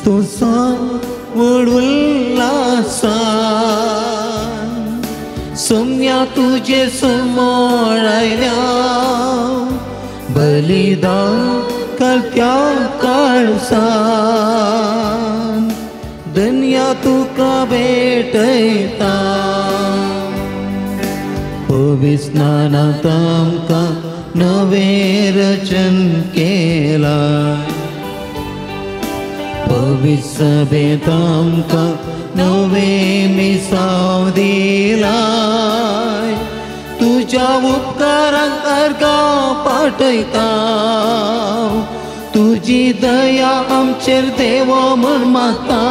संतोषान व्हड उल्हासान सोम्या तुजे समोर आयल्या बलिदान करत्या काळसान दन्या तुका भेटयता. पवित्र स्नानांत आमकां नवें रचन केलां, पवित्र सभेंत आमकां नवें मिसांव दिलाय. तुज्या उपकारांक अर्गां पाठयता, तुजी दया आमचेर देवो म्हूण मागता.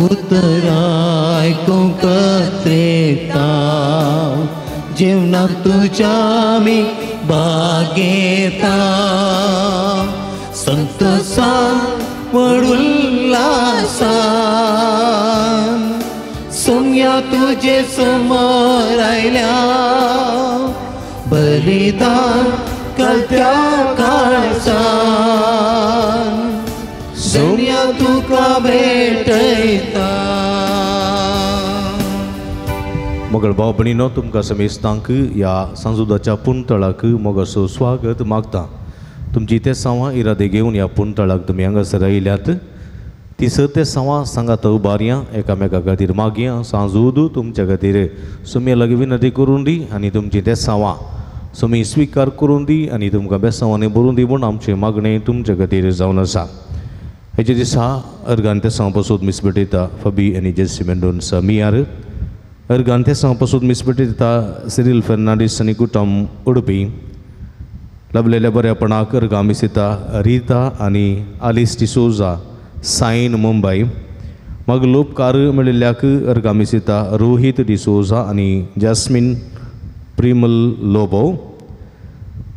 उतर आयकूंक त्रेता, जेवणाक तुज्या आमी भागेता. संतोषान व्हड उल्हासान सोम्या तुजे समोर आयल्या बलिदान करत्या काळसान सोम्या तुका भेटयता. मगळ भाव भयणीनो, तुमकां समेस्तांक ह्या सांजुदाच्या पुणतळाक मोगाचो स्वागत मागता. तुमची ते सांवां इरादे घेवन ह्या पुणतळाक तुमी हांगासर आयल्यात ती स ते सांवां सांगात उबारया, एकामेका खातीर मागया. सांजूद तुमच्या खातीर सुम्या लागीं विनंती करून दी आनी तुमची ते सांवां सुमी स्विकार करून दी आनी तुमकां बेसांवांनी भरून दी म्हूण आमचें मागणें तुमच्या खातीर जावन आसा. हेजे दिसा अर्गान ते सांव पसून मीस भेटयता फबी आनी जेसी मेंडोन्सा मियार. अर्गान ते सांव पसून मीस भेटयता सिरील फेर्नांडीस आनी कुटम उडपी. लाभलेल्या बऱ्यापणाक अर्गां मीस दिता रिता आनी आलिस डिसोजा सायन मुंबय. मागीर लोपकार मेळिल्ल्याक अर्गां मीस दिता रोहीत डिसोजा आनी जास्मीन प्रिमल लोबो.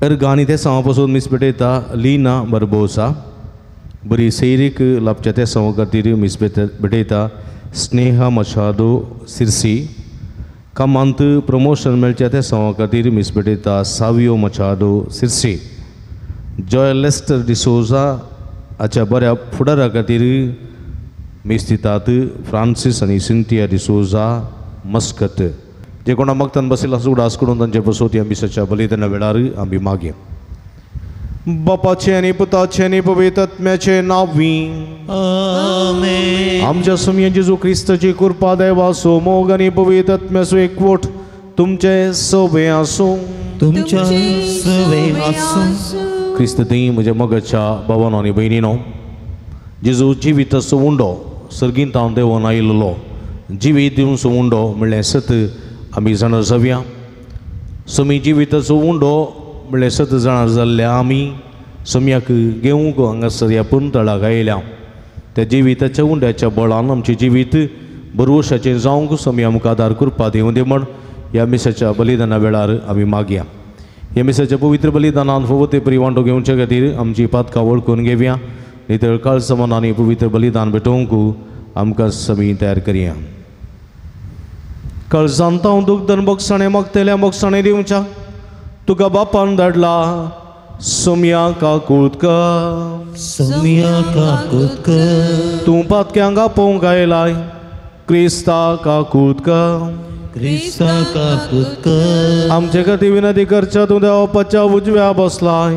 अर्गां आनी ते सांव पसून मीस भेटयता लीना बर्बोसा. बरी सैरीक लाभच्या ते सांव खातीर मीस भेटयता स्नेहा मशादो सिरसी. कामांत प्रमोशन मेळच्या ते सांवा खातीर मीस भेटयता सावियो मचादो सिरसी. जॉय लेस्टर डिसोजा हाच्या बऱ्या फुडारा खातीर मीस दितात फ्रांसीस आनी सिंथिया डिसोजा मस्कत. जे कोणा मागतान बशिल्लो आसा उडास करून तांचे बसोत ह्या मिसाच्या बलिदाना वेळार आमी मागया. बापाचें आनी पुताचें आनी पवित्र आत्म्याचें नांवी आमेन. आमच्या सुमया जेजू क्रिस्ताची कृपा, देवाचो मोग आनी पवित्र आत्म्याचो एकवट तुमचे सवे आसूं. तुमच्या सवे आसूं. क्रिस्त थंय म्हज्या मोगाच्या भावानो आनी भयणीनो, जेजू जिविताचो उंडो सर्गींत हांव देवोन आयिल्लो जिवीत दिवचो उंडो म्हणलें सत आमी जाणा जावया. सुमी जिविताचो उंडो म्हणलें सत जाणा जाल्ल्या आमी सम्याक घेवंक हांगासर ह्या पुंतळाक आयल्या. त्या जिविताच्या उंड्याच्या बळान आमचें जिवीत बरवशाचें जावंक समी आमकां आदार कृपा दिवं दी म्हण ह्या मिसाच्या बलिदाना वेळार आमी मागया. ह्या मिसाच्या पवित्र बलिदानान फावो ते परी वांटो घेवचे खातीर आमची पातकां वळखून घेवया. नितळ काळसमान आनी पवित्र बलिदान भेटोवंक आमकां समी तयार करया. काळजांत हांव दुखदन बोगसाणें मागतल्या बोगसाणें दिवच्या तुका बापान धाडला सोम्या काकूत कर. सोम्या काकूत कर. तूं पातक्यांक आपोवंक आयलाय क्रिस्ता काकूत कर. क्रिस्ता काकूत कर. आमचे खातीर विनंती करच्या तूं देवाच्या उजव्या बसलाय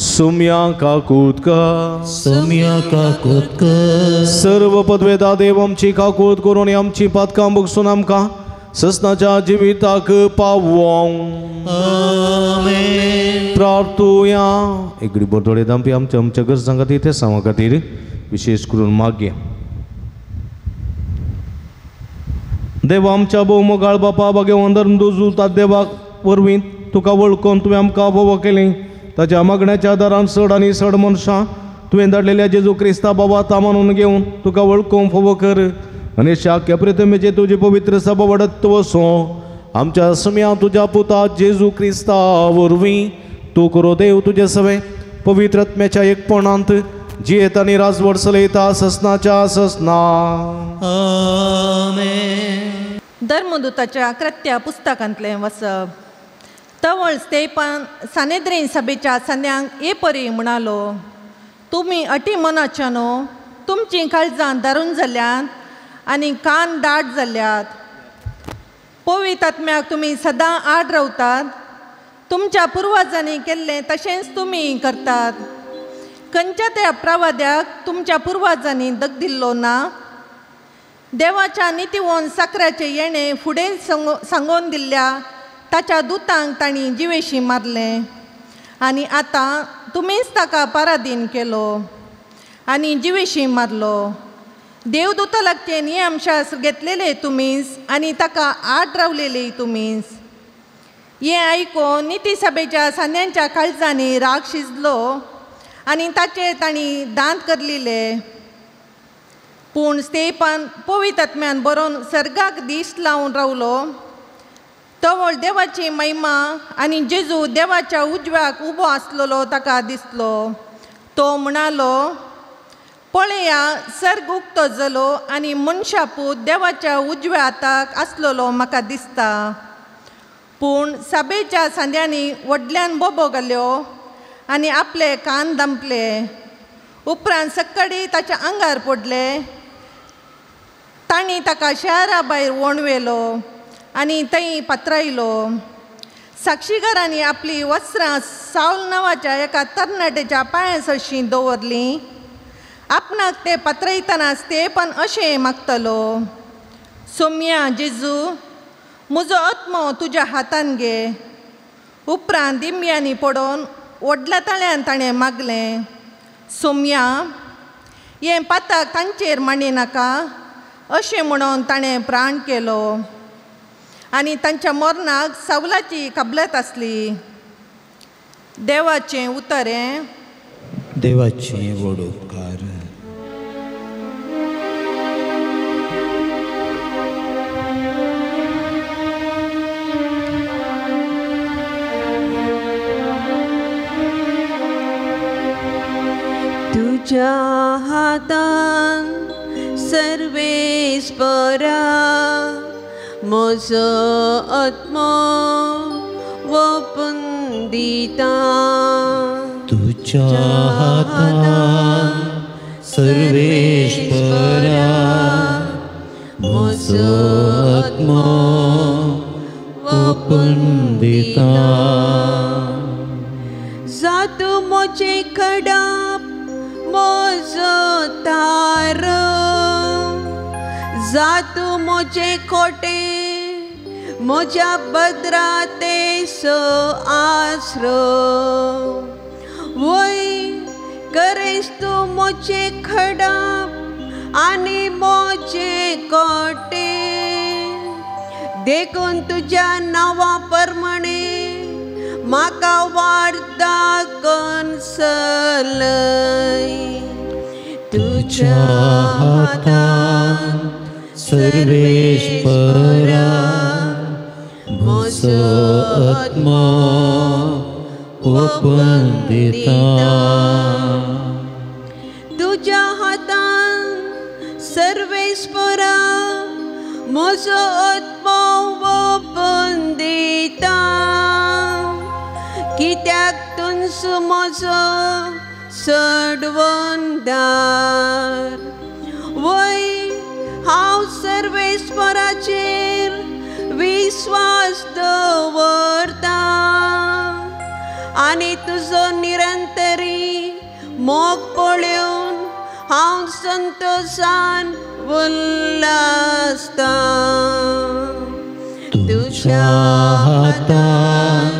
सोम्या काकूत कर. सोम्या काकूत कर. सर्व पदवेदा देव आमची काकूत करून आमची पातकां बगसून आमकां ससनाच्या जिविताक पावोवंक. आमेन. प्रार्थुया. एगडी बोरदोडे दामपी आमच्या आमच्या गरजां खातीर ते सांवा खातीर विशेष करून मागया. देव आमच्या भोवमोगाळ बापा बागेवन धर्म देवाक वरवीं तुका वळखून तुवें आमकां भोव केली. ताच्या मागण्याच्या आदारान चड आनी चड मनशां तुवें धाडलेल्या जेजू क्रिस्ता बाबा तामानून घेवन तुका वळखूंक फावो कर आनी शाक्य प्रतिमेचे तुजी पवित्र सभा वाडत वसो. आमच्या सम्या तुज्या पुता जेजू क्रिस्ता वरवीं तूं करो देव तुजे सवे पवित्र आत्म्याच्या एकपणांत जियेत आनी राजवट चलयता ससनाच्या ससना. आमेन. धर्मदूताच्या कृत्या पुस्तकांतलें वसप. तवळ स्तेपान सानेद्रीन सभेच्या सन्यांक हे परी म्हणालो, तुमी अटी मनाच्या न्हू, तुमचीं काळजां दारून जाल्यात आनी कान दाट जाल्यात. पवित्र आत्म्याक तुमी सदां आड रावतात. तुमच्या पुर्वजांनी केल्लें तशेंच तुमी करतात. खंयच्या त्या प्रवाद्याक तुमच्या पुर्वजांनी दग दिल्लो ना? देवाच्या नितीवोन साकराचें येणें फुडें सांगोन दिल्ल्या ताच्या दुतांक तांणी जिवेशी मारलें आनी आतां तुमीच ताका पारादीन केलो आनी जिवेशी मारलो. देवदूता लागचें नियमशास्त्र घेतलेले तुमीच आनी ताका आड रावलेले तुमीच. हें आयकून निती सभेच्या सांद्यांच्या काळजांनी राग शिजलो आनी ताचेर तांणी दांत करलिले. पूण स्तेपान पवित्र आत्म्यान बरोवन सर्गाक दीस लावन रावलो. तवळ देवाची महिमा आनी जेजू देवाच्या उजव्याक उबो आसलेलो ताका दिसलो. तो म्हणालो, पळया सर्ग उक्तो जालो आनी मनशा पूत देवाच्या उजव्या हाताक आसलेलो म्हाका दिसता. पूण सभेच्या सांद्यांनी व्हडल्यान बोबो घाल्यो आनी आपले कान दामपले. उपरांत सक्कडी ताच्या आंगार पडले. तांणी ताका शहरा भायर वणवेलो आनी थंय पत्रायलो. साक्षीकारांनी आपली वस्त्रां सावल नांवाच्या एका तरणाट्याच्या पांया सरशीं दवरलीं. आपणाक ते पत्रयतना स्तेपान अशें मागतलो, सोम्या जेजू, म्हजो आत्मो तुज्या हातान घे. उपरांत दिमयांनी पडोवन व्हडल्या ताळ्यान ताणें मागलें, सोम्या, हें पाताक तांचेर मांडी नाका. अशें म्हणून ताणें प्राण केलो आनी तांच्या मरणाक सावलाची कबलत आसली. देवाचें उतर हें. देवाचें व्हड उपकार. तुझ्या हातान सर्वेस्परा म्हजो आत्मो वपून दिता. तुझ्या हातान सर्वेस्परा म्हजो आत्मो वपून दिता. जातू म्हजें खडाप म्हजो तार, जातू म्हजें खोटें म्हज्या बदरा ते आसरो. वय करेस तूं म्हजें खडाप आनी म्हजें कोटें, देखून तुज्या नांवा प्रमाणें म्हाका वार्ता कन्सलय. तुझ्या हातान सर्वेस्परा म्हजो आत्मो वपून दिता. तुझ्या हातान सर्वेस्परा म्हजो आत्मो वपून दिता. कित्याक तुंस म्हजो सडवंदार. वय हांव सर्वेस्पराचेर विस्वास दवरता आनी तुजो निरंतरी मोग पळोवन हांव संतोशान उल्लासता. तुझ्या हातान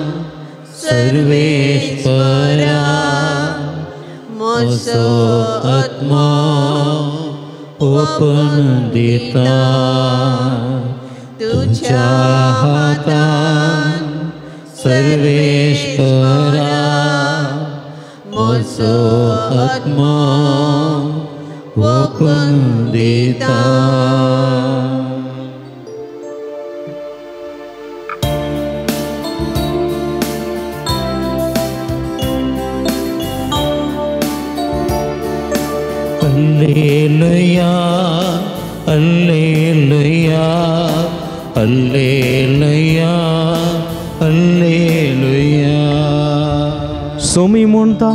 सर्वेस्परा म्हजो आत्मो वपून दिता. तुझ्या हातान सर्वेस्परा म्हजो आत्मो वपून दिता. Alleluia, Alleluia, Alleluia, Alleluia. Somi म्हणटा,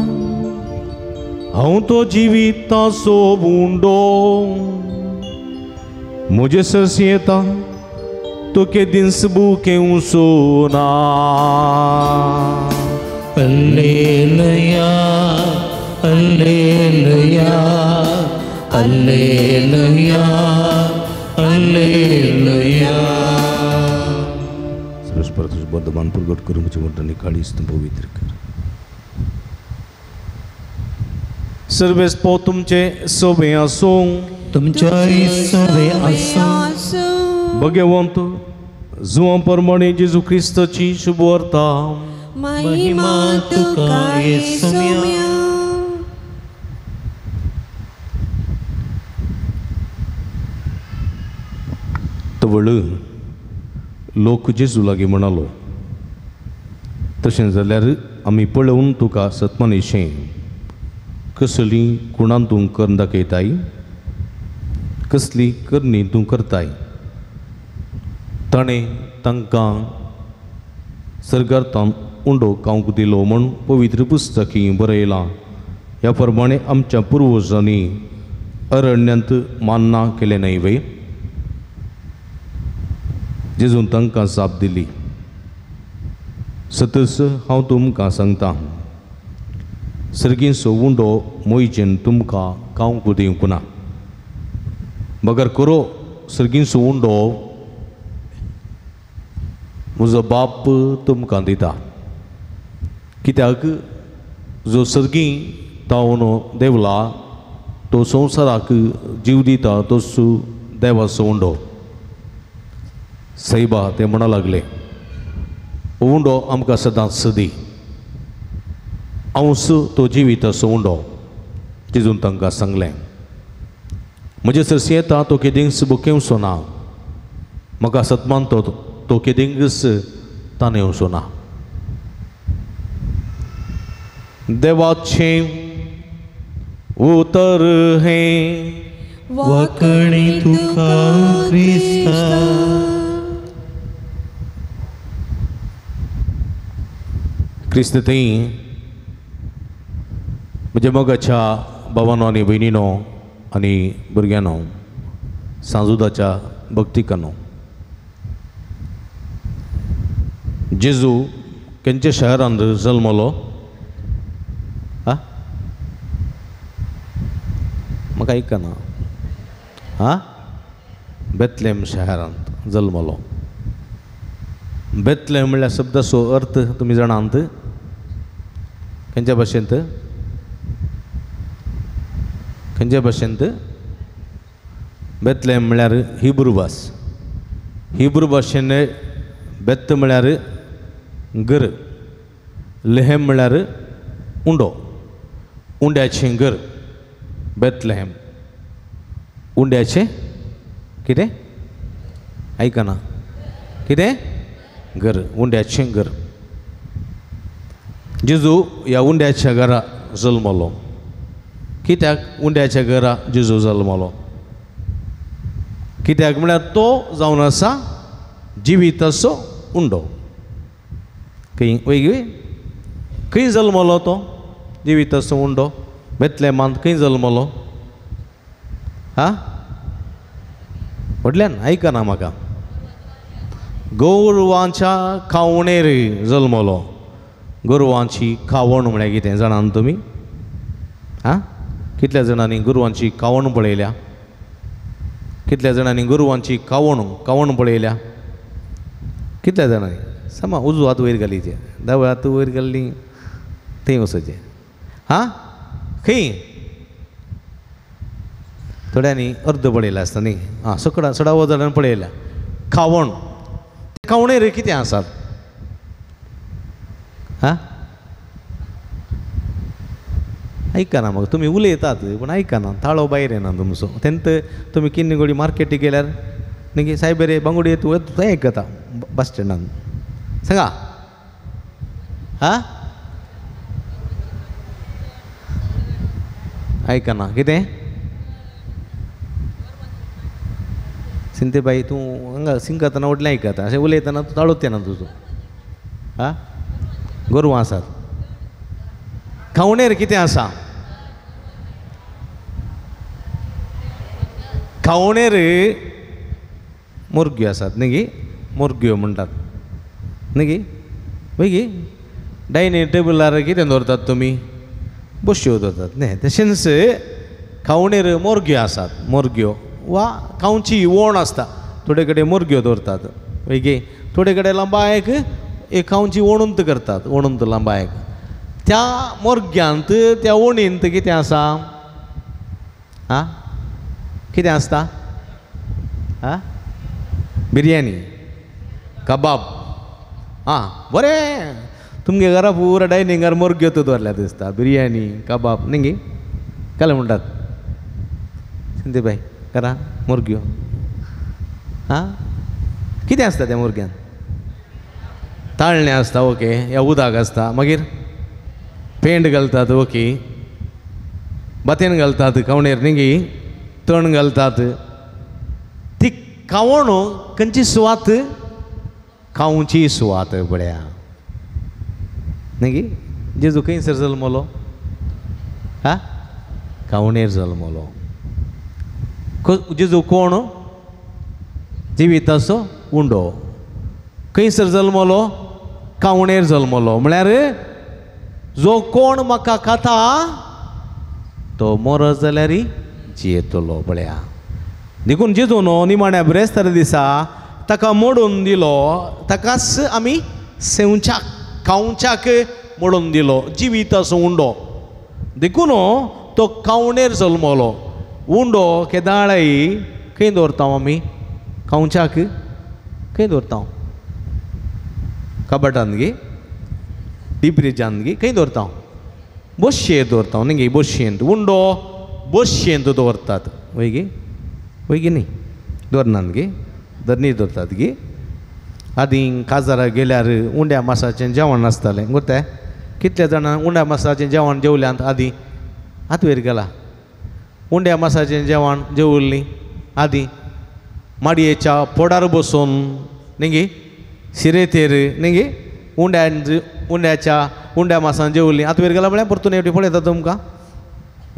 हांव तो जिविताचो उंडो म्हजे सरशी येता तो केदींच भुकेवचो ना. Alleluia, alleluia, alleluia, alleluia. सर्वेस्पर तुझ बर्धमान प्रगट करून म्हज्या मोठ्याने काळीज तूं पवित्र कर. सर्वेस्पर तुमचे सोबे आसूं, तुमच्याय सोबे आसूं. भगवंत जुवां प्रमाणे जेजू क्रिस्ताची शुभवार्ता. महिमा तुका येसुम्या. तवळ लोक जेजू लागीं म्हणालो, तशें जाल्यार आमी पळोवन तुका सतमानेशें कसली कुणां तूं करून दाखयताय, कसली करणी तूं करताय. ताणें तांकां सरगार्तान उंडो खावंक दिलो म्हूण पवित्र पुस्तकी बरयलां. ह्या प्रमाणे आमच्या पुर्वजांनी अरण्यांत मान्ना केलें न्हय वे. जेजून तांकां जाप दिली, सतच हांव तुमकां सांगता, सर्गींचो उंडो मोयजेन तुमकां खावंक दिवंक ना, बगर करो सर्गींचो उंडो म्हजो बाप तुमकां दिता. कित्याक जो सर्गी तावन देवला तो संवसाराक जीव दिता तोच देवाचो उंडो. सायबा ते म्हणा लागले, उंडो आमकां सदांच दी, हांवच तो जिविताचो उंडो. जेजून तांकां सांगलें, म्हजे सरशी येता तो केदींच भुकेवचो ना, म्हाका सतमानतो तो केदींच ताणेवचो ना. देवाचें उतर हें वाकणी तुका क्रिस्ता. क्रिस्त थंय म्हज्या मोगाच्या भावानो आनी भयणीनो आनी भुरग्यांनो, सांजुदाच्या भक्तिकानो, जेजू खंयच्या शहरांत जल्मलो? आ म्हाका आयकना. आ बेतलेम शहरांत जल्मलो. बेतलेम म्हणल्यार शब्दाचो अर्थ तुमी जाणांत खंयच्या भाशेंत? खंयच्या भाशेंत? बेतलेम म्हणल्यार हिब्रू भास. हिब्रू भाशेन बेत म्हळ्यार घर, लेहेम म्हळ्यार उंडो, उंड्याचें घर. बेतलेहेम उंड्याचें कितें? आयकना कितें? घर, उंड्याचें घर. जेजू ह्या उंड्याच्या घरा जल्मलो. कित्याक उंड्याच्या घरा जेजू जल्मलो? कित्याक म्हळ्यार तो जावन आसा जिविताचो उंडो. खंय वय खंय जल्मलो तो जिविताचो उंडो? बेतलेमांत खंय जल्मलो? हा व्हडल्यान आयकना म्हाका. गोरवांच्या खावणेर जल्मलो. गोरवांची खावण म्हळ्यार कितें जाणात तुमी? आं कितल्या जाणांनी गोरवांची खावण पळयल्या? कितल्या जाणांनी गोरवांची खावण पळयल्या? कितल्या जाणांनी? समा उजू हात वयर घाली, ते दावे हात वयर घाल्ली थंय वचचें. हां खंय? थोड्यांनी अर्द पळयला आसता न्ही. आं सकडां सडावो जाणांनी पळयल्या खावण. खावणेर कितें आसात? हां आयकना म्हाका. तुमी उलयतात पूण आयकना, ताळो भायर येना तुमचो. तेन्ना तुमी किन्नी मार्केटीक गेल्यार न्ही सायब रे बांगुडी तूं थंय आयकता बस स्टँडान. सांगा हां आयकना कितें? सिंतेबाई तूं हांगा सिंगतना व्हडलें आयकता, अशें उलयतना तूं ताळोच येना तुजो. हां गोरवां आसात. खावणेर कितें आसा? खावणेर मुरग्यो आसात न्ही गी, मुरग्यो म्हणटात न्ही गी, वय गी. डायनींग टेबलार कितें दवरतात तुमी? बश्यो दवरतात न्ही. तशेंच खावणेर मोरग्यो आसात, मोरग्यो वा खावची वण आसता. थोडे कडेन मोरग्यो दवरतात वय गी, थोडे कडेन लांबायक एक खावची वणूंत करतात, वणूंत लांबायक. त्या मोरग्यांत त्या वणींत कितें आसा? आं, कितें आसता? आं, बिरयानी, कबाब. आं बरें, तुमगे घरा पुरा डायनिंगार मोरग्यो दवरल्या दिसता, बिरयानी कबाब न्ही गी. काल म्हणटात सिंधीबाई घरा मोरग्यो. आं, कितें आसता त्या मोरग्यान? ताळणें आसता, ओके, या उदक आसता, मागीर पेंट घालतात, ओके, बातेन घालतात खावणेर न्ही गी, तण घालतात. ती खावण खंयची सुवात? खावची सुवात पळया न्ही गी. जेजू खंयसर जल्मलो? हा, खावणेर जल्मलो. जेजू कोण? जिविताचो उंडो. खंयसर जल्मलो? खावणेर जल्मलो. म्हळ्यार जो कोण म्हाका खाता तो मरत जाल्यार जियेतलो पळया. देखून जेजू न्हू निमाण्या बिरेस्तारा दिसा ताका मोडून दिलो, ताकाच आमी सेवच्याक खावच्याक मोडून दिलो, जिविताचो उंडो. देखून तो खावणेर जल्मलो. उंडो केदाळाय खंय दवरता आमी? खावच्याक खंय दवरता? कबाटान गी, डीप फ्रिजान गी, खंय दवरता? बशयेर दवरता न्ही गी, बशयेंत उंडो बशयेंत दवरतात वय गी, वय गी न्ही, दवरनात गी, धरणीर दवरतात गी. आदीं काजाराक गेल्यार उंड्या मासाचें जेवण आसतालें गोते. कितले जाणां उंड्या मासाचें जेवण जेवल्यांत आदीं? हात वयर गेला. उंड्या मासाचें जेवण जेवल्लीं आदीं माडयेच्या पोडार बसून न्ही गी, शिरेतेर न्ही गी, उंड्याच्या उंड्या मासान जेवल्लीं. हात वयर गेला म्हळ्यार परतून एकटी पळयता तुमकां.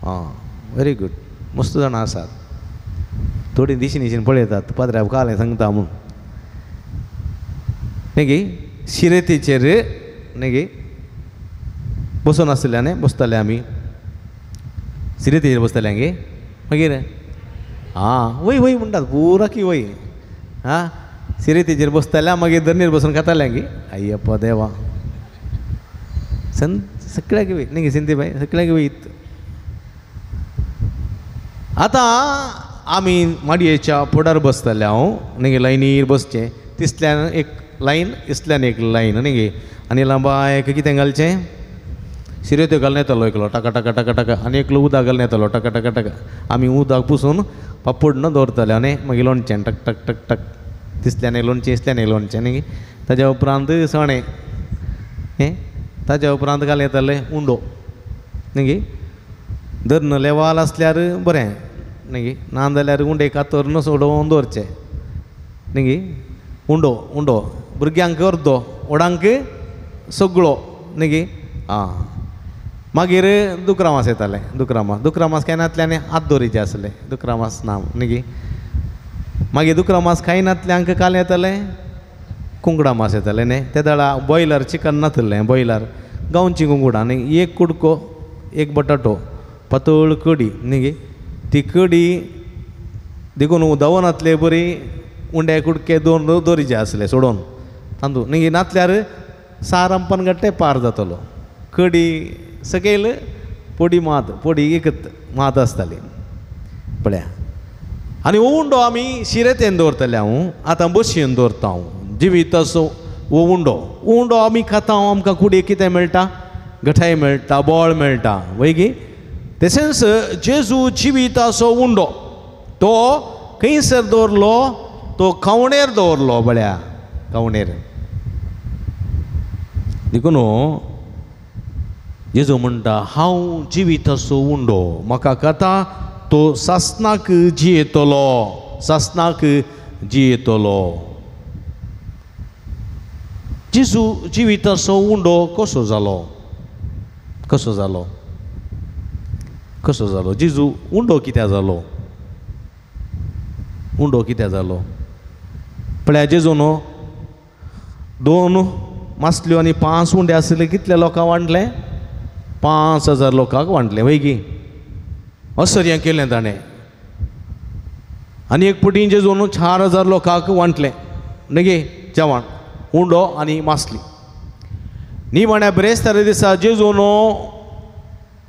आं, व्हेरी गूड, मस्त जाणां आसात. थोडीं दिशीन दिशीन पळयतात पाद्र्याक कालें सांगता म्हूण न्ही गी. शिरेतीचेर न्ही गी बसून आसलें न्ही, बसताले आमी सिरेतीचेर बसताले गे. मागीर आं वय वय म्हणटात पुरा की वय. आं, सिरेतीचेर बसताले मागीर धरणीर बसून खाताले गे. अय्यप्पा देवा, संत सगळ्याक वय न्ही गे सिंधीबाई, सगळ्याक वयत. आतां आमी माडयेच्या पोडार बसताले हांव न्ही गे, लायनीर बसचें, तिसल्यान एक लायन इसल्यान एक लायन न्ही गे. आनी लांबायक कितें घालचें? सिरेत्यो घालून येतालो एकलो टाका टाका टाका टाका, आनी एकलो उदक घालून येतालो टाका टाका टाका. आमी उदक पुसून पापड न दवरताले आनी मागीर लोणचें टक टक टक टक, तिसल्यान एक लोणचें इसल्यान एक लोणचें न्ही. ताज्या उपरांत सणें हें, ताज्या उपरांत घालून येतालें उंडो न्ही गी. धरण लेवाल आसल्यार बरें न्ही गी, ना जाल्यार उंडे कातरून सोडोवन दवरचें न्ही गी. उंडो उंडो भुरग्यांक अर्दो, व्हडांक सगळो न्ही गी. आं, मागीर दुकरा मास येतालें. दुकरा मास, दुकरा मास खायनातल्यान हात दवरीचे आसलें, दुकरा मास ना न्ही गी. मागीर दुकरा मास खायनातल्यांक काल येतालें कुंकडां मास येतालें न्ही. ते वेळार बॉयलर चिकन नासलें, बॉयलर गांवची कुंकडां न्ही. एक कुडको एक बटाटो पातळ कडी न्ही गी. ती कडी देखून दवरनातले बरी उंडे कुडके दोन दवरीचे आसले सोडोवन तांदूळ न्ही गी. नातल्यार सार आमपान गट्टे पार जातलो. कडी सकयल पोडी मात, पोडी एकत मात आसताली पळया. आनी उंडो आमी शिरेतेन दवरताले हांव, आतां बशयेन दवरता हांव. जिविताचो हो उंडो, उंडो आमी खाता, आमकां कुडीक कितें मेळटा? गठाय मेळटा, बळ मेळटा वय गी. तशेंच जेजू जिविताचो उंडो तो खंयसर दवरलो? तो खावणेर दवरलो पळया, खावणेर. देखून जेजू म्हणटा हांव जिविताचो उंडो, म्हाका खाता तो सासनाक जियेतलो, सासनाक जियेतलो. जेजू जिविताचो उंडो कसो जालो? कसो जालो? कसो जालो? जेजू उंडो कित्याक जालो? उंडो कित्याक जालो? पळया जेजून 2 मासल्यो आनी 5 उंडे आसले, कितल्या लोकांक वांटले? 5000 लोकांक वांटले वय की. असर्यां केलें ताणें. आनी एक पटी जेजून 4000 लोकांक वांटलें न्ही जेवण, उंडो आनी मासली. निमाण्या ब्रेस्तारा दिसा जेजून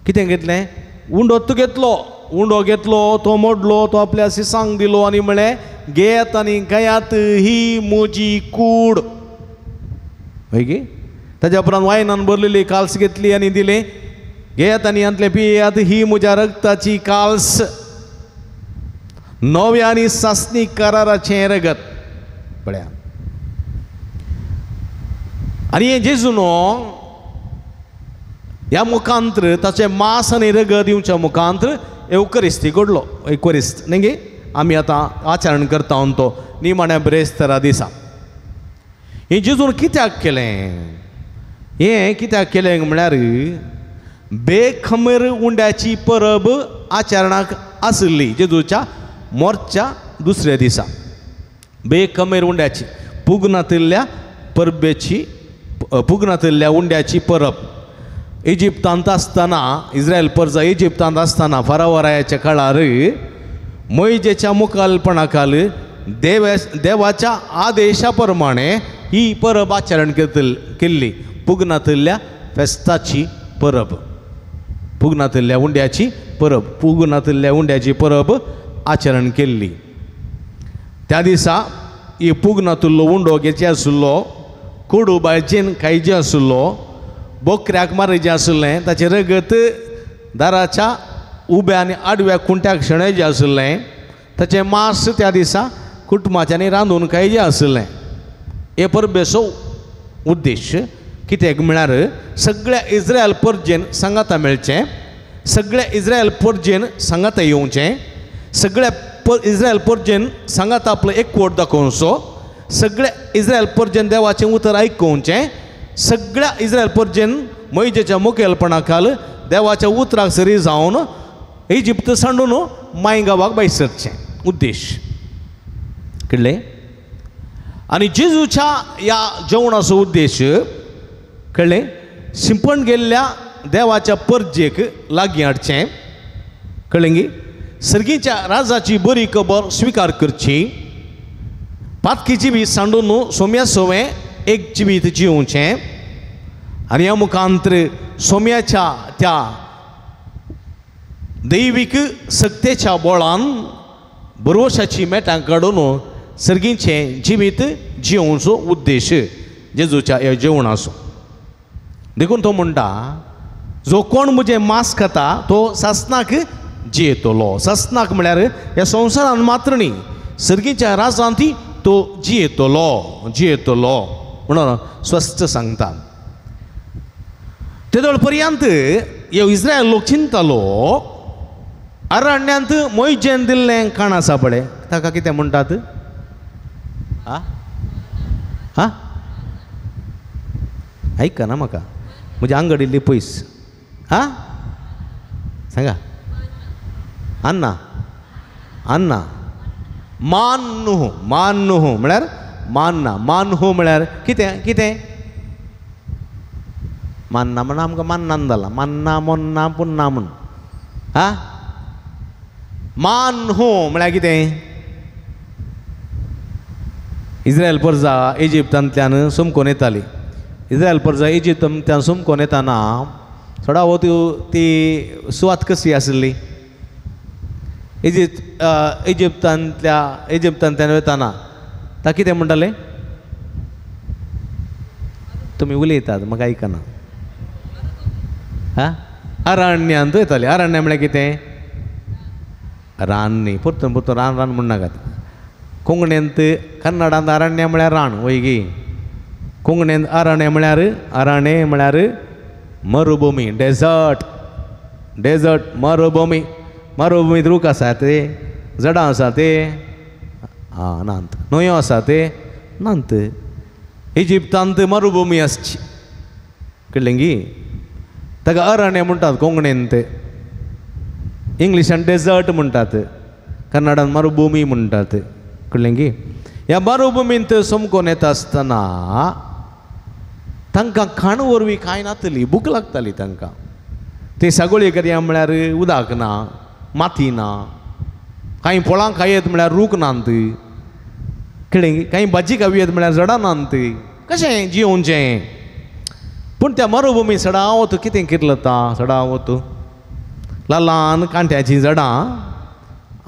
कितें घेतलें? उंडो तो घेतलो, उंडो घेतलो, तो मोडलो, तो आपल्या सिसांक दिलो आनी म्हळें घेयात आनी खायात, ही म्हजी कूड. हय की. ताज्या उपरांत वायनान भरलेली काल्स घेतली आनी दिलें, घेयात आनी हांतलें पियात, ही म्हज्या रगताची काल्स, नव्या आनी सासणी कराराचें रगत. पळया आनी हें जेजून ह्या मुखांत्र ताचें मांस आनी रगत दिवच्या मुखांत्र एवकरिस्ती घडलो. एवकरिस्त न्ही गे आमी आतां आचरण करता तो निमाण्या ब्रेस्तारा दिसा. हें जेजून कित्याक केलें? हें कित्याक केलें म्हळ्यार बेखमेर उंड्याची परब आचरणाक आशिल्ली जेजूच्या मोर्च्या दुसऱ्या दिसा. बेखमेर उंड्याची पुगनातिल्ल्या परबेची, पुगनातिल्ल्या उंड्याची परब. इजिप्तांत आसतना, इस्रायल परजा इजिप्तांत आसतना फरावरायाच्या काळार मोयजेच्या मुखालपणाखाल देवाच्या आदेशा प्रमाणे ही परब आचरण केल्ली, पुगनातिल्ल्या फेस्ताची परब, पुगनातिल्ल्या उंड्याची परब, पुगनातिल्ल्या उंड्याची परब आचरण केल्ली. त्या दिसा ही पुगनातिल्लो उंडो घेचे आशिल्लो, कोडू बायचेन खायचे आशिल्लो, बोकऱ्याक मारचें आशिल्लें, ताचें रगत दाराच्या उब्या आनी आडव्या खुंट्याक शेणयचें आशिल्लें, ताचें मांस त्या दिसा कुटुंबाच्यांनी रांदून खायचें आशिल्लें. हे परबेचो उद्देश कित्याक म्हळ्यार सगळ्या इस्रायल परजेन सांगाता मेळचें, सगळ्या इस्रायल परजेन सांगाता येवचें, सगळ्या इस्रायल परजेन सांगाता आपलो एकवट दाखोवचो, सगळ्या इस्रायल परजेन देवाचें उतर आयकोवचें, सगळ्या इस्रायल परजेन मोयजेच्या मुखेलपणा खाल देवाच्या उतराक सरी जावन इजिप्त सांडून माय गांवाक भायर सरचें उद्देश कळ्ळें. आनी जेजूच्या ह्या जेवणाचो उद्देश कळ्ळें, शिंपण गेल्ल्या देवाच्या परजेक लागीं हाडचें, कळ्ळें गी, सर्गीच्या राजाची बरी खबर स्विकार करची, पातकी जिवीत सांडून सोम्या सोवें एक जिवीत जिवचें आनी ह्या मुखांत्र सोम्याच्या त्या दैवीक सक्तेच्या बळान बरोवशाची मेटां काडून सर्गीचें जिवीत जिवचो उद्देश जेजूच्या ह्या जेवणाचो. देखून तो म्हणटा जो कोण म्हजें मांस खाता तो सासनाक जियेतलो. सासनाक म्हळ्यार ह्या संवसारान मात्र न्ही, सर्गीच्या राजांत तो जियेतलो, जियेतलो म्हणून स्वस्थ सांगता. तेदोळ पर्यंत ह्यो इस्रायल लोक चिंतालो अरण्यांत मोयजेन दिल्लें खाण आसा पळय, ताका कितें म्हणटात? आ आ आयकना म्हाका, म्हजी आंगड इल्ली पयस. आ सांगा. अन्ना, अन्ना, मान न्हू, मान न्हू म्हळ्यार मान्ना, मान न्हू म्हळ्यार कितें? कितें मान्ना म्हण आमकां मान्नान जालां, मान्ना मोन्ना पुन्ना म्हण. आ मान न्हू म्हळ्यार कितें? इस्रायल परजा इजिप्तांतल्यान समकोन येताली. इस्रायल परजा इजिप्तांतल्यान समकोन येताना थोडा ती सुवात कशी आशिल्ली? इजिप्तांतल्यान वताना ता कितें म्हणटाले? तुमी उलयतात म्हाका आयकना. हा अरण्यांत वयताले. अरण्य म्हळ्यार कितें? रान न्ही, परतून परतून रान रान म्हणनाकात. कोंकणींत कन्नडांत अरण्य म्हळ्यार रान वय गी, कोंकणींत अरण्य म्हळ्यार, अरण्य म्हळ्यार मरुभूमी, डेजर्ट, डेजर्ट मरुभूमी. मरुभूमींत रूख आसा ते, झाडां आसा ते, आं नात, न्हंयो आसा ते नात. इजिप्तांत मरुभूमी आसची, कळ्ळें गी, ताका अरण्य म्हणटात कोंकणींत, इंग्लिशान डेजर्ट म्हणटात, कन्नडान मरुभूमी म्हणटात. कळ्ळें गी? ह्या मरुभुमींत समकोन येता आसतना तांकां खाण वरवीं कांय नातली, भूक लागताली तांकां. ती सागोळी करया म्हळ्यार उदक ना, माती ना, कांय फळां खायत म्हळ्यार रूख नात, कळ्ळें? कांय भाजी खावयत म्हळ्यार झाडां नात, कशें जियोवचें? पूण त्या मरुभुमी सडावत कितें किर्लता, सडावत ल्हान कांट्याचीं झाडां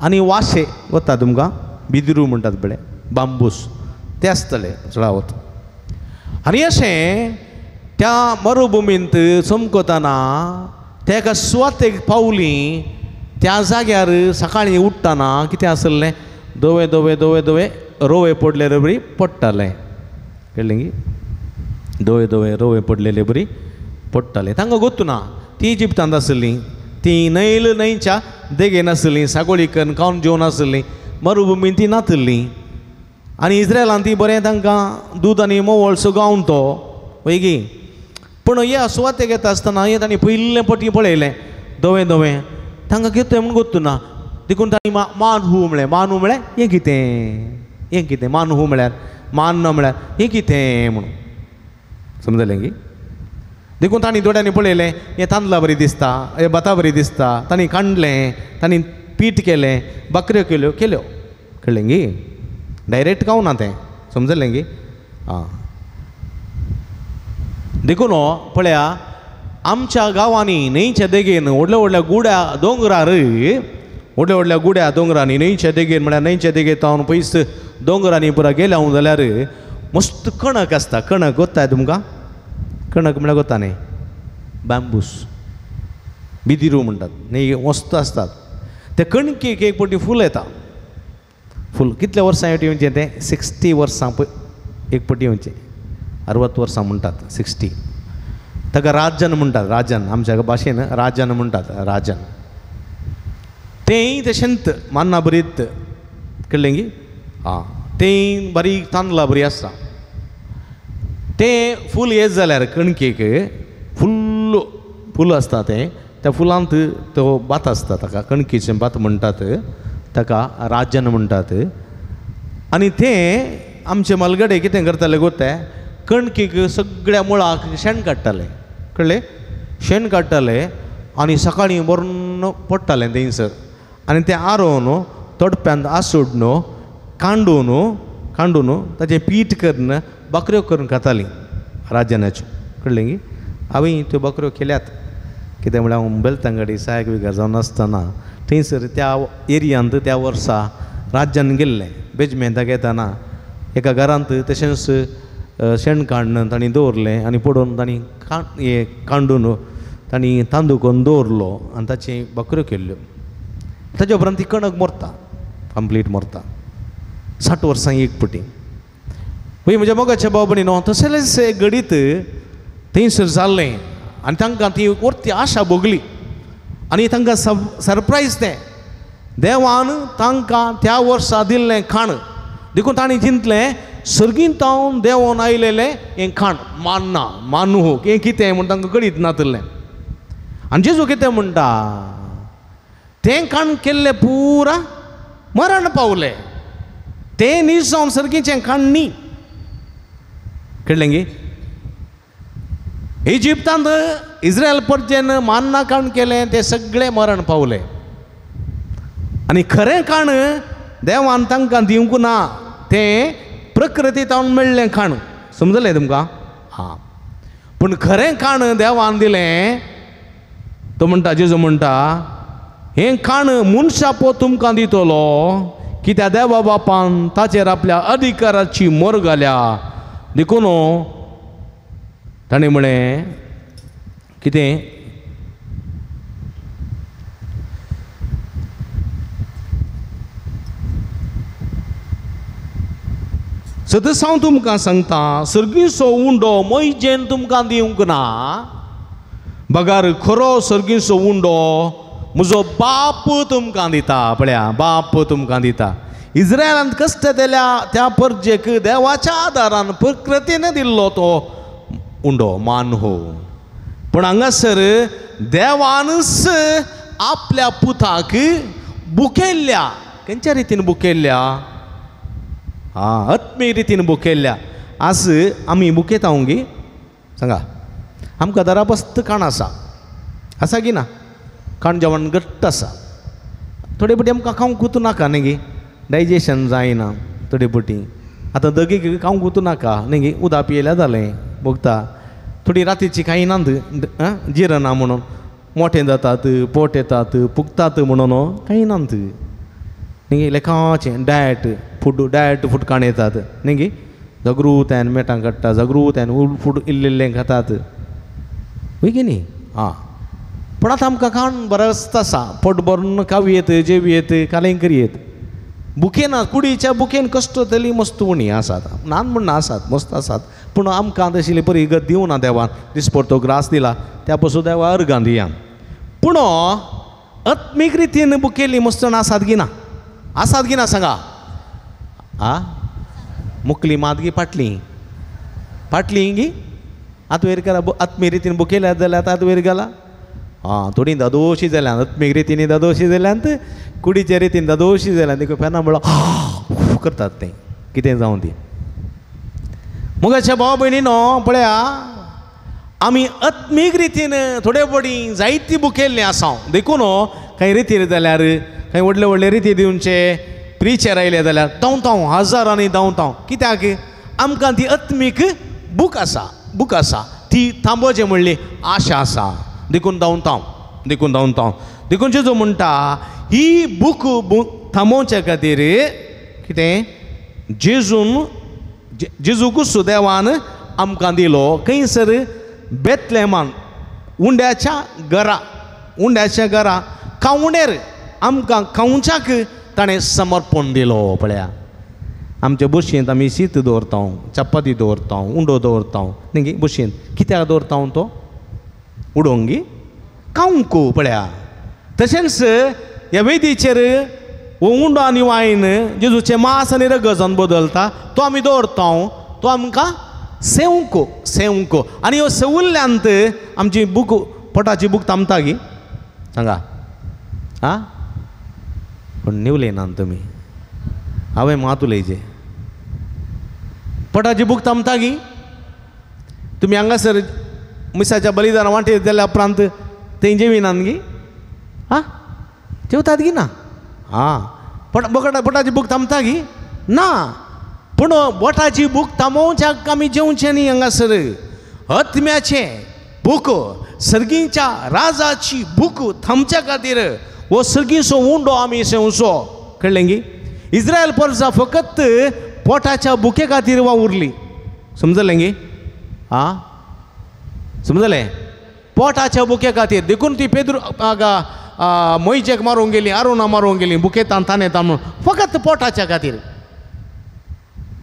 आनी वाशे वता तुमकां बिदरू म्हणटात पळय, बांबूस, ते आसतले सडावत. आनी अशें त्या मरुभुमींत चमकतना त्या एका सुवातेक पावली. त्या जाग्यार सकाळीं उठ्ठना कितें आसलें, धवे धवे धवे धवे रोवे पडलेले बरी पडटालें, कळ्ळें गी? धवे धवे रोवे पडलेले बरी पडटालें. तांकां गोत्तू ना, ती इजिप्तांत आसलीं, ती न्हयल न्हंयच्या देगेन आसलीं, सागोळी करून खावन जेवन आसलीं, मरुभुमींत ती नातल्लीं. आनी इस्रायलान ती बरें तांकां दूद आनी मोवळसो गावन तो वय गी. पूण ह्या सुवातेक येता आसतना हें तांणी पयलें पटी पळयलें धवें धवें, तांकां कितें म्हूण गोत्तू ना. देखून तांणी मान हू म्हळें, मान हू म्हळ्यार हें कितें, हें कितें, मान हू म्हळ्यार मान ना म्हळ्यार हें कितें म्हणून, समजलें गी? देखून तांणी दोळ्यांनी पळयलें, हें तांदळा बरी दिसता, हें भाता बरी दिसता. तांणी कांडलें, तांणी पीठ केलें, बकऱ्यो केल्यो केल्यो, कळ्ळें गी? डायरेक्ट खावना तें, समजलें गी? आं, देखून पळया आमच्या गांवांनी न्हंयच्या देगेन व्हडल्या व्हडल्या गुड्या दोंगरार, व्हडल्या व्हडल्या गुड्या दोंगरांनी न्हंयच्या देगेन म्हळ्यार न्हंयच्या देगेन तावन पयस दोंगरांनी पुरा गेल्या हांव जाल्यार मस्त कणक आसता. कणक गोत्ताय तुमकां? कणक म्हळ्यार गोत्ता न्ही, बांबूस, बिदिरू म्हणटात न्ही, मस्त आसतात. त्या कणकेक एक पटी फूल येता. फूल कितल्या वर्सां येवचें तें? 60 वर्सां एक पटी येवचें, 60 वर्सां म्हणटात, 60. ताका राजन म्हणटात, राजन आमच्या भाशेन राजन म्हणटात, राजन. तेंय तशेंच मान्ना बरीत, कळ्ळें गी? आं, तेंय बारीक तांदळा बरी आसता. तें फूल येत जाल्यार कणकेक फुल्ल फूल आसता तें, त्या फुलांत तो भात आसता, ताका कणकेचें भात म्हणटात, ताका राजन म्हणटात. आनी तें आमचे मालगडे कितें करताले गोते, कणकेक सगळ्या मुळाक शेण काडटाले, कळ्ळें? शेण काडटाले आनी सकाळीं बरून पडटालें थंयसर. आनी तें आरोवन तोडप्यांत आसोडून कांडून कांडून ताचें पीठ करून बकऱ्यो करून खातालीं राजनाच्यो, कळ्ळें गी? हांवें त्यो बकऱ्यो केल्यात. कितें म्हळ्यार हांव बेलतांगडी सहायक विगार जावन आसतना थंयसर त्या एरियांत त्या वर्सा राज्यान गेल्लें. बेजमेंताक येताना एका घरांत तशेंच शेण काडून तांणी दवरलें आनी पडोवन तांणी कांडून तांणी तांदूळ करून दवरलो आनी ताची बकऱ्यो केल्ल्यो. ताच्या उपरांत ती कणक मरता, कंप्लीट मरता, 60 वर्सां एक पटी. पळय म्हज्या मोगाच्या भाव भयणी न्हू, तशेंच घडीत थंयसर जाल्लें आनी तांकां ती वरती आशा भोगली आनी तांकां सरप्रायज तें देवान तांकां त्या वर्सा दिल्लें खाण. देखून तांणी चिंतलें सर्गींत तावन देवोन आयलेलें हें खाण, मान्ना, मानू हें कितें म्हूण तांकां कळीत नातलें. आनी जेजू कितें म्हणटा, तें खाण केल्लें पुरा मरण पावलें, तें नीज जावन सर्गीचें खाण न्ही, कळ्ळें गी? इजिप्तांत इस्रायल परजेन मान्ना खाण केलें तें सगळें मरण पावलें. आनी खरें खाण देवान तांकां दिवंक ना, तें प्रकृती तावन मेळ्ळें खाण, समजलें तुमकां? हां, पूण खरें खाण देवान दिलें. तो म्हणटा, जेजू म्हणटा, हें खाण मनशा पो तुमकां दितलो, कित्याक देवा बापान ताचेर आपल्या अधिकाराची मोर घाल्या. देखून ताणें म्हळें कितें, सदस हांव तुमकां सांगता, सर्गीचो उंडो मोयजेन तुमकां दिवंक ना, बगार खरो सर्गीचो उंडो म्हजो बाप तुमकां दिता. पळया, बाप तुमकां दिता. इस्रायलांत कश्ट दिल्या त्या परजेक देवाच्या आदारान प्रकृतीन दिल्लो तो उंडो मान हो. पूण हांगासर देवानच आपल्या पुताक बुकेल्ल्या, खंयच्या रितीन बुकेल्ल्या? आं आत्मीक रितीन बुकेल्ल्या आज आमी बुकेता गी सांगा आमकां दराबस्त काण आसा आसा की ना काण जेवण घट्ट आसा थोडे पटी आमकां खावंक नाका न्ही गी डायजेशन जायना थोडे पटी आतां दगीक खावंक नाका न्ही गी उदक पियेल्यार जालें भोगता थोडी रातीची खायना जिरना म्हणून मोठे जातात पोट येतात पुगतात म्हणून खायनात न्ही गी लेखाचें डायट फूड डायट फूड काण येतात न्ही गी जागृतायन मेटां काडटा जागृतायन फूड इल्लें इल्लें खातात वय की न्ही आं पूण आतां आमकां खाण बरस्त आसा पोट भरून खावयेत जेवयेत कालें करयेत बुकेन कुडीच्या बुकेन कश्ट जातली मस्त उणी आसात नान म्हण आसात मस्त आसात पूण आमकां तशी बरी गत दिवना देवान दिसपडतो ग्रास दिला त्या पसून देवा अर्गां दिया पूण आत्मीक रितीन बुकेली मस्त आसात की ना आसात की ना सांगा आ मुकली मात गी फाटली फाटली गी आतां वयर गेला आत्मीक रितीन बुकेल्या जाल्यार आतां वयर गेला आं थोडीं दादोशी जाल्यान आत्मीक रितीन दादोशी जाल्यान कुडीच्या रितीन दादोशी जाल्यान देखून फेना म्हणल्यार करतात तें कितें जावं ती मुगाच्या भाव भयणीनो पळया आमी आत्मीक रितीन थोडे पडी जायती बुकेल्ली आसा देखून कांय रितीर जाल्यार कांय व्हडले व्हडले रिती दिवचे प्रिचर आयले जाल्यार धांवता हजारांनी धांवता कित्याक आमकां ती आत्मीक बूक आसा बूक आसा ती थांबोवचें म्हणली आशा आसा देखून धांवता देखून धांवता देखून जेजू म्हणटा ही बूक थांबोवचे खातीर कितें जेजून जेजूकूच देवान आमकां दिलो खंयसर बेतलेमान उंड्याच्या घरा उंड्याच्या घरा खावणेर आमकां खावच्याक ताणें समर्पण दिलो पळया आमच्या बशयेंत आमी शीत दवरता चपाती दवरता उंडो दवरता न्ही गी बशयेंत कित्याक दवरता तो उडोवंक गी खावंक पळया तशेंच ह्या वेदीचेर हो उंडो आनी वायन जेजूचें मांस आनी रगत बदलता तो आमी दवरता तो आमकां सेवंक सेवंक आनी ह्यो सेवुल्ल्यांत आमची बूक पोटाची बूक थांबता गी सांगा आं पूण निवले ना तुमी हांवें मात उलयचें पोटाची बूक थांबता गी तुमी हांगासर मिसाच्या बलिदान वांटेर जाल्या उपरांत थंय जेविनात गी आं जेवतात गी ना आं पोटाची भूक थांबता गी ना पूण बोटाची भूक थांबोवच्याक आमी जेवचें न्ही हांगासर आत्म्याचें भूक सर्गीच्या राजाची भूक थांबच्या खातीर हो सर्गीचो उंडो आमी सेवचो कळ्ळें गी इस्रायल परजा फकत पोटाच्या भुके खातीर वावुरली समजलें गी आं समजलें पोटाच्या भुके खातीर देखून ती पेद्रू मोयजेक मारूंक गेली आरोना मारूंक गेली बुकेतान तानेतान म्हणून फकत पोटाच्या खातीर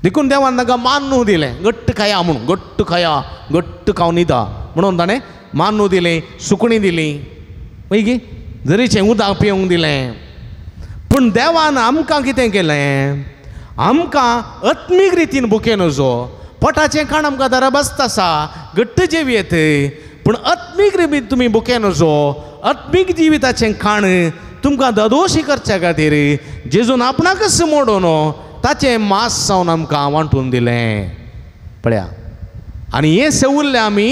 देखून देवान तांकां मान्नू दिलें घट्ट खाया म्हणून घट्ट खाया घट्ट खावन न्हिदा म्हणून ताणें मान्नू दिलें सुकणीं दिलीं वय गी जरीचें उदक पिवंक दिलें पूण देवान आमकां कितें केलें आमकां आत्मीक रितीन भुकेन जो पोटाचें खाण आमकां दराबस्त आसा घट्ट जेवयेत पूण आत्मीक रितीन तुमी भुकेन जो आत्मीक जिविताचें खाण तुमकां ददोशी करच्या खातीर जेजून आपणाकच मोडून ताचें मांस जावन आमकां वांटून दिलें पळया आनी हें सेवुल्लें आमी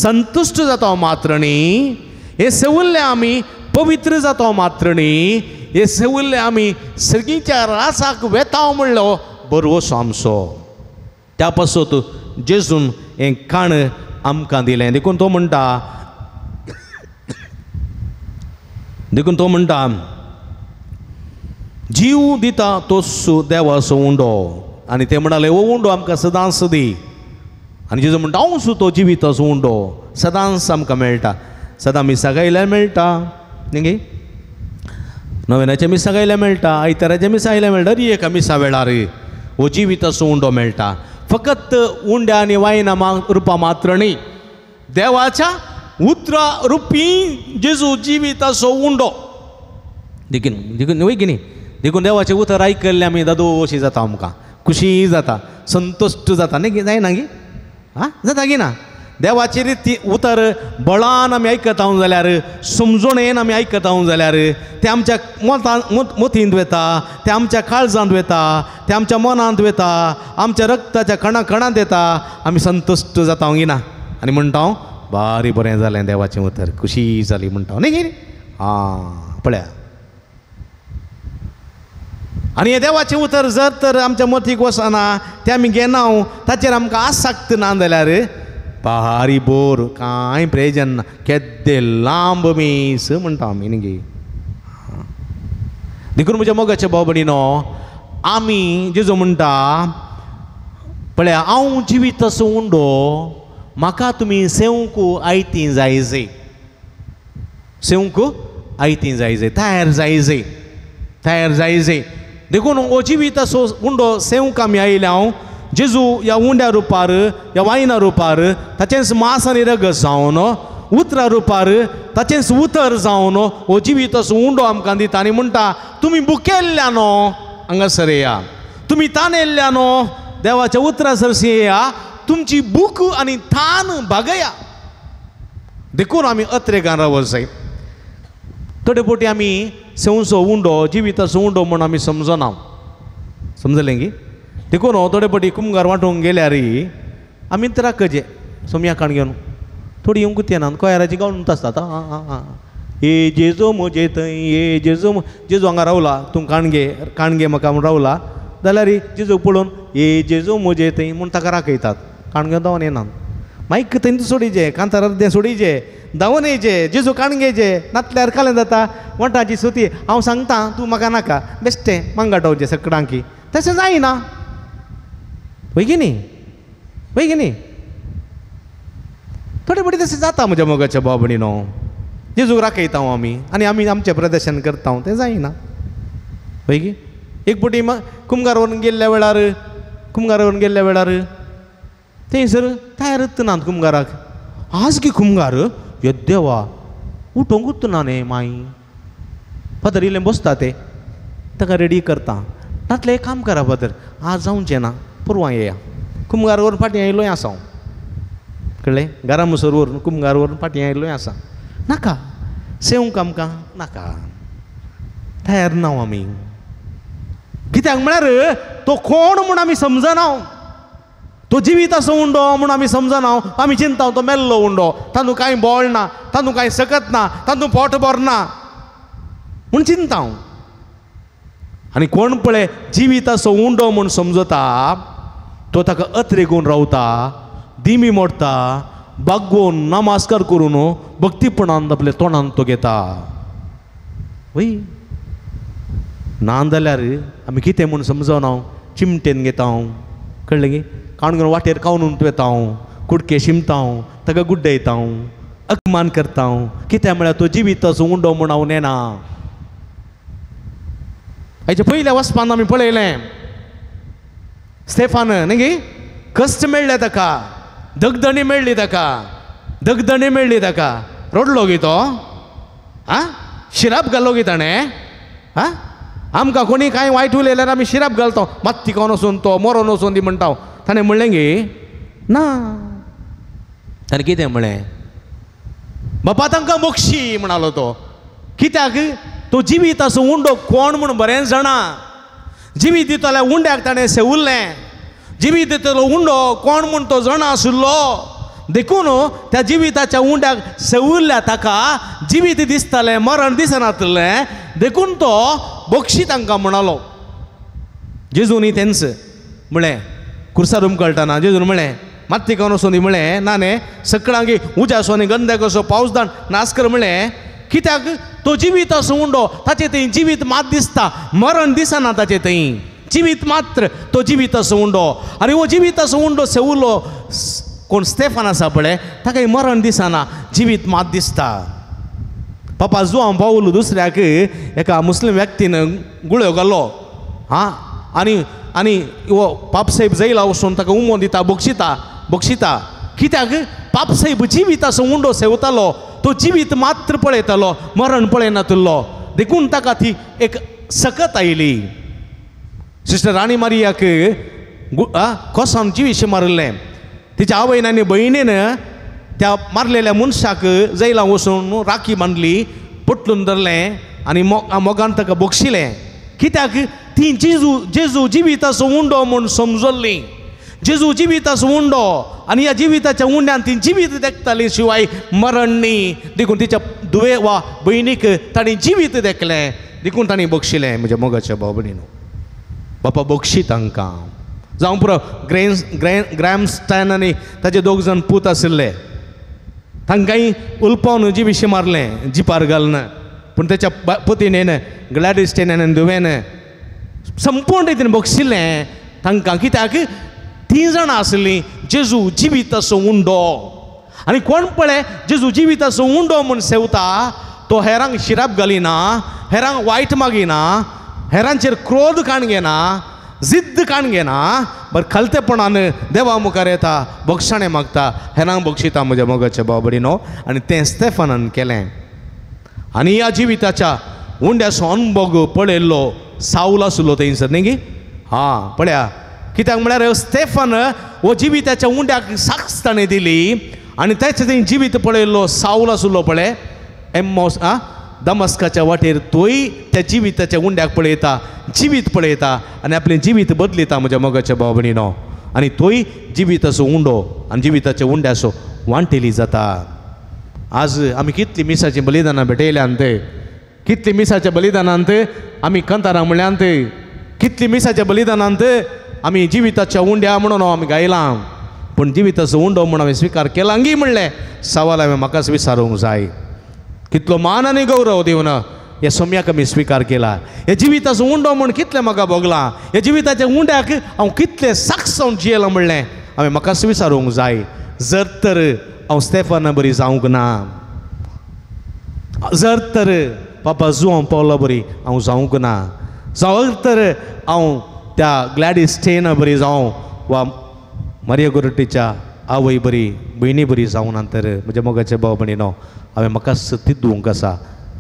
संतुश्ट जाता मात्र न्ही हें सेवुल्लें आमी पवित्र जाता मात्र न्ही हें सेवुल्लें आमी सर्गीच्या रासाक वेता म्हणलो बरोसो आमचो त्या पासत जेजून हें खाण आमकां दिलें देखून तो म्हणटा देखून तो म्हणटा जीव दिता तो देवाचो उंडो आनी ते म्हणाले हो उंडो आमकां सदांच दी आनी जेजू म्हणटा हांव सु तो जिविताचो उंडो सदांच आमकां मेळटा सदां मिसां गायल्यार मेळटा न्ही गी नवेनाच्या मिसां गायल्यार मेळटा आयताराच्या मिसां आयल्यार मेळटा री एका मिसा वेळार हो जिविताचो उंडो मेळटा फकत उंड्या आनी वायना रुपा मात्र न्ही देवाच्या उतरा रुपी जेजू जिविताचो उंडो देखून देखून वय की न्ही देखून देवाचें उतर आयकल्लें आमी दादोशी जाता आमकां खुशी जाता संतुश्ट जाता न्ही जायना गी आं जाता गी ना देवाची ती उतर बळान आमी आयकता जाल्यार, समजणेन आमी आयकता जाल्यार तें आमच्या मतींत वता, तें आमच्या काळजांत वता, तें आमच्या मनांत वता, आमच्या रक्ताच्या कणा कणांत येता. आमी संतुश्ट जाता गिना आनी म्हणटा बारी बरें जालें देवाचें उतर, खुशी जाली म्हणटा न्ही गी. आं पळया, आनी हें देवाचें उतर जर तर आमच्या मतीक वचना, तें आमी घेना, ताचेर आमकां आसक्त ना जाल्यार भारी बोर, कांय प्रयोजन ना, केद्दें लांब मीस म्हणटा आमी न्ही गी. देखून म्हज्या मोगाच्या भाव भयणीनो, आमी जेजू म्हणटा पळया, हांव जिवीत असो उंडो, म्हाका तुमी सेवंक आयती जायजे, सेवंक आयती जायजे, तयार जायजे, तयार जायजे. देखून हो जिवीत असो उंडो सेवंक आमी आयल्या. हांव जेजू ह्या उंड्या रुपार, ह्या वायना रुपार, ताचेंच मांस आनी रगत जावन, उतरा रुपार ताचेंच उतर जावन हो जिवीत असो उंडो आमकां दिता आनी म्हणटा तुमी भुकेल्ल्यानो हांगासर येया, तुमी तानेल्ल्यानो देवाच्या उतरा सरशी येया, तुमची भूक आनी तान भागया. देखून आमी अत्रेगान रावत जाय. थोडे फावटी आमी सेवचो उंडो, जिविताचो उंडो म्हूण आमी समजना, समजलें गी. देखून थोडे फावटी कुमगार वांटूंक गेल्यार आमी राखचे सोमया काण घेवन थोडी येवंकूच येना, कोयराची गावन आसतात. आं आं आं ए जेजो म्हजे थंय, ए जेजो जेजो हांगा रावला, तूं काणगे काणगे म्हाका म्हूण रावला जाल्यार जेजूक पळोवन ए जेजो म्हजे थंय म्हूण ताका राखयतात. काण घेवन धांवन येना, मायक थंय सोडीचे, कांतार अर्दें सोडीचे, धांवन येयचे, जेजू काणगेचे, नातल्यार कालें जाता वंटाची सुती हांव सांगता तूं म्हाका नाका, बेश्टें मांगाटोवचें सकडांकी, तशें जायना. वय की न्ही, वय की न्ही. थोडे फावटी तशें जाता म्हज्या मोगाच्या भाव भयणीनो, जेजूक राखयता आमी आनी आमी आमचें प्रदर्शन करता, तें जायना. वय की. एक फावटी कुमगार व्हरून गेल्ल्या वेळार, कुमगार व्हरून गेल्ल्या वेळार थंयसर तयारच नात कुमगाराक. आज की कुमगार येद्देवा उठोवंकूच ना न्ही माई, फादर इल्लें बसता ते ताका रेडी करता, नातलें एक काम करा फादर, आज जावचें ना, परवां येया. कुमगार व्हरून फाटीं आयिल्लोय आसा हांव, कळ्ळें, घरा मुसर व्हरून कुमगार व्हरून फाटीं आयिल्लोय आसा. नाका सेवंक आमकां नाका, तयार ना आमी. कित्याक म्हळ्यार तो कोण म्हूण आमी समजना, तो जिवीत असो उंडो म्हूण आमी समजना. आमी चिंता तो मेल्लो उंडो, तातूंत कांय बळ ना, तातूंत कांय सकत ना, तातूंत पोट भर ना म्हूण चिंता हांव. आनी कोण पळय जिवीत असो उंडो म्हूण समजता तो ताका अत्रेगून रावता, दिमी मोडटा, बागोवन नमस्कार करून भक्तीपणान आपल्या तोंडान तो घेता. वय ना जाल्यार आमी कितें म्हूण समजना, चिमटेन घेता हांव, कळ्ळें गी, काण घेवन वाटेर खावन वता हांव, कुडके शिमता हांव, ताका गुड्डयता हांव, अपमान करता हांव. कित्याक म्हळ्यार तो जिविताचो उंडो म्हूण हांव नेना. हाच्या पयल्या वचपान आमी पळयलें स्टेफान न्ही गी, कश्ट मेळ्ळे ताका, दगदणी मेळ्ळी ताका, दगदणी मेळ्ळी ताका, रडलो गी तो, आं शिराप घालो गी ताणें. आं आमकां कोणी कांय वायट उलयल्यार आमी शिराप घालता, मात्ती कोण वचून तो मरोन वचून दी म्हणटा. ताणें म्हणलें गी ना, ताणें कितें म्हणलें, बापा तांकां मोक्षी म्हणालो तो. कित्याक तो जिवीत असो उंडो कोण म्हूण बरें जाणा. जिवीत दितल्या उंड्याक ताणें सेवुल्लें, जिवीत दितलो उंडो कोण म्हूण तो जाणा आशिल्लो. देखून त्या जिविताच्या उंड्याक सेवुल्ल्या ताका जिवीत दिसतालें, मरण दिसनातलें. देखून तो बक्षी तांकां म्हणालो. जेजूनी तेंच म्हळें, कुर्सार उमकळटाना जेजून म्हळें, मात्ती खावन वचून दी म्हळें, ना न्ही सकळांगी उज्यासो आनी गंधकाचो पावस दाण नाश कर म्हळें. कित्याक तो जिवीत असो उंडो, ताचे थंय जिवीत मात दिसता, मरण दिसना ताचे थंय, जिवीत मात्र तो जिवीत असो उंडो. आनी हो जिवीत असो उंडो सेवुल्लो कोण स्टेफान आसा पळय, ताका मरण दिसना, जिवीत मात दिसता. पापा जुआंव पावलो दुसऱ्याक एका मुस्लीम व्यक्तीन गुळयो घालो, आं आनी आनी हो पापसाहेब जैला वचून ताका उमो दिता, बक्षिता बक्षिता. कित्याक पापसाहेब जिवीत असो उंडो सेवतालो, तो जिवीत मात्र पळयतालो, मरण पळयनातलो. देखून ताका ती एक सकत आयली. सिस्टर राणी मारियाक कोसान जिवीश मारिल्लें, तिच्या आवयन आनी भयणीन त्या मारलेल्या मनशाक जैलां वचून राखी बांदली, पोटलून धरलें आनी मोगान ताका बक्षिलें. कित्याक ती जेजू जेजू जिविताचो उंडो म्हूण समजल्ली. जेजू जिविताचो उंडो आनी ह्या जिविताच्या उंड्यान ती जिवीत देखताली शिवाय मरण न्ही. देखून तिच्या धुवे वा भयणीक तांणी जिवीत देखलें, देखून तांणी बक्षिलें. म्हज्या मोगाच्या भाव भयणीनो, बापा बक्षी तांकां. जावं पुरो ग्रॅमस्टॅन आनी ताचे दोग जाण पूत आशिल्ले, तांकांय उलपावन जिविशी मारलें जिपार घालून. पूण ताच्या पतीणेन ग्लॅडिस्टेन आनी धुवेन संपूर्ण रितीन बक्षिल्लें तांकां. कित्याक तीं जाणां आसलीं जेजू जिविताचो उंडो. आनी कोण पळय जेजू जिविताचो उंडो म्हूण सेवता तो हेरांक शिराप घालिना, हेरांक वायट मागिना, हेरांचेर क्रोध काण घेना, जिद्द काण घेना, बरें खालतेपणान देवा मुखार येता, बक्षाणें मागता, हेरांक बक्षिता. म्हज्या मोगाच्या भाव भयणीनो, आनी तें स्टेफनान केलें. आनी ह्या जिविताच्या उंड्याचो अनभोग पळयल्लो सावल आसलो थंयसर न्ही गी. हां पळया, कित्याक म्हळ्यार स्टेफन हो जिविताच्या उंड्याक साक्ष ताणें दिली आनी ताचें थंय जिवीत पळयल्लो सावल आसलो पळय एम्मोस आ दमस्काच्या वाटेर तोय त्या जिविताच्या उंड्याक पळयता, जिवीत पळयता आनी आपलें जिवीत बदलिता. म्हज्या मोगाच्या भाव भयणीनो, आनी तोय जिविताचो उंडो आनी जिविताच्या उंड्याचो वांटेली जाता. आज आमी कितलीं मिसाचीं बलिदानां भेटयल्यांत, कितलीं मिसाच्या बलिदानांत आमी कंतारां म्हणल्यांत, कितलीं मिसाच्या बलिदानांत आमी जिविताच्या उंड्या म्हणून आमी गायलां, पूण जिविताचो उंडो म्हूण हांवें स्विकार केलांगी म्हणलें सवाल हांवें म्हाकाच विचारूंक जाय. कितलो मान आनी गौरव दिवन ह्या सोम्याक आमी स्विकार केला. ह्या जिविताचो उंडो म्हूण कितलें म्हाका भोगलां, ह्या जिविताच्या उंड्याक हांव कितलें साक्ष जावन जियेलां म्हणलें हांवें म्हाकाच विचारूंक जाय. जर तर हांव स्टेफाना बरी जावंक ना, जर तर पापा जुआंव पावला बरी हांव जावंक ना, जर तर हांव त्या ग्लॅडीस स्टेना बरी जावं वा मारिया गोरटीच्या आवय बरी भयणी बरी जावं ना तर म्हज्या मोगाच्या भाव भयणीनो, हांवें म्हाका तिद्दूंक आसा,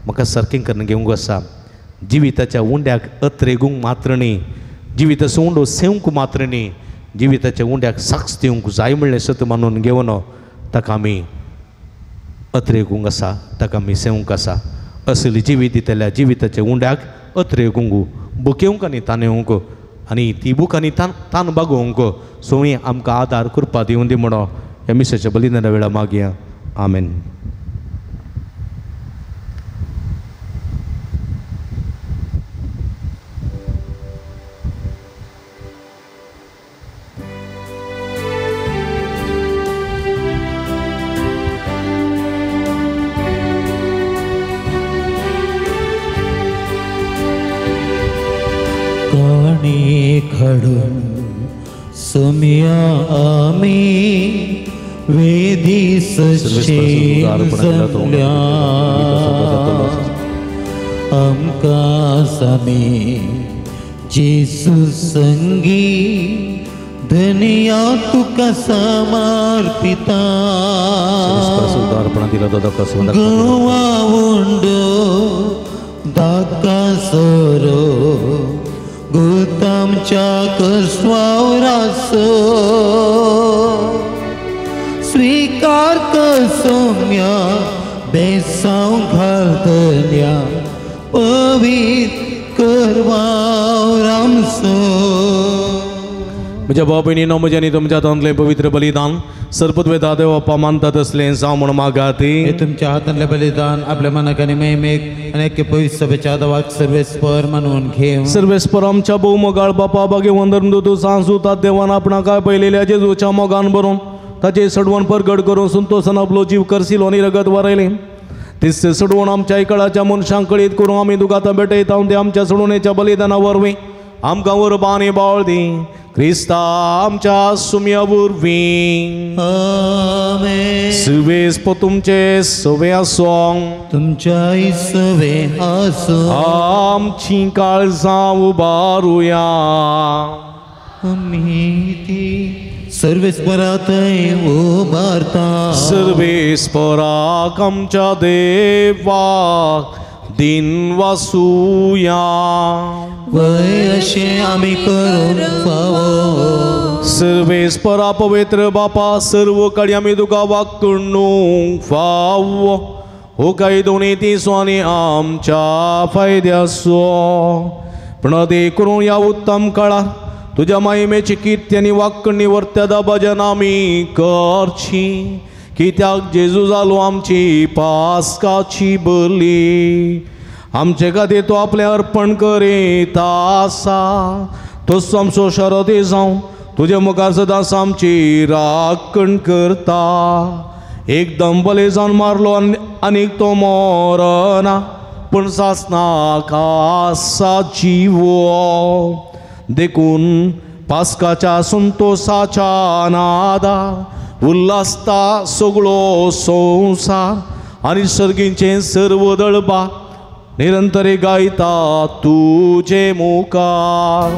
म्हाका सारकें करून घेवंक आसा. जिविताच्या उंड्याक अत्रेगूंक मात्र न्ही, जिविताचो उंडो सेवंक मात्र न्ही, जिविताच्या उंड्याक साक्ष दिवंक जाय म्हणलें सत मानून घेवन ताका आमी अत्रेगूंक आसा, ताका आमी सेवंक आसा. असली जिवीत दितल्या जिविताच्या उंड्याक अत्रेगूंक, बुकेवंक आनी तानेवंक आनी ती बूक आनी तान तान बागोवंक सोंवी आमकां आदार कृपा दिवं दी म्हणो ह्या मिसाच्या बलिदाना वेळा मागया. आमेन. खडून सोम्या आमी वेदी सशे जमल्या, आमकां सामी जेसू संगी धनिया तुका समर्पिता. गोवा उंडो दाका सोरो गुतामच्या कसवावरासो स्वीकार कर सोम्या बेसांव घालतल्या पवित्र करवावरामसो. म्हज्या भाव भयणीनो, म्हज्या आनी तुमच्या हातांतलें पवित्र बलिदान सर्पद्वेता देव मानतात असलें जावं म्हूण मागाती. तुमच्या हातांतलें बलिदान आपल्या मनाक आनी महिमेक आनी एके पवित्र सभेच्या देवाक सर्वेस्पर मानून घेवं. सर्वेस्पर आमच्या भोवमोगाळ बापा भाग्यवंत तूं सांजूतात देवान आपणा काय पळयलेल्या जेजूच्या मोगान भरून ताचे सडवण परगट करून संतोसान आपलो जीव करसिलो आनी रगत वारयलें. तिस सडवण आमच्या इकळाच्या मनशांक कळीत करून आमी दुगातां भेटयता ते आमच्या सडवणेच्या बलिदाना वरवीं आमकां उर्बा आनी बावळ दी. क्रिस्ता आमच्या सुम्या वरवीं. आमेन. सुवेस तुमचे सवे आसूं, तुमच्याय सवे आसूं. आमचीं काळजां उबारुया. आमी ती सर्वेस्परा थंय उबारता. सर्वेस्पराक आमच्या देवाक दिन वासुया वय अशें आमी करूंक फावो सर्वेस्परा पवित्र बापा सर्व कडेन आमी तुका वागणूक फावो हो काय दोनी तिसो आनी आमच्या फायद्याचो पूण ते करून ह्या उत्तम काळार तुज्या माहिमेची किर्ती आनी वागणी वर्त्या भजन आमी करची कित्याक जेजू जालो आमची पास्काची बली आमचे खातीर तो आपलें अर्पण करीत आसा तसो आमचो शरदी जावन तुजे मुखार सदांच आमची राखण करता एकदम बले जावन मारलो आनीक तो मरना पूण सासनाक आसा जिवो देखून पास्काच्या संतोसाच्या नादा उल्हासता सगळो संवसार आनी सर्गींचें सर्व दळबा निरंतर गायता तुजे मुखार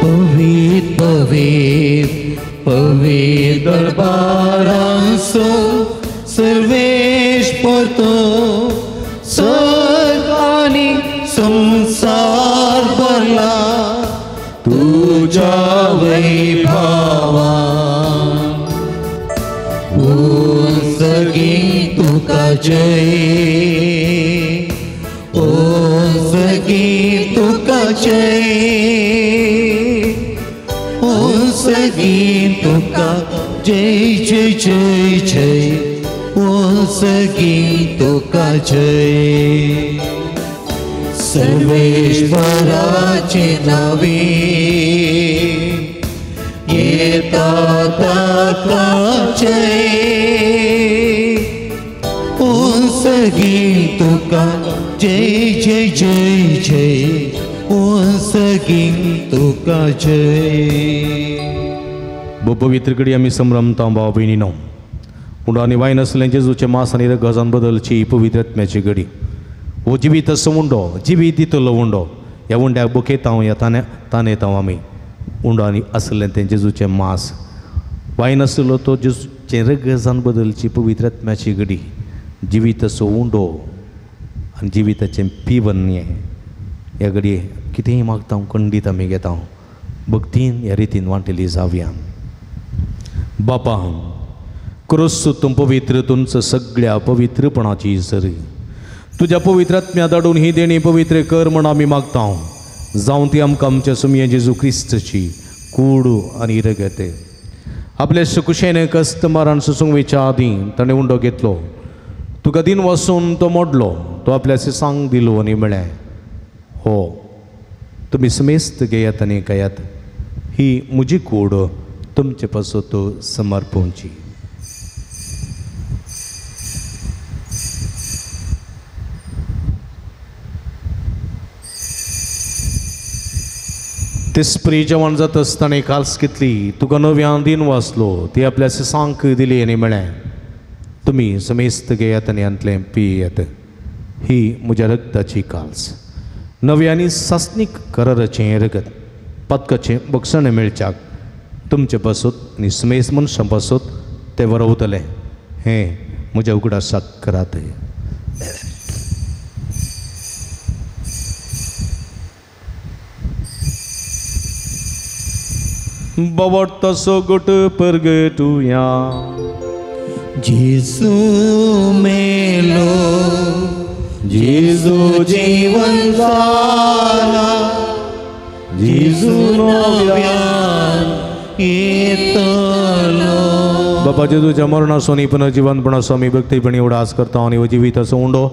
पवित्र पवित्र पवित्र दरबारांसो सर्वेश परतो सर्ग आनी संवसार भरला तुज्या वैभवान सगी तुका जय ओ सगी तुका जय ओ सगी तुका जय जय जय जय ओ सगी तुका जय सर्वेश्वराचे नावे येता ताका जय ओ सगी तुका जय जय जय जय ओ सगी तुका जय. पवित्र कडी आमी संभ्रमता भाव भयणीनो उंडो आनी वायन आसलें जेजूचें मास आनी रगजान बदलची पवित्र आत्म्याची घडी. हो जिवीत असो उंडो जिवीत दितलो उंडो ह्या उंड्याक बुकेता ह्या ताने तानेता आमी उंडो आनी आसलें तें जेजूचें मास वायन आसलो तो जेजूचें रगजान बदलची पवित्र आत्म्याची घडी. जिवीत असो उंडो आनी जिविताचें पिवन हें ह्या घडये कितेंय मागता खंडीत आमी घेता भक्तीन ह्या रितीन वांटेली जावया. बापा क्रोस तूं पवित्र तुमचं सगळ्या पवित्रपणाची सरी तुज्या पवित्र आत्म्या धाडून ही देणी पवित्र कर म्हण आमी मागता जावं ती आमकां आमच्या सुमये जेजू क्रिस्तची कूड आनी रगत. आपले सुकुशेन कस्तमारान सुसूंक आदीं ताणें उंडो घेतलो तुका दिन वसून तो मोडलो तो आपल्या सांग दिलो आनी म्हळें हो तुमी समेस्त घेयात आनी खायात ही म्हजी कूड तुमचे पासत समर्पणची. तेस्प्री जेवण जाता आसतना काल्स घेतली तुका नव्यान दिन वाचलो ती आपल्या सांक दिली आनी म्हळें तुमी समेस्त घेयात आनी हांतलें पियात ही म्हज्या रगताची काल्स नव्या आनी सासणीक कराराचें रगत पातकाचें बक्षण मेळच्याक तुमचे पासत आनी समेस्त मनशां पासत तें वरवतलें हें म्हज्या उगडासाक करात. बाबा सोगट परगटुया जेजू मेलो जेजू जीवन जाला जेजू नव्यान येतलो. बाबा जेजूच्या मरणासून पुनर्जीवनपणाचो आमी भक्तीपणी उडास करता आनी हो जिवीत असो उंडो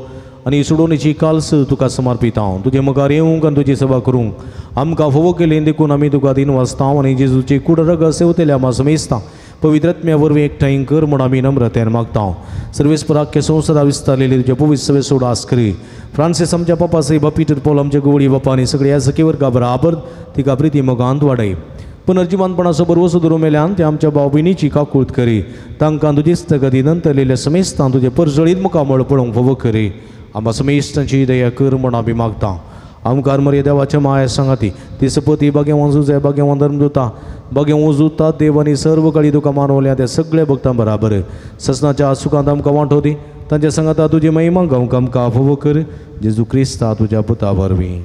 आनी सोडोवणेची काल्स तुका समर्पिता तुजे मुखार येवंक आनी तुजी सेवा करूंक आमकां फोवो केली देखून आमी तुका दिन वाचता आनी जेजूची कूड रगत सेवतल्या आमा समेस्ता पवित्र आत्म्या वरवीं एकठांय कर म्हूण आमी नम्रतेन मागता. सर्वेस्पर आख्खे संवसारा विस्तारलेली तुज्या पवित्र सभे उडास करी फ्रांसीस आमच्या पापा साहेब पीटर पॉल आमच्या गोवळी बापा आनी सगळ्या सखी वर्गा बराबर तिका प्रिती मोगांत वाडय. पुनर्जिवनपणाचो बरवसो धरून मेल्यान ते आमच्या भाव भयणीची काकूत करी तांकां तुजीच तगदी नंतरलेल्या समेस्तान तुजें परजळीत मुखामळ पळोवंक फावो करी आमकां समेस्तांची दया कर म्हूण आमी मागता. आमकार मरे देवाच्या माया सांगाती ती सपती बागेवान जुजाय बागेवान धर्मदुता बागेवान जुता देव आनी सर्व काळी तुका मानवल्या त्या सगळ्या भक्तां बराबर ससनाच्या सुखांत आमकां वांटो दी तांच्या सांगाता तुजी महिमा गावंक आमकां फावो कर जेजू क्रिस्ता तुज्या पुता वरवीं.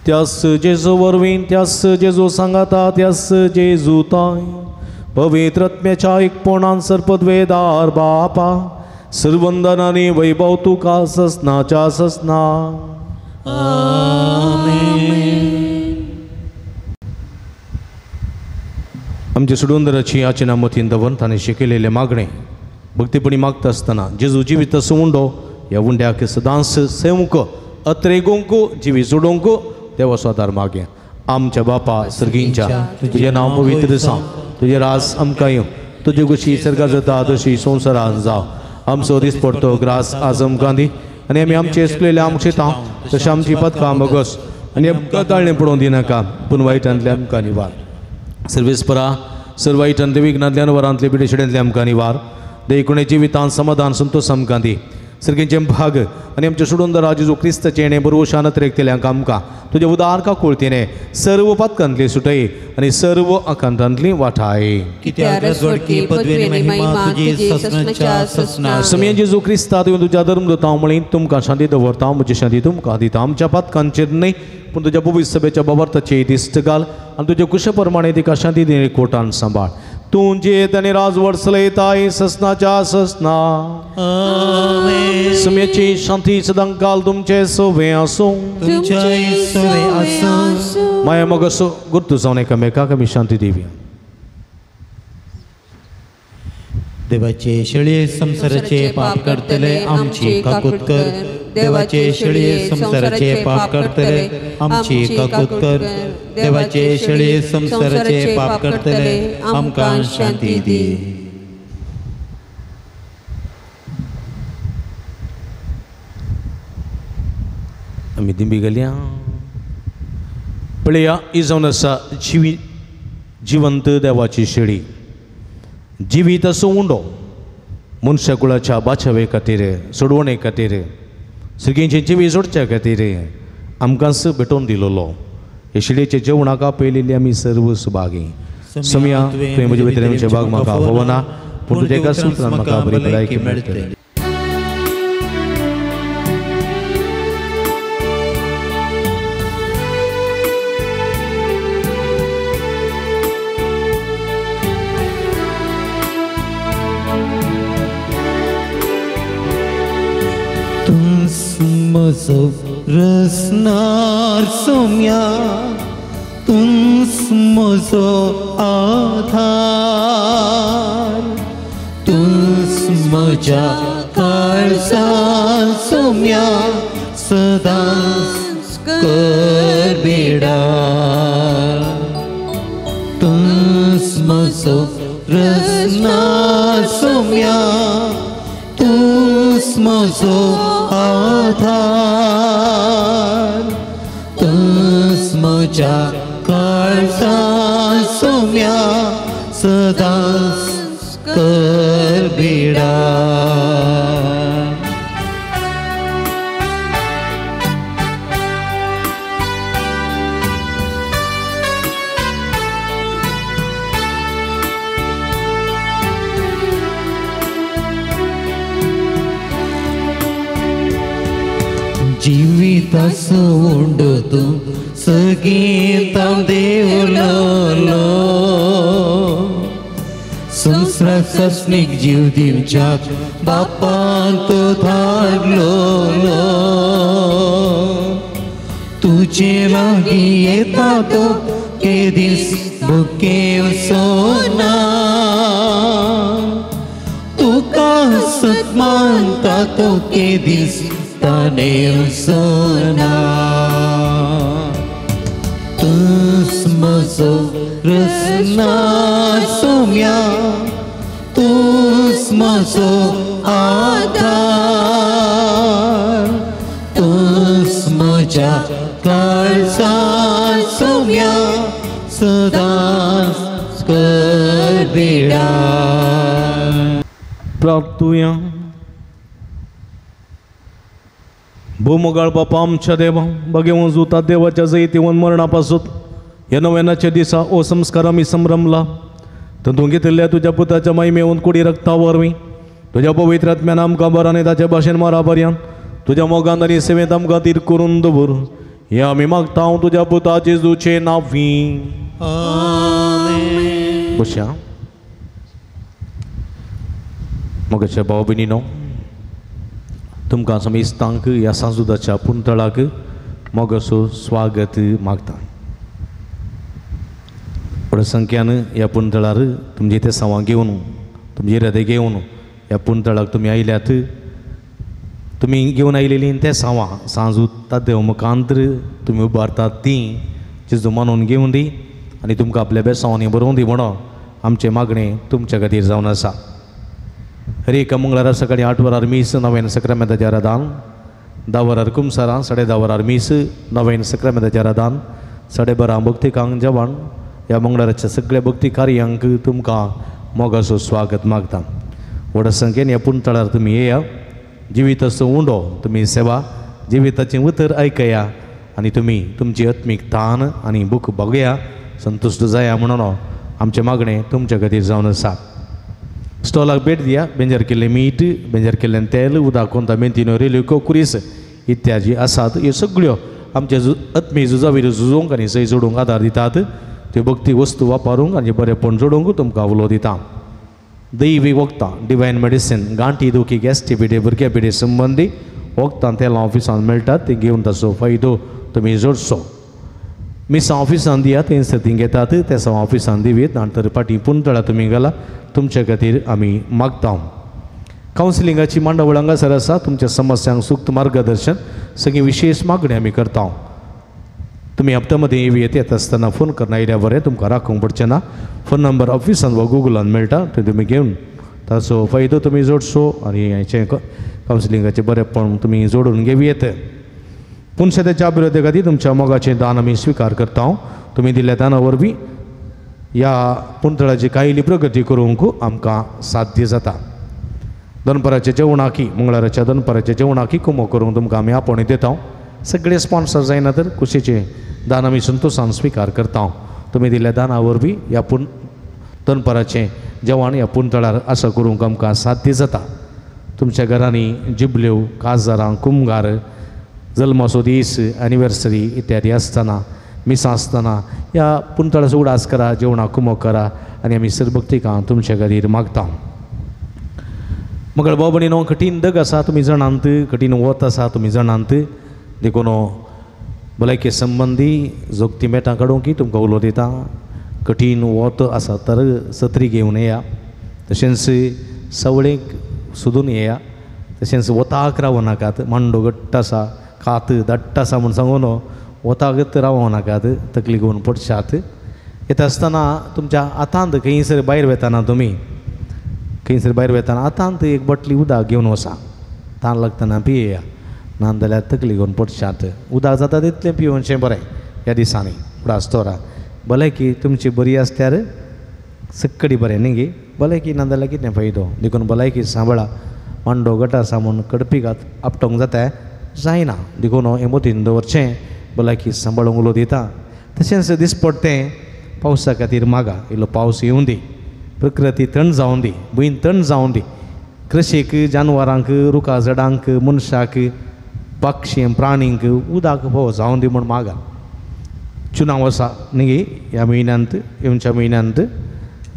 त्यास जेजू वरवीं त्यास जेजू सांगाता त्यास जेजू ताय पवित्र आत्म्याच्या एकपणान सर्पद्वेदार बापा सर्वंदन आनी वैभव तुका ससनाच्या ससना. आमेन. आमच्या सुडुंदराची याचना मतीन दवरून ताणें शिकयलेलें मागणें भक्तीपणी मागता आसतना जेजू जिवीत असो उंडो ह्या उंड्याक सदांच सेवंक अत्रेगोंक जिवी जोडोवंक देवाचो आदार मागया. आमच्या बापा सर्गींच्या तुजें नांव पवित्र जावं, तुजें राज आमकां येवं, तुजी खुशी सर्गात जाता तशी संवसारांत जावं. आमचो दीस पडतो ग्रास आज आमकां दी आनी आमी आमचे चुकलेले आमचे तांव तशें आमची पदकां बोगस आनी आमकां ताळणें पडोवंक दिनाका पूण वायटांतले आमकां निवार. सर्वेस्परा सर्व वायटांतले विघ्नांतल्यान वरांतले पिडेशिडेंतले आमकां निवार. देखून जिवितांत समाधान संतोष आमकां दी. सर्गींचे भाग आनी आमच्या सोडून जेजू क्रिस्ताचें हेणें बरोवशान अत्रेकतल्यांक आमकां तुज्या उदार काकुळतीने सर्व पातकांतली सुटय आनी सर्व आकांतांतली वाठाय. समें जेजू क्रिस्ता तुवें तुज्या धर्मदूतां म्हळी तुमकां शांती दवरता म्हजी शांती तुमकां दिता. आमच्या पातकांचेर न्हय पूण तुज्या पवित्र सभेच्या बाबार्थाचे दिश्ट घाल आनी तुज्या कुशे प्रमाणे तिका शांती दिणे कोटान सांबाळ. तूं जियेत आनी राजवट चलयताय ससनाच्या ससना. समेची शांती सदांकाल तुमचे सोवे आसूं. माया मोगाचो गुर्तू जावन एकामेकाक आमी शांती दिवया. देवाचे शेळये संसाराचे पाप करतले आमची काकूत कर. देवाचे शेळये संसाराचे पाप करतले आमची काकूत कर. देवाचे शेळये संसाराचे पाप करतले आमकां शांती दी. आमी दिंबी गेल्या पळया ही जावन आसा जिवंत देवाची शेळी जिवीत असो उंडो मनशा कुळाच्या बाचावे खातीर सोडवणे खातीर सगळ्यांचे जिवी जोडच्या खातीर आमकांच भेटोवन दिलोलो. हे शिळेचे जेवणाक आपयलेली आमी सर्व सुभागी. समिया तुवें म्हजे भितर आमचे भाग म्हाका आपोवना पूण तुज्या एका सुत्रान म्हाका बरी भलायकी मेळटली. म्हजो रसनार सोम्या तूंच म्हजो आधार तूंच म्हज्या काळजान सोम्या सदांच कर बेडार. तूंच म्हजो रसनार सोम्या तूंच म्हजो आधार तूंच म्हज्या काळजान सोम्या सदांच कर बेडार. जिविताचो उंडो तूं सगीतां देवलो संवसार ससनीक जीव दिवच्याक बापान तो धाडलो. तुजे लागीं येता तो केदीस भुकेवचो ना तुका सत मानता तो केदीस तानेवचो ना. तूंच म्हजो रसनार सोम्या तूंच म्हजो आधार तूंच म्हज्या काळजान सोम्या सदांच कर बेडार. प्रार्थुया. भोमोगाळ बापा आमच्या देवा बगेवन जुता देवाच्या जैतिवन मरणा पासून ह्या नव्यानाच्या दिसा ओ संस्कार आमी संभ्रमला. तातूंत घेतिल्ल्या तुज्या पुताच्या महिमेवन कुडी रक्ता वरवीं तुज्या पवित्र आत्म्यान आमकां बरो आनी ताचे भाशेन मरा पर्यंत तुज्या मोगान आनी सेवेंत आमकां तीर करून दवर. हें आमी मागता तुज्या पुता जेजूचे नांवी. बसया. मोगाच्या भाव भयणीनो, तुमकां समेस्तांक ह्या सांजुदाच्या पुंतळाक मोगाचो स्वागत मागता. व्हड संख्यान ह्या पुंतळार तुमचे ते सवां घेवन तुमचे इरादे घेवन ह्या पुंतळाक तुमी आयल्यात. तुमी घेवन आयलेलीं ते सवां सांजू तादेव मुखांतर तुमी उबारतात तीं जेजू मानून घेवन दी आनी तुमकां आपल्या बेसांवांनी बरोवन दी म्हणून आमचें मागणें तुमच्या खातीर जावन आसा. हर एका मंगळारा सकाळी 8 वरार मीस नव्यान सक्रामेंताचें आराधन, 10 वरार कुमसारां, 10:30 वरार मीस नव्यान सक्रामेंताचें आराधन, 12:30 भक्तिकांक जेवण. ह्या मंगळाराच्या सगळ्या भक्ती कार्यांक तुमकां मोगाचो स्वागत मागता. व्हड संख्येन ह्या पुंतळार तुमी येया. जिविताचो उंडो तुमी सेवा जिविताचें उतर आयकया आनी तुमी तुमची आत्मीक तान आनी भूक बघया संतुश्ट जाया म्हणून आमचें मागणें तुमच्या खातीर जावन आसा. स्टॉलाक भेट दिया. बेंजर केल्लें मीठ, बेंजर केल्लें तेल, उदक, कोंता, मेंतिनो, रेल्यो, कुरीस इत्यादी आसात. ह्यो सगळ्यो आमच्या आत्मीय झुजावीर झुजोवंक आनी सय जोडूंक आदार दितात. त्यो भक्ती वस्तू वापरूंक आनी बरेपण जोडूंक तुमकां उलो दिता. दैवी वखदां, डिवायन मेडिसीन, गांठी दुखी, गॅस्ट्री पिडे, भुरग्या पिडे संबंदी वखदां तेलां ऑफिसांत मेळटात. ती घेवन ताचो फायदो तुमी जोडचो. मिसां ऑफिसांत दिया, थंयसर ती घेतात. तेसां ऑफिसांत दिवयेत नातर फाटीं पुंतळा तुमी घाला. तुमच्या खातीर आमी मागता. कावन्सिलिंगाची मांडावळ हांगासर आसा. तुमच्या समस्यांक सूक्त मार्गदर्शन सगळी विशेष मागणी आमी करता. तुमी हप्ता मदीं येवयेत. येता आसतना फोन करून आयल्या बरें, तुमकां राखूंक पडचें ना. फोन नंबर ऑफिसान वा गुगलान मेळटा, थंय तुमी घेवन ताचो फायदो तुमी जोडचो आनी हाचें कावन्सिलिंगाचें बरेंपण तुमी जोडून घेवयेत. पुनशेच्या अभिवृद्धी खातीर तुमच्या मोगाचें दान आमी स्विकार करता. तुमी दिल्ल्या दाना वरवीं ह्या पुंतळाची कायली प्रगती करूंक आमकां साध्य जाता. दनपाराच्या जेवणाकी, मंगळाराच्या दनपाराच्या जेवणाकी कुमो करूंक तुमकां आमी आपोवणें दिता. सगळे स्पॉन्सर जायना तर कुशीचें दान आमी संतोशान स्विकार करता. तुमी दिल्ल्या दाना वरवीं ह्या दनपाराचें जेवण ह्या पुंतळार आसा करूंक आमकां साध्य जाता. तुमच्या घरांनी जिबल्यो, काजारां, कुमगार, जल्माचो दीस, एनिवर्सरी इत्यादी आसतना, मिसां आसतना ह्या पुंतळाचो उडास करा, जेवणाक कुमो करा आनी आमी सरभक्तिकां तुमच्या खातीर मागता. मगळ भाव भयणीनो, कठीण दग आसा तुमी जाणांत, कठीण वत आसा तुमी जाणांत. देखून भलायके संबंदी जोगती मेटां काडूंक तुमकां उलो दिता. कठीण वत आसा तर सत्री घेवन येया, तशेंच सवळेक सोदून येया, तशेंच वताक रावूं नाकात. मांडो घट्ट आसा, कात दाट्ट आसा म्हूण सांगून वताकच रावूं नाकात, तकली घेवन पडशात. येता आसतना तुमच्या हातांत खंयसर भायर वेताना, तुमी खंयसर भायर वेताना हातांत एक बाटली उदक घेवन वसा. तान लागतना पियेया, ना जाल्यार तकली घेवन पडशात. उदक जाता तितलें पिवनचें बरें ह्या दिसांनी. उडास दवरा. भलायकी तुमची बरी आसल्यार सक्कडी बरें न्ही गे. भलायकी ना जाल्यार कितें फायदो. देखून भलायकी सांबाळा. मांडो गट आसा म्हूण कडपीक आपटोंक जाता जायना. देखून हें मतीन दवरचें. भलायकी सांबाळूंक उलो दिता. तशेंच दिसपडटें पावसा खातीर मागा. इल्लो पावस येवं दी, प्रकृती थंड जावं दी, भूंय थंड जावं दी. कृशीक, जानवरांक, रुखा झाडांक, मनशाक, पक्षी प्राणींक उदक फावो जावं दी म्हूण मागा. चुनाव आसा न्ही ह्या म्हयन्यांत, येवच्या म्हयन्यांत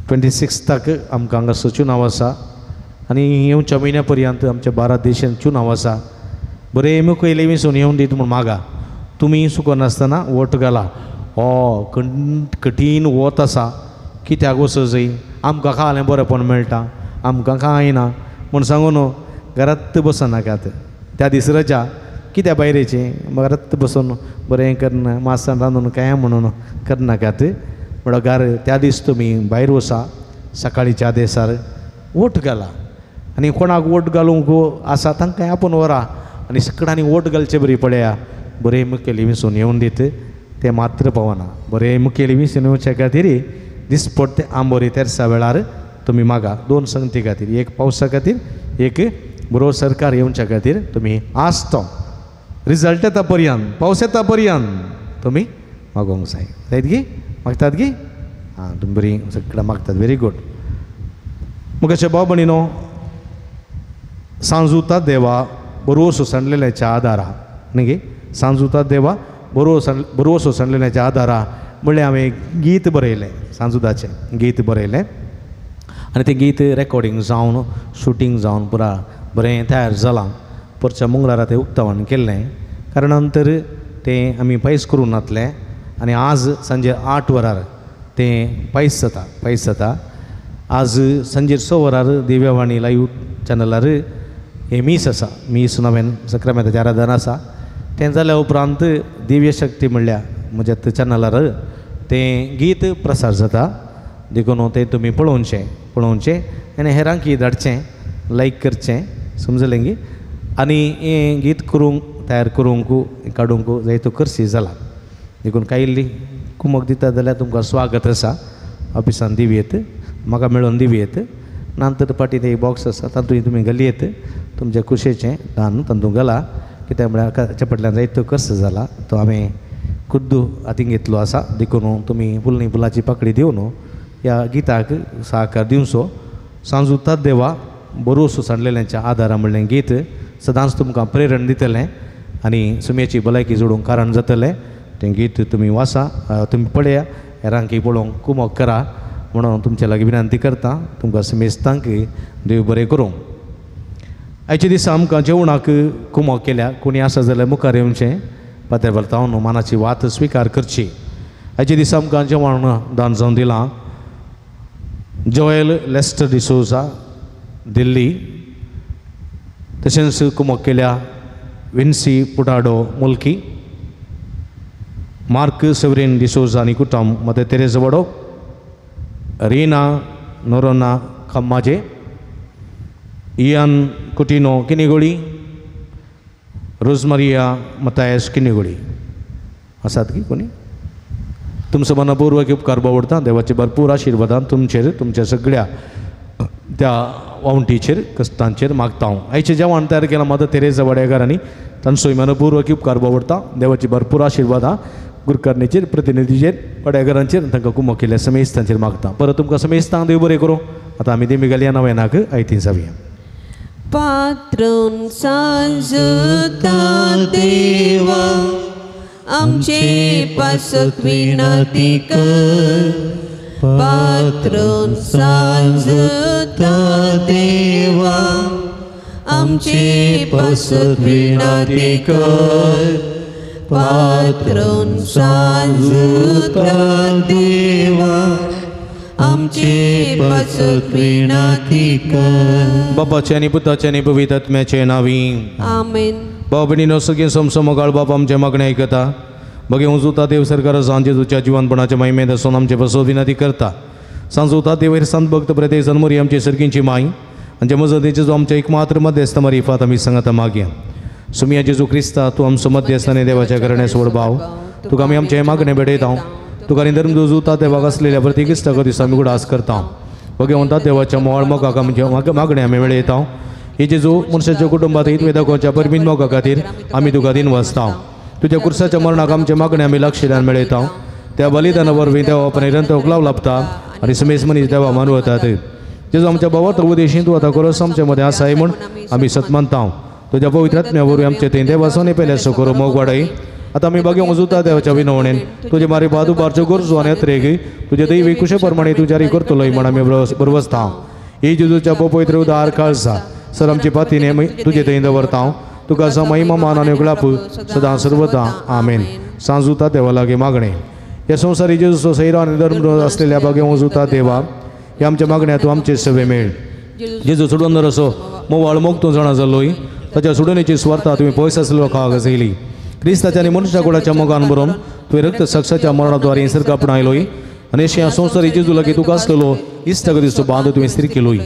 26 आमकां हांगासर चुनाव आसा आनी येवच्या म्हयन्या पर्यंत आमच्या भारत देशांत चुनाव आसा. बरें मुखयले विसून येवन दीत म्हूण मागा. तुमी चुकनासतना वोट घाला. हो कठीण वत आसा, कित्याक वचो जाय, आमकां खालें बरेंपण मेळटा, आमकां कांय ना म्हूण सांगून घरांत बसनाकात. त्या दीस रजा कित्या भायरेचें, घरांत बसून बरें करना, मासान रांदून काय म्हणून करनाकात. म्हणल्यार त्या दीस तुमी भायर वसा, सकाळीच्या देसार वोट घाला आनी कोणाक वोट घालूंक आसा तांकां आपूण व्हरा आनी सगळ्यांनी वोट घालचे बरी पळया. बरें मुखेली विसून येवन दीत तें मात्र पावना. बरें मुखेली विसून येवच्या खातीर दिसपट्टे आंबोरी तेरसा वेळार तुमी मागा. दोन संगती खातीर, एक पावसा खातीर, एक बरो सरकार येवच्या खातीर. तुमी आसतो रिजल्ट येता पर्यंत, पावस येता पर्यंत तुमी मागोवंक जाय. जायत गी? मागतात गी? आं, तुमी बरी सगळें मागतात. Very good. मुखाच्या भाव भयणीनो, सांजुता देवा बरोसो सांडलेल्याच्या आदारा न्ही गे सांजुता देवा बरोसो सांडलेल्याच्या आदारा म्हणलें हांवें गीत बरयलें, सांजुदाचें गीत बरयलें आनी तें गीत रेकॉर्डिंग जावन शुटींग जावन पुरा बरें तयार जालां. परच्या मंगळारा तें उक्तावण केल्लें कारणान तर तें आमी पयस करूं नातलें आनी आज सांजे 8 वरार तें पयस जाता पयस जाता. आज सांजे 6 वरार दिव्यवाणी लायव्ह चॅनलार हें मीस आसा, मीस नव्यान सक्रामेंताचें आराधन आसा. तें जाल्या उपरांत दिव्य शक्ती म्हणल्यार म्हज्या चॅनलार तें गीत प्रसार जाता, देखून तें तुमी पळोवचें पळोवचें आनी हेरांकय धाडचें, लायक करचें, समजलें गी. आनी हें गीत करूंक तयार करूंक काडूंक जायतो खर्च जाला, देखून कांय इल्ली कुमक दिता जाल्यार तुमकां स्वागत आसा. ऑफिसान दिवयेत, म्हाका मेळोवन दिवयेत, नंतर फाटीं ते बॉक्स आसा तातूंत तुमी घालयेत तुमच्या कुशेचें दान तातूंत घाला. कित्याक म्हळ्यार ताच्या फाटल्यान जायतो खर्च जाला तो हांवें खुद्द हातीन घेतलो आसा, देखून तुमी फुलनी फुलाची पाकळी दिवन ह्या गिताक साकार दिवचो. सांजुता देवा बरोसो सांडलेल्यांच्या आदारा म्हणलें गीत सदांच तुमकां प्रेरण दितलें आनी सुमयेची भलायकी जोडूंक कारण जातलें. तें गीत तुमी वाचा, तुमी पळया, हेरांकी पळोवंक कुमक करा म्हणून तुमचे लागीं विनंती करता. तुमकां समेस्तांक देव बरें करूं. आयच्या दिसा आमकां जेवणाक कुमक केल्या कोणी आसा जाल्यार मुखार येवचें, पात्या भरतावन मानाची वात स्विकार करची. आयच्या दिसा आमकां जेवण दान जावन दिलां जोएल लेस्टर डिसोजा दिल्ली, तशेंच कुमक केल्या विन्सी पुटाडो मुल्की, मार्क सेवरीन डिसोजा आनी कुटुंब मदर तेरेजा वडो, रीना नोरोना खम्माजे, इयान कुटिनो किनीगोळी, रोजमरिया मतायस किनीगोळी. आसात की कोणी? तुमचो मनपूर्वक उपकार बावडता. देवाचे भरपूर आशिर्वादान तुमचेर तुमच्या सगळ्या त्या वावंटीचेर कश्टांचेर मागता हांव. आयचें जेवण तयार केलां मदर तेरेजा वाडेकारांनी, तांचोय मनपूर्वक उपकार बावडता. देवाची भरपूर आशिर्वादां गुरकरणीचेर प्रतिनिधीचेर वाडेकारांचेर तांकां कुमक केल्या समेस्तांचेर मागता. परत तुमकां समेस्तांक देव बरें करूं. आतां आमी देमी घालया नव्यानाक आयती जावया. पात्रून सांजुता देवा आमचे पासत विनंती कर, पात्रून सांजुता देवा आमचे पासत विनंती कर, पात्रून सांजुता देवा आमचे पासत विनंती कर. बापाचे आनी पुताचे आनी पवित्र आत्म्याचे नांवी आमेन. भाव भयणीनो सगळीं समसमगाळ बाप आमचें मागणें आयकता. बगे उजुता देव सरकार सांजे तुज्या जिवनपणाच्या महिमेंत आसून आमचे पासत विनंती करता. सांजुता देव संत भक्त प्रदेश जनमोरी आमची सर्गींची माय आमचे मजतीचे जो आमच्या एकमात्र मध्यस्थ मरिफात आमी सांगता मागया. सुमिया जेजू क्रिस्ता तूं आमचो मध्यस्थ आनी देवाच्या घराण्या सोड भाव, तुका आमी आमचें मागणें भेटयता. तुका आनी धर्म जुता देवाक आसलेल्या प्रत्येक इश्टाक दिसा आमी उगडास करता. बगे म्हणटा देवाच्या मोळ मोगाक आमच्या मागणें आमी मेळयता. हे जेजू मनशाच्या कुटुंबात हितवेदकांच्या परमीन मोगा खातीर आमी तुका दिन वाचता. तुज्या कुर्साच्या मरणाक आमचे मागणें आमी लक्षल्यान मेळयता. त्या बलिदाना वरवीं देवा निरंतर उखलाव लाभता आनी समेस मनीस देवा मानवतात. जेजू आमच्या भावार्थ उपदेशीं तूं आतां खरोच आमचे मदें आसाय म्हूण आमी सत मानता. तुज्या पवित्र आत्म्या वरवीं आमचे थंय देवासो पेल्या करूं मोग वाडय. आतां आमी बागे उजुता देवाच्या विनवणेन तुजे मारी बादू बारच्यो गरजो आनी अत्रेक तुजे दैवी कुशे प्रमाणे तूं जारी करतलोय म्हूण आमी बरवसता. ही जेजूच्या पवित्र उदार खालसा सर आमची पातीने तुजे थंय दवरता. तुका महिमा मान आनी उगडाप सदां सर्वदा आमेन. सांजुता देवा लागीं मागणें. ह्या संवसारी जेजूचो सैरो आनी धर्म आसलेल्या बागे उजुता देवा ह्या आमच्या मागण्या तूं आमचे सवे मेळ. जेजू सोडून असो मोवाळ मोग तूं जाणा जालोय, ताच्या सोडूनेची सुवार्था तुवें पयस आसलेलो लोकांक आसयली. क्रिस्ताच्या आनी मनुष्या कुळाच्या मोगान बरोवन तुवें रक्त साक्षाच्या मरणाद्वारे सर्ग आपणायलोय आनी अशें ह्या संवसारी जेजू लागीं तुका आसलेलो इश्टागतीचो बांद तुवें स्थिर केलोय.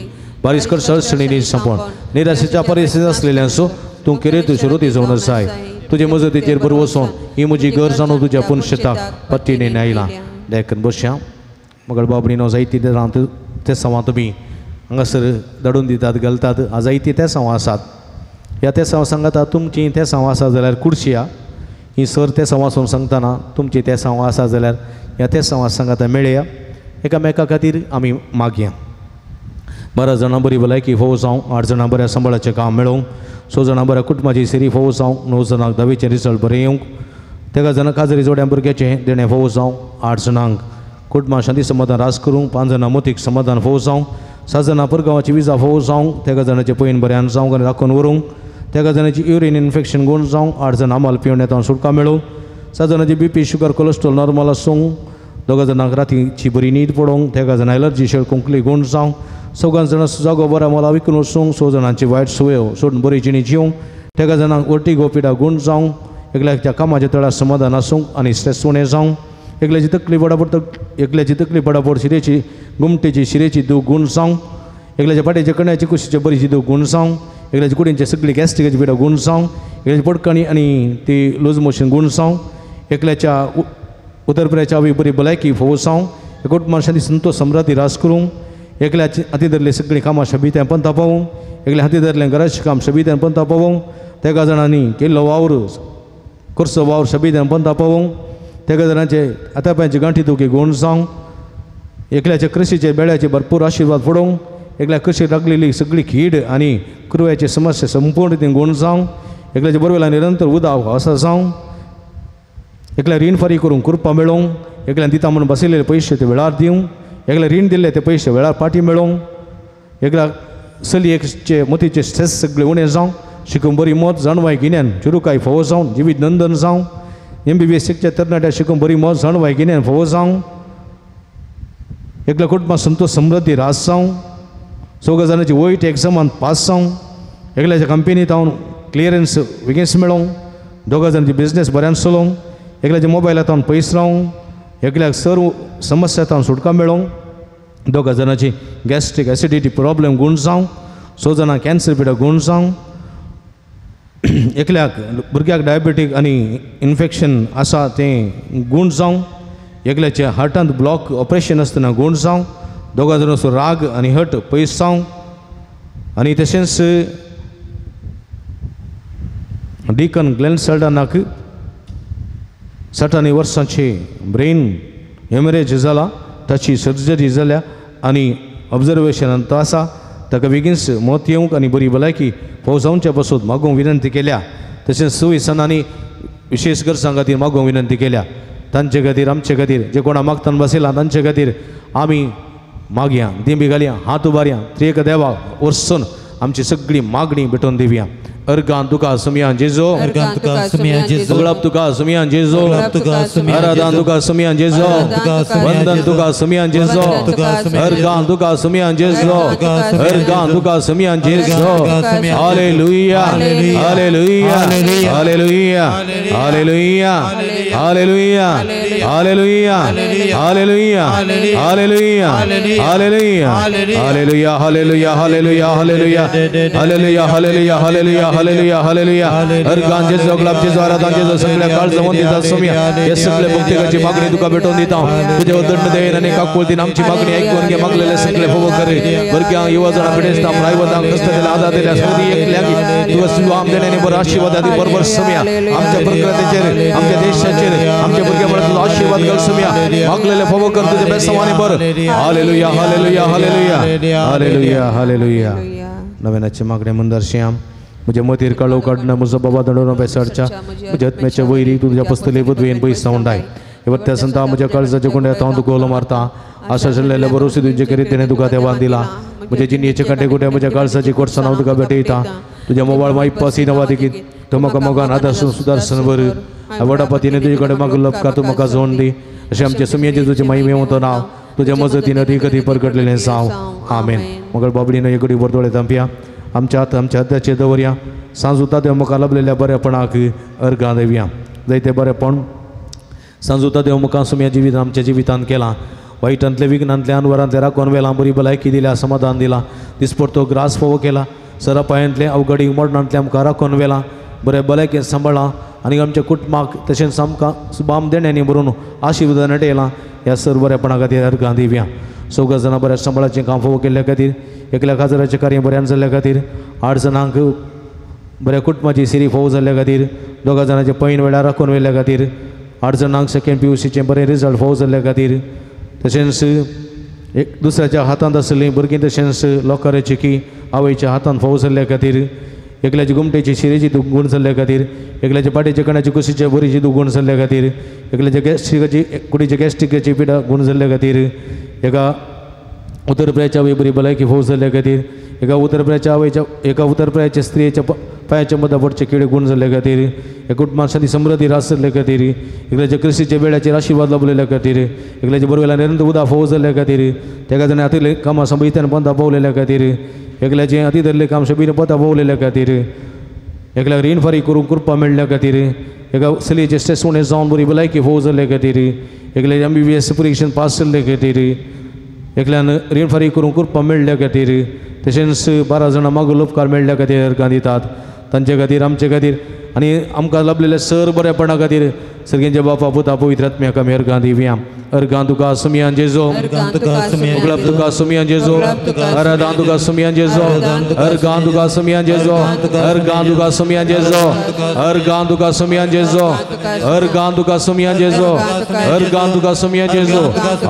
बारीस करसणी संपण निराशेच्या परिस्थिती आसलेल्यांचो तूं केरेत शिरोती जावन आसाय. तुजे मजतीचेर बरो वचोन ही म्हजी गरज जाणून तुज्या पुनशेताक पत्तीने आयला. देखून बसया मगळ बाबणीनो जायती ते सवां तुमी हांगासर धाडून दितात घालतात. जायती ते सवां आसात. ह्या ते सवां सांगता तुमची ते सवां आसा जाल्यार कुडशिया ही सर ते सवां आसून सांगतना तुमची ते सवां आसा जाल्यार ह्या ते सवां सांगता मेळया. एकामेका खातीर आमी मागया. 12 जाणां बरी भलायकी फोव जावं, 8 जाणां बऱ्या सांबाळाचें काम मेळोवंक, 6 जाणां बऱ्या कुटुंबाची सिरी फोव जावं, 9 जाणांक धावेचें रिजल्ट बरें येवंक, 13 जाणां काजरी जोड्या भुरग्याचें देणें फोव जावं, 8 जाणांक कुटुंबां शांती समाधान रास करूंक, 5 जाणां मोतीक समाधान फोव जावं, 7 जाणां परगांवाची विजा फोव जावंक, 13 जाणांचें पयन बऱ्यान जावंक आनी राखून व्हरूंक, 13 जाणांची युरीन इन्फेक्शन गुण जावंक, 8 जाणां आमाल पिवन येता सुटका मेळूंक, 7 जाणांची बीपी शुगर कोलेस्ट्रॉल नॉर्मल आसूंक, 2 जाणांक रातीची बरी न्हीद पडोवंक, 13 जाणां एलर्जी शेळ खोंकली गुण जावंक, 4 जाणां जागो बऱ्या मोला विकून वचूंक, 6 जाणांची वायट सुवयो सोडून बरी जिणी जिवंक, 13 जाणांक वर्टिगो पिडा गुण जावंक, एकल्याच्या कामाच्या तळार समाधान आसूंक आनी स्ट्रेस उणें जावंक, एकल्याची तकली बडाबड एकल्याची तकली बडाबड शिरेची गुमटेची शिरेची दूख गुण जावंक, एकल्याच्या पाट्याच्या कण्याची कुशीचे बरीची दूख गुण जावंक, एकल्याच्या कुडींचे सगळी गॅस्ट्रिकाची पिडा गुण जावंक, एकल्याची पडकणी आनी ती लूज मोशन गुण जावंक, एकल्याच्या उदरपिराच्या आवय बरी भलायकी फोव जावंक, कुटुंबान शांती संतोष समृद्धी रास करूंक, एकल्याची हाती धरले सगळीं कामां शबित्यान पंथा पावोवंक, एकल्या हाती धरलें घराचें काम शबित्यान पंथा पावोवंक, 13 जाणांनी केल्लो वावर करचो वावर शबित्यान पंथा पावोवंक, 13 जाणांचे हातापांयची गांठी दुखी गुण जावंक, एकल्याच्या कृशीचे बेळ्याचे भरपूर आशिर्वाद पडोवंक, एकल्या कृशी लागलेली सगळी खीड आनी कुरव्याची समस्या संपूर्ण रितीन गुण जावंक, एकल्याच्या बरोबर निरंतर उदाव आसा जावंक, एकल्या रीण फारीक करूंक कृपा मेळोवंक, एकल्यान दिता म्हणून बसयलेले पयशे ते वेळार दिवंक, एकल्या रीण दिल्ले ते पयशे वेळार पाटी मेळोवंक, एकल्या चलयेचे मतीचे स्ट्रेस सगळे उणें जावंक, शिकूंक बरी मत जाणवाय गिन्यान चुरुकाय फोव जावं, जिवीत नंदन जावं, MBBS शिकच्या तरणाट्या शिकूंक बरी मत जाणवाय गिन्यान फोव जावं, एकल्या कुटुंबां संतोष समृद्धी रास जावं, 4 जाणांची वयट एग्जामान पास जावं, एकल्याच्या कंपनी तावन क्लियरन्स वेगींच मेळोवंक, 2 जाणांची बिजनेस बऱ्यान चलोवंक, एकल्याच्या मोबायला तावन पयस रावंक, एकल्याक सर्व समस्या तावन सुटका मेळोवंक, 2 जाणांची गॅस्ट्रीक एसिडिटी प्रॉब्लेम गुण जावं, 6 जाणां कॅन्सर पिडा गुण जावं, एकल्याक भुरग्याक डायबेटीक आनी इन्फेक्शन आसा तें गुण जावं, एकल्याच्या हार्टांत ब्लॉक ऑपरेशन आसतना गुण जावं, 2 जाणांचो राग आनी हट पयस जावं, आनी तशेंच डिकन ग्लेन सल्डनाक 60 वर्सांचे ब्रेन हेमरेज जाला, ताची सर्जरी जाल्या आनी ऑब्जर्वेशनान तो आसा, ताका बेगीनच मत येवंक आनी बरी भलायकी फोव जावच्या पासून मागूंक विनंती केल्या. तशेंच सुविसनांनी विशेष गरजां खातीर मागूंक विनंती केल्या. तांचे खातीर आमचे खातीर जे कोणा मागतान बसयला तांचे खातीर आमी मागया, दिंबी घालया, हात उबारया, त्रिएक देवा वरसून आमची सगळी मागणी भेटोवन दिवया. अर्गां तुका सुमया जेजो, गुलाब तुका सुमया जेजो, आराधन तुका सुमया जेजो, वंदन तुका सुमया जेजो, अर्गां तुका सुमया जेजो, अर्गां तुका Somaiya Jeju. Hallelujah, hallelujah, hallelujah, hallelujah, hallelujah, hallelujah, hallelujah, hallelujah, hallelujah, hallelujah, hallelujah, hallelujah, hallelujah, hallelujah, hallelujah, hallelujah, hallelujah, hallelujah. अर्गां जेजो, गुलाब जेजो, आराधन जेजो, सगळ्या काळजावन दिता सुमया. हे सगळे भक्तिकाची मागणी तुका भेटोवन दिता. तुजे दंड देन आनी काकुळतीन आमची मागणी ऐकून घे. मागलेले सगळे फोव करे भुरग्यांक युवा जाणां पिडेस्तां प्रायवतांक कश्ट दिल्या आदार दिल्या सगळी एकल्याक तुका सुवाम देण्याने बरो आशीर्वाद आदी बरोबर सुमया. आमच्या प्रकृतीचेर, आमच्या देशाचेर, आमच्या भुरग्या बरोबर तुजो आशीर्वाद घाल सुमया. मागलेले फोव कर तुजे बेसवानी बर. Hallelujah, hallelujah, hallelujah, hallelujah, hallelujah. नव्यानाचे मागणे मंदार श्याम म्हज्या मतीर काळो काडना म्हजो बाबा दंडोन बेसाडच्या म्हज्या आत्म्याच्या वैरी तुज्या पस्तले पदवेन पयस जावन वत्या संता म्हज्या काळजाच्या गुंड्यात हांव तुका उलो मारता. आशा आशिल्ल्या बरोसी तुजे करीत तेणें तुका देवान दिला. म्हज्या जिणयेचे कांटे कुटे म्हज्या काळजाची कोटसाण हांव तुका भेटयता. तुज्या मोबायल मायपासी नवा देखीत तो म्हाका मोगान आदार सुदारसन बर वडापातीने तुजे कडेन मागलो उपकार तूं म्हाका जोड दी. अशें आमच्या सुमयेचें तुजें महिमे नांव तुज्या मजतीन अदीक अदीक परगटलेलें जावं. आमेन. मगळ बाबडीन एकडे वर्दोळे तांपया आमच्या हात आमच्या हाताचेर दवरया. सांजुता देव मुखार लाभलेल्या बरेपणाक अर्गां दिवया. जायते बरेपण सांजुता देव मुखार सुमया जिवीत आमच्या जिवितांत केलां. वायटांतले विघ्नांतले अनवरांतले राखून वेलां बरी भलायकी दिल्या, समाधान दिला, दिसपडतो ग्रास फोव केला. सरापायांतले अवघडी मोडणांतले आमकां राखून वेलां बरें भलायकेन सांबाळ्ळां आनी आमच्या कुटुंबाक तशेंच आमकां सुबाम देण्यांनी भरून आशिर्वाद नटयलां. ह्या सर बरेपणा खातीर अर्गां दिवया. 4 जाणां बऱ्या सांबाळाचें काम फोव केल्ल्या खातीर, एकल्या खाजराचें कार्य बऱ्यान जाल्ल्या खातीर, 8 जाणांक बऱ्या कुटुंबाची सिरी फोव जाल्ल्या खातीर, 2 जाणांचे पैन वेळार राखून व्हेल्ल्या खातीर, 8 जाणांक सेकेंड PUCचें बरें रिजल्ट फोव जाल्ल्या खातीर, तशेंच एक दुसऱ्याच्या हातांत आसलीं भुरगीं तशेंच लोकांची की आवयच्या हातांत फोव जाल्ल्या खातीर एकल्याची गुमटेची शिरेची दुगूण जाल्ल्या खातीर एकल्याच्या पाटेच्या कणाची कुशीच्या बोरीची दुगूण जाल्ल्या खातीर एकल्याच्या गॅस्ट्रिकाची कुडीच्या गॅस्ट्रिकाची पिडा गुण जाल्ल्या खातीर एका उतरप्रायाच्या आवय बरी भलायकी फोव जाल्ल्या खातीर एका उतरप्रायाच्या आवयच्या एका उतरप्रायाच्या स्त्रियेच्या पांयाच्या मदा पडचे किडे गुण जाल्ल्या खातीर एका कुटुंबात शांती समृद्धी रास जाल्ल्या खातीर एकल्याच्या कृषीच्या वेळाचेर आशिर्वाद लाभलेल्या खातीर एकल्याच्या बरवेला निरंतर उदा फोव जाल्ल्या खातीर तेका जाणें हातीले कामां संबयतान पंदा पावलेल्या खातीर एकल्याचें हाती धरलें काम शबीन पता पावलेल्या खातीर एकल्याक रीण फारीक करूंक कृपा मेळ्ळ्या खातीर एका चलयेचें स्ट्रेस उणें जावन बरी भलायकी फोव जाल्ल्या खातीर एकल्याचें MBBS परिक्षण पास जाल्ल्या खातीर एकल्यान रीण फारीक करूंक कृपा मेळ्ळ्या खातीर तशेंच 12 जाणां मागूल उपकार मेळ्ळ्या खातीर अर्गां दितात तांचे खातीर आमचे खातीर आनी आमकां लाभलेल्या सर बरेपणा खातीर सर्गेंच्या बापा पुता पवित्र आत्म्याक आमी अर्गां दिवया. अर्गां तुका सुमयान जेजो उगळप तुका सुमयान जेजो अरदां तुका सुमयान जेजो अर्गां तुका सुमयान जेजो अर्गां तुका सुमयान जेजो अर्गां तुका सुमयान जेजो अर्गां तुका सुमयान जेजो अर्गां तुका सुमयान Jeju.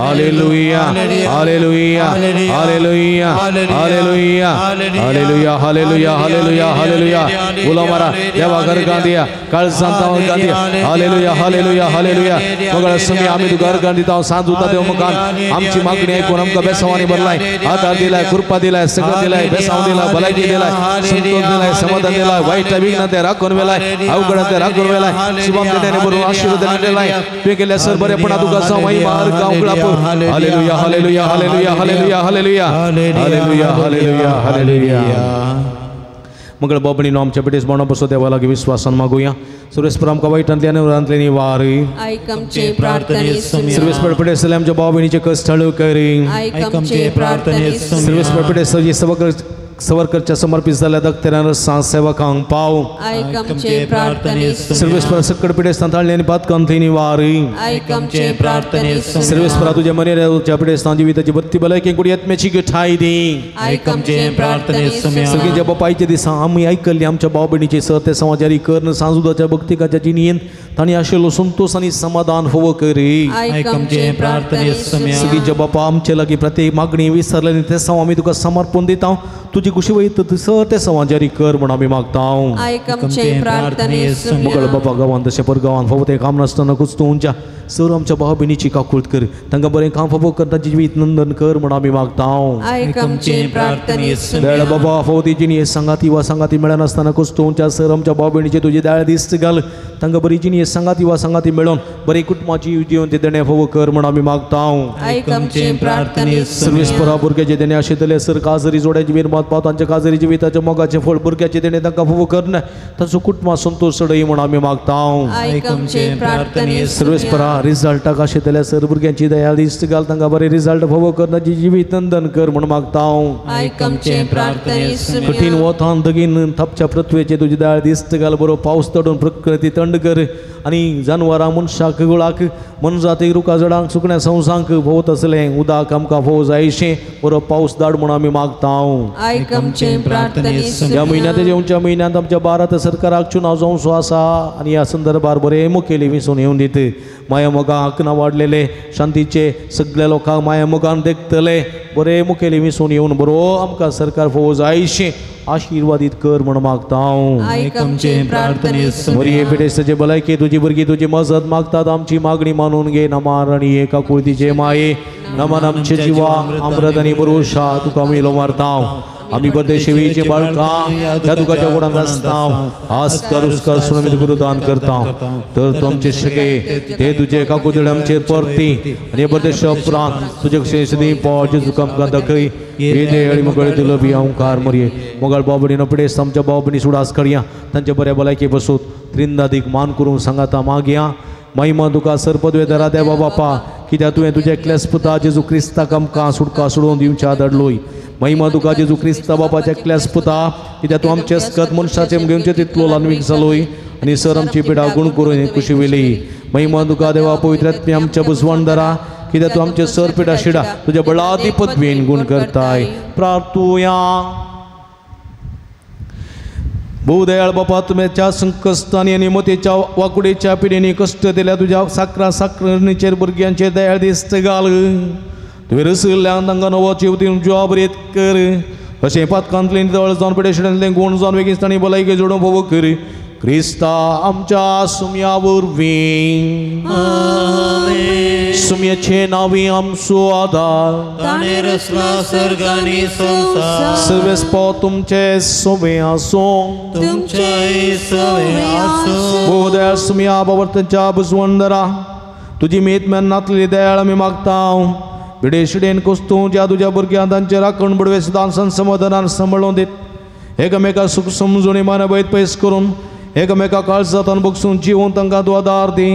Hallelujah hallelujah hallelujah hallelujah hallelujah hallelujah hallelujah hallelujah. बोला मारा देवा अर्गां दिया काळजांत अर्गां दिया. हालेलुया हालेलुया हालेलुया. मगळ सुमी आमी तुका अर्गां दिता सांज उता देव मुखान आमची मागणी आयकून आमकां बेसांवांनी भरलाय आधार दिलाय कृपा दिलाय सगळं दिलाय बेसांव दिलाय भलायकी दिलाय संतोष दिलाय समाधान दिलाय वायट विघ्न ते राखून वेलाय अवघड ते राखून वेलाय शुभम देण्याने भरून आशीर्वाद दिलाय तुवें केल्ल्या सर बरेपणा तुका जावं महिमा अर्गां उगडाप. Hallelujah hallelujah hallelujah hallelujah hallelujah hallelujah hallelujah hallelujah. मंगळ बाबणीनो आमच्या पेटेस बोणा बसो देवा लागीं विस्वासान मागुया. सुरेशपर आमकां वायटांतली आनी उरांतली निवार. सर्वेस्पर पेटेस आमच्या भाव भयणीचे कश्ट हळू करी. सर्वेस्पर पेटेस सवरकरच्या समर्पित जाल्ल्या दक्तेरान सेवकांक पाव. सर्वेस्पर सक्कड पिडेस्तान ताळ्ळे आनी पातकांतली निवार. सर्वेस्परा तुज्या मर्यादेच्या पिडेस्तान जिविताची बत्ती भलायकी कुडी आत्म्याची ठाय दी. सगळीं बापायच्या दिसा आमी आयकल्ली आमच्या भाव भयणीचे सर ते समाजारी कर्ण सांजुदाच्या भक्तिकाच्या जिणयेन तांणी आशिल्लो संतोष आनी समाधान फोव करी. सगळीं बापा आमचे लागीं प्रत्येक मागणी विसरले आनी ते साव आमी तुका समर्पण दिता. तुजी खुशी वयता सर ते समाजारी कर म्हण आमी मागता. मुगळ बापा गांवान तशें परगांवान फावो तें काम नासतना कुस्तुंच्या सर आमच्या भाव भयणीची काकूळत कर तांकां बरें काम फावो कर तांचें जिवीत नंदन कर म्हण आमी मागता. दयाळ बाबा फावो ती जिणी सांगाती वा सांगाती मेळनासतना कुस्तुंच्या सर आमच्या भाव भयणीचे तुजी दयाळ दिस्त घाल तांकां बरी जिणी सांगाती वा सांगाती मेळोन बरी कुटुंबाची जीवन ते देणें फावो कर म्हण आमी मागता. सर्वेस्परा भुरग्याचे देणें आशिल्ले सर काजरी जोड्याची निर्मात पाव तांच्या काजरी जिविताच्या मोगाचें फळ भुरग्याचें देणें तांकां फावो कर तांचो कुटुंबा संतोष चडय म्हण आमी मागता. सर्वेस्परा रिजल्टाक आशिल्ल्या सर भुरग्यांची दया दिस्त घाल तांकां बरें रिजल्ट फावो कर तांची जिवीत नंदन कर म्हण मागता. कठीण वतान दगीन थापच्या पृथ्वेचे तुजी दया दिस्त घाल बरो पावस तडून प्रकृती थंड कर आनी जानवरां मनशाक गुळाक मनजातीक रुखा झाडांक सुकण्या संवसांक भोवत आसलें उदक आमकां भोव जायशें बरो पावस धाड म्हूण आमी मागता. ह्या म्हयन्यांत येवच्या म्हयन्यांत आमच्या भारत सरकाराक चुनाव जावचो आसा आनी ह्या संदर्भार बरें मुखेली विसून येवन दित माया मोगाक ना वाडलेले शांतीचे सगळ्या लोकांक माया मोगान देखतले बरें मुखेली विसून येवन बरो आमकां सरकार फोव जायशें आशिर्वादीत कर म्हूण मागता. मरिये पिडेस्ताचे भलायकी तुजी भुरगीं तुजी मजत मागतात आमची मागणी मानून घे. नमान आनी एका कुळतीचे माये नमन आमचे जिवा अमृत आनी पुरुषा तुका आमी उलो मारता. आमी परदेशीचे बाळकां त्या तुकाच्या गुणांत आसता आस कर उसकर सुन आमी गुरुदान करता तर तूं आमचे शके ते तुजे काकुतड आमचेर परती आनी परदेश उपरांत तुजे कशें पो जेजू आमकां दाखय येदे आनी मुगळ दिलो बी ओंकार मरये मोगाळ भाव भयणीनो पिडेस्त आमच्या भाव भयणी सुडास करया तांच्या बऱ्या भलायकी बसूत त्रिंदादीक मान करूंक सांगाता मागया. महिमा तुका सर पदवेदारा देवा बापा कित्याक तुवें तुज्या एकल्याच पुता जेजू क्रिस्ताक आमकां सुटका सोडोवन दिवच्या धाडलोय. महिमा तुका जेजू क्रिस्ता बापाच्या एकल्याच पुता कित्याक तूं आमचे अस्कत मनशाचे घेवचे तितलो ल्हानवीक जालोय आनी सर आमची पिडा गुण करून खुशी वेली. महिमा तुका देवा पवित्र आत्म्या आमच्या बुजवणदारा कित्याक तूं आमचे सर पिडा शिडा तुज्या बळादी पदवेन गुण करताय. प्रार्थुया. भोवदयाळ बापा तुमच्या संकश्टांनी आनी मतेच्या वाकुडेच्या पिढींनी कश्ट दिल्या तुज्या साकरा साकरणीचेर भुरग्यांचेर दयाळ दिस्त घाल. तुवें रसिल्ल्यान तांकां नवो जीव दिवन जिवाबरीत कर अशें पातकांतलें नितळ जावन पिडेशिडेंतलें गूण जावन वेगींच भलायकी जोडून भोव कर क्रिस्ता आमच्या सुम्या वरवीं. सुम्याचे नांवी आमचो आदार ताणें रचला सर्ग आनी संवसार. सर्वेस्पो तुमचे सवे आसूं तुमचेय सवे आसूं. भोव दयाळ सुम्या बाबा बुजवंदरा तुजी मेत मेन्नातली दयाळ आमी मागता. पिडेशिडेन कोस्तू ज्या तुज्या भुरग्यां तांचे राखण बुडवे सदां समाधानान सांबाळून दीत एकामेका सुख समजून मानवैत पयस करून एकामेका काळजातान बगसून जिवून तांकां तूं आदार दी.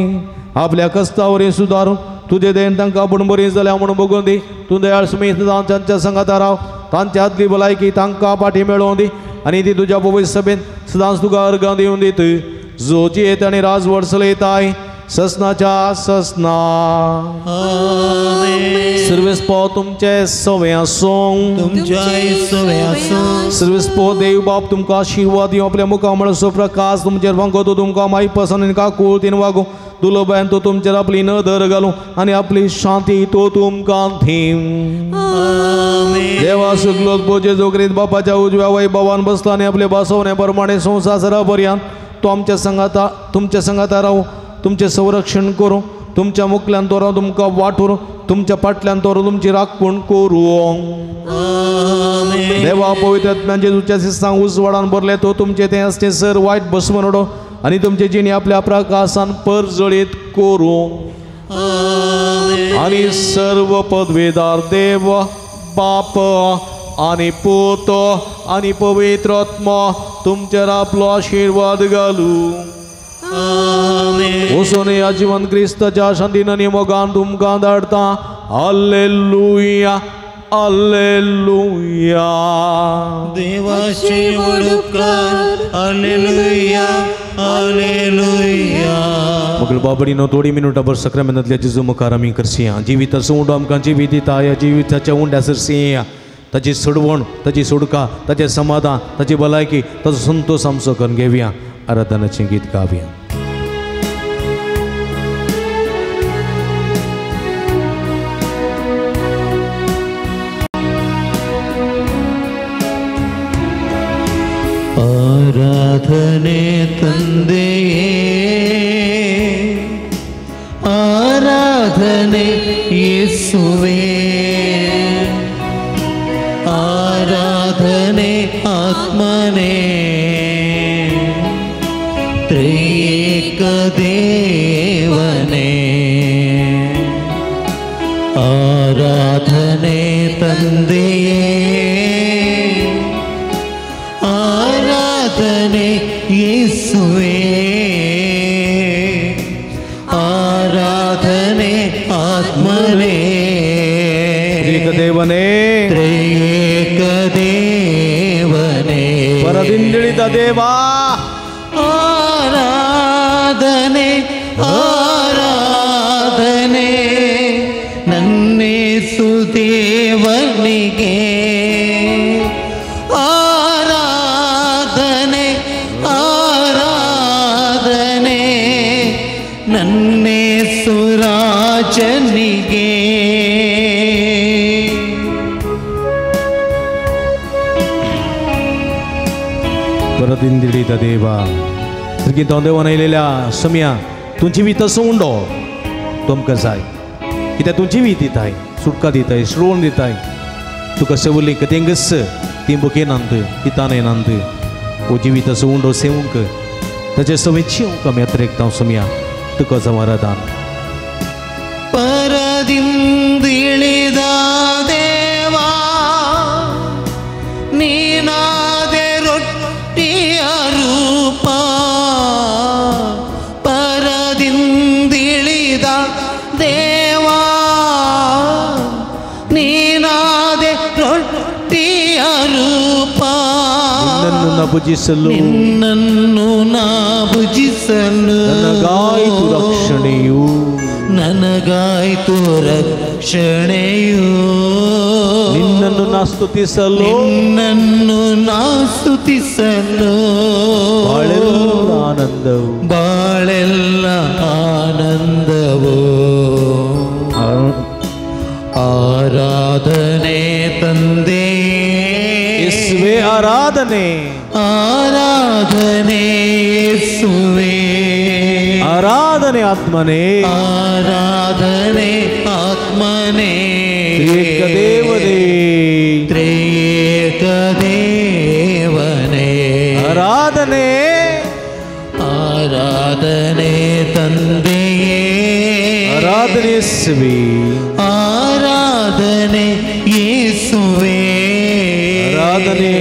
आपल्या कस्तावरी सुदारून तुजे देन तांकां आपूण बरी जाल्या म्हणून बगून दी. तूं दयाळ सुमी तांच्या संगाता राव तांच्या आदली भलायकी तांकां पाठी मेळोवन दी आनी ती तुज्या पवित्र सभेन सदांच तुका अर्गां दिवन दीत जो जियेत आनी राजवट चलयताय ससनाच्या ससना. सर्वेस्पो तुमचे सवे आसूं तुमच्याय सवे आसूं. सर्वेस्पो देव बाप तुमकां आशिर्वाद दिवं आपल्या मुखामळाचो प्रकाश तुमचेर वांगो तो तुमकां मायपासन आनी काकुळतीन वागूं दुलोबायन तो तुमचेर आपली नदर घालूं आनी आपली शांती तो तुमकां दिवं. देवा सुगलोत बोजे जोगरीत बापाच्या उजव्या वैभवान बसला आनी आपले बसवणे प्रमाणे संवसारा पर्यंत तो आमच्या संगाता तुमच्या संगाता रावूं तुमचें संरक्षण करूं तुमच्या मुखल्यान तोरा तुमकां वाटूर तुमच्या फाटल्यान तोरा तुमची राखण करूं. देवा पवित्र आत्म्यान जेजूच्या शिस्तांक उजवाडान भरले तो तुमचे तें आसचें सर वायट बसवून उडो आनी तुमचे जिणे आपल्या प्रकाशान परजळीत करूं. आनी सर्व पदवेदार देव बाप आनी पूत आनी पवित्र आत्मा तुमचेर आपलो आशिर्वाद घालूं. वचून ह्या जिवन क्रिस्ताच्या शांतीन आनी मोगान तुमकां धाडटा. Hallelujah hallelujah. देवाचे व्हड उपकार. हालेलुया हालेलुया. मगळ बाबडीनो थोडी मिनुटां भर सक्रामेंतांतल्या जेजू मुखार आमी करसिया. जिविताचो उंडो आमकां जिवीत दिता. ह्या जिविताच्या उंड्या सरसिया ताची सोडवण ताची सोडका ताचें समाधान ताची भलायकी ताचो संतोश आमचो करून घेवया. आराधनाचें गीत गावया. आराधने ತಂದೆಯೇ ಆರಾಧನೆ ಯೇಸುವೇ ಆರಾಧನೆ ಆತ್ಮನೇ ತ್ರಿಯೇಕ ದೇವನೇ ಆರಾಧನೆ ತಂದೆಯೇ ಆರಾಧನೆ ಯೇಸುವೇ ಆರಾಧನೆ ಆತ್ಮನೇ ತ್ರಿಯೇಕ ದೇವನೇ ತ್ರಿಯೇಕ ದೇವನೇ ಪರದಿಂದಿಳಿದ ದೇವಾ ಆರಾಧನೆ ಆರಾಧನೆ ನನ್ನೇಸು ದೇವನಿಗೆ ಆರಾಧನೆ ಆರಾಧನೆ ನನ್ನೇಸು ರಾಜನಿಗೆ. ಪರದಿಂದಿಳಿದ ದೇವ तिरगीं देवान आयलेल्या सम्या तूं जिवीत उंडो तुमकां जाय कित्याक तूं जिवीत दिताय सुटका दिताय श्रोण दिताय तुका सवली कतेंगस ती बुकेनांत ती तानयनांत ओ जिवीत उंडो सेवंक ताचे सवे चिवंक आमी अत्रेकता सम्या तुका जावं आराधन. ಪರದಿಂದಿಳಿದ ದೇವಾ ನೀನಾದೆ ರೊಟ್ಟಿಯ ರೂಪ ಪರದಿಂದಿಳಿದ ದೇವಾ ನೀನಾದೆ ರೊಟ್ಟಿಯ ರೂಪ ನಿನ್ನನ್ನು ನಾ ಭುಜಿಸಲು ನಿನ್ನನ್ನು ನಾ ಭುಜಿಸಲು ನನಗಾಯಿತು ರಕ್ಷಣೆಯು ನನಗಾಯಿತು ರಕ್ಷಣೆಯು ನಿನ್ನನ್ನು ನಾ ಸ್ತುತಿಸಲು ನಿನ್ನನ್ನು ನಾ ಸ್ತುತಿಸಲು ಬಾಳೆಲ್ಲ ಆನಂದವು ಬಾಳೆಲ್ಲ ಆನಂದವು. ಆರಾಧನೆ ತಂದೆ ಯೇಸುವೆ ಆರಾಧನೆ ಆರಾಧನೆ ಯೇಸುವೆ ಆರಾಧನೆ ಆತ್ಮನೇ ಆರಾಧನೆ ಆತ್ಮನೇ ತ್ರಿಯೇಕ ದೇವನೇ ತ್ರಿಯೇಕ ದೇವನೇ ಆರಾಧನೆ ಆರಾಧನೆ ತಂದೆಯೇ ಆರಾಧನೆ ಯೇಸುವೆ ಆರಾಧನೆ ಯೇಸುವೆ ಆರಾಧನೆ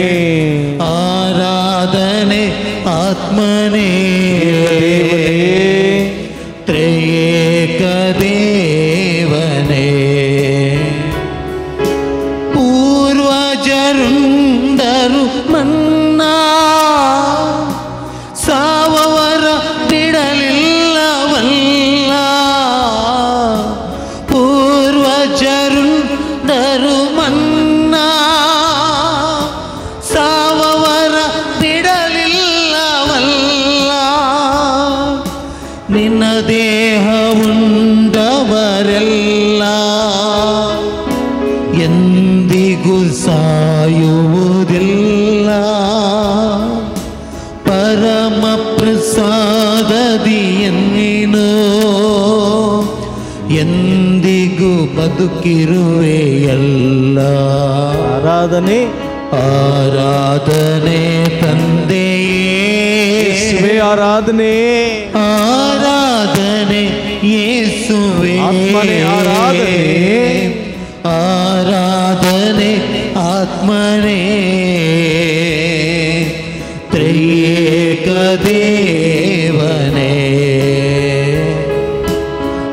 ಆರಾಧನೆ ಆತ್ಮನೇ ತ್ರಿಯೇಕ ದೇವನೇ ಪೂರ್ವಜರುಂಡರು ಮನ್ನಾ ಸಾವವರ ಬಿಡಲಿಲ್ಲವಲ್ಲ ಪೂರ್ವಜರುಂಡರು ಮನ್ನಾ ಸಾವವರ ಬಿಡಲಿಲ್ಲವಲ್ಲ ನಿನ್ನ ದೇಹ ಉಂಡವರೆಲ್ಲ ಎಂದಿಗೂ ಸಾಯುವುದಿಲ್ಲ ಪರಮ ಪ್ರಸಾದದಿಯನ್ನೇನೋ ಎಂದಿಗೂ ಬದುಕಿರುವೆಯಲ್ಲ ಆರಾಧನೆ ಆರಾಧನೆ ತಂದೆಯೇ ಯೇಸುವೆ ಆರಾಧನೆ ಆರಾಧನೆ ಯೇಸುವೆ ಆತ್ಮನೇ ಆರಾಧನೆ ಆರಾಧನೆ ಆತ್ಮನೇ ತ್ರಿಯೇಕ ದೇವನೇ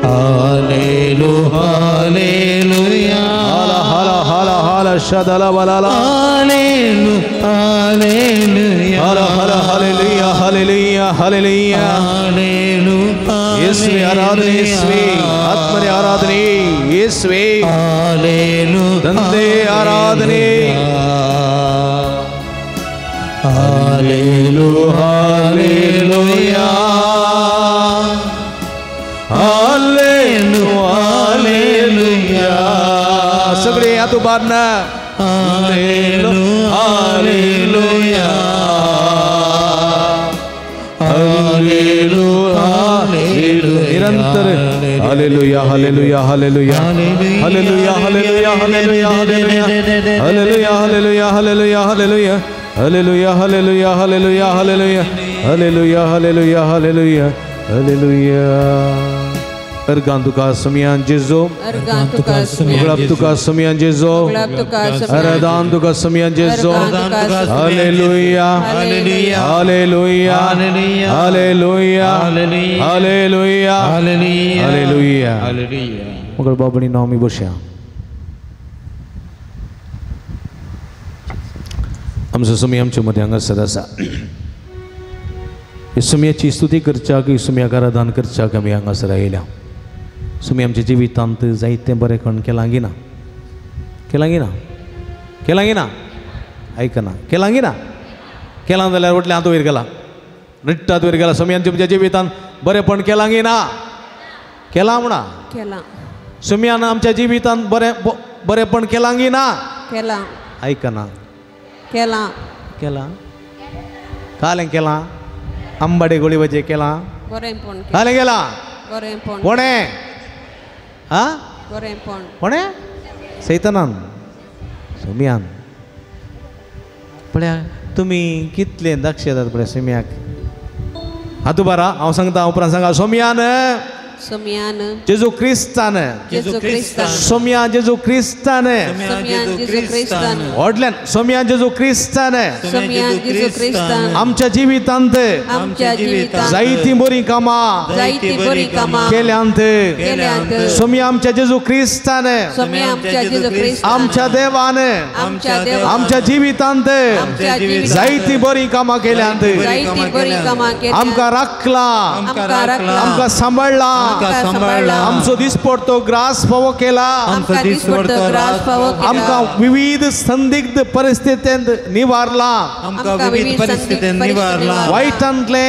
ಹಾಲೇಲು ಹಾಲೇಲುಯಾ ಹಾಲ ಹಾಲ ಹಾಲ ಹಾಲ ಶದಲ ಬಲಲ ಹಾಲೇಲು ಹಾಲೇಲುಯಾ ಹಾಲ ಹಾಲ ಹಾಲೆಲೂಯಾ ಹಾಲೆಲೂಯಾ ಹಾಲೆಲೂಯಾ ಹಾಲೇಲು ಯೇಸುವೆ ಆರಾಧನೆ ಯೇಸುವೆ ಆತ್ಮನೇ ಆರಾಧನೆ ಯೇಸುವೆ ಹಾಲೇಲು ತಂದೆ ಆರಾಧನೆ ಹಾಲೇಲು ಹಾಲೇಲುಯಾ ಹಾಲೇಲು ಹಾಲೇಲುಯಾ सगळे हात उबारना हालेलु हालेलुया हालेलु हालेलुया निरंतर hallelujah hallelujah hallelujah hallelujah hallelujah hallelujah hallelujah hallelujah hallelujah hallelujah hallelujah hallelujah hallelujah hallelujah hallelujah hallelujah hallelujah hallelujah. Organ तुका समियान जेजो अर्गान तुका समियान गुलाब तुका समियान जेजो गुलाब तुका समियान अरदान तुका समियान जेजो hallelujah hallelujah hallelujah hallelujah hallelujah hallelujah hallelujah. मगळ बाबणी नाव मी बसया. आमचो समी आमच्या मदें हांगासर आसा. सुमयाची स्तुती करच्याक, सुमयाक आराधन करच्याक आमी हांगासर आयल्या. सुमी आमच्या जिवितांत जायतें बरें केलां गी ना, केलां गी ना, केलां गी ना, आयकना, केलां गी ना, केलां जाल्यार वटलें हात वयर गेला, निट्ट हात वयर गेला. सुमी आमच्या जिवितांत बरेंपण केलां गी ना, केलां म्हणा, केलां. सुमयान आमच्या जिवितांत बरें बरेंपण केलां गी ना, केलां, आयकना, केलां, केलां, कालें केलां, आंबाडे गोळी भजे केलां, बरेंपण कालें केलां, बरेंपण कोणें आ बरेंपण कोणें सैतानान सुमयान. पळया तुमी कितले दक्ष येतात पळय सुमयाक. हात उबारा, हांव सांगता उपरांत सांगा. सोमयान सोमयान जेजू क्रिस्तान जेजू क्रिस्तान सोमया जेजू क्रिस्तान सोमयान जेजू क्रिस्तान व्हडल्यान सोमया जेजू क्रिस्तान सोमयान जेजू क्रिस्तान आमच्या जिवितांत आमच्या जिवितांत जायतीं बरीं कामां जायतीं बरीं कामां केल्यांत केल्यांत सोमया आमच्या जेजू क्रिस्तान सोमया आमच्या जेजू क्रिस्तान आमच्या देवान आमच्या देवान आमच्या जिवितांत आमच्या जिवितांत जायतीं बरीं कामां केल्यांत जायतीं बरीं कामां केल्यांत आमकां राखला आमकां राखला आमकां सांबाळ्ळा आमचो दिसपडतो ग्रास फावो केला, आमकां विविध संदिग्ध परिस्थितींत निवारला, वायटांतले,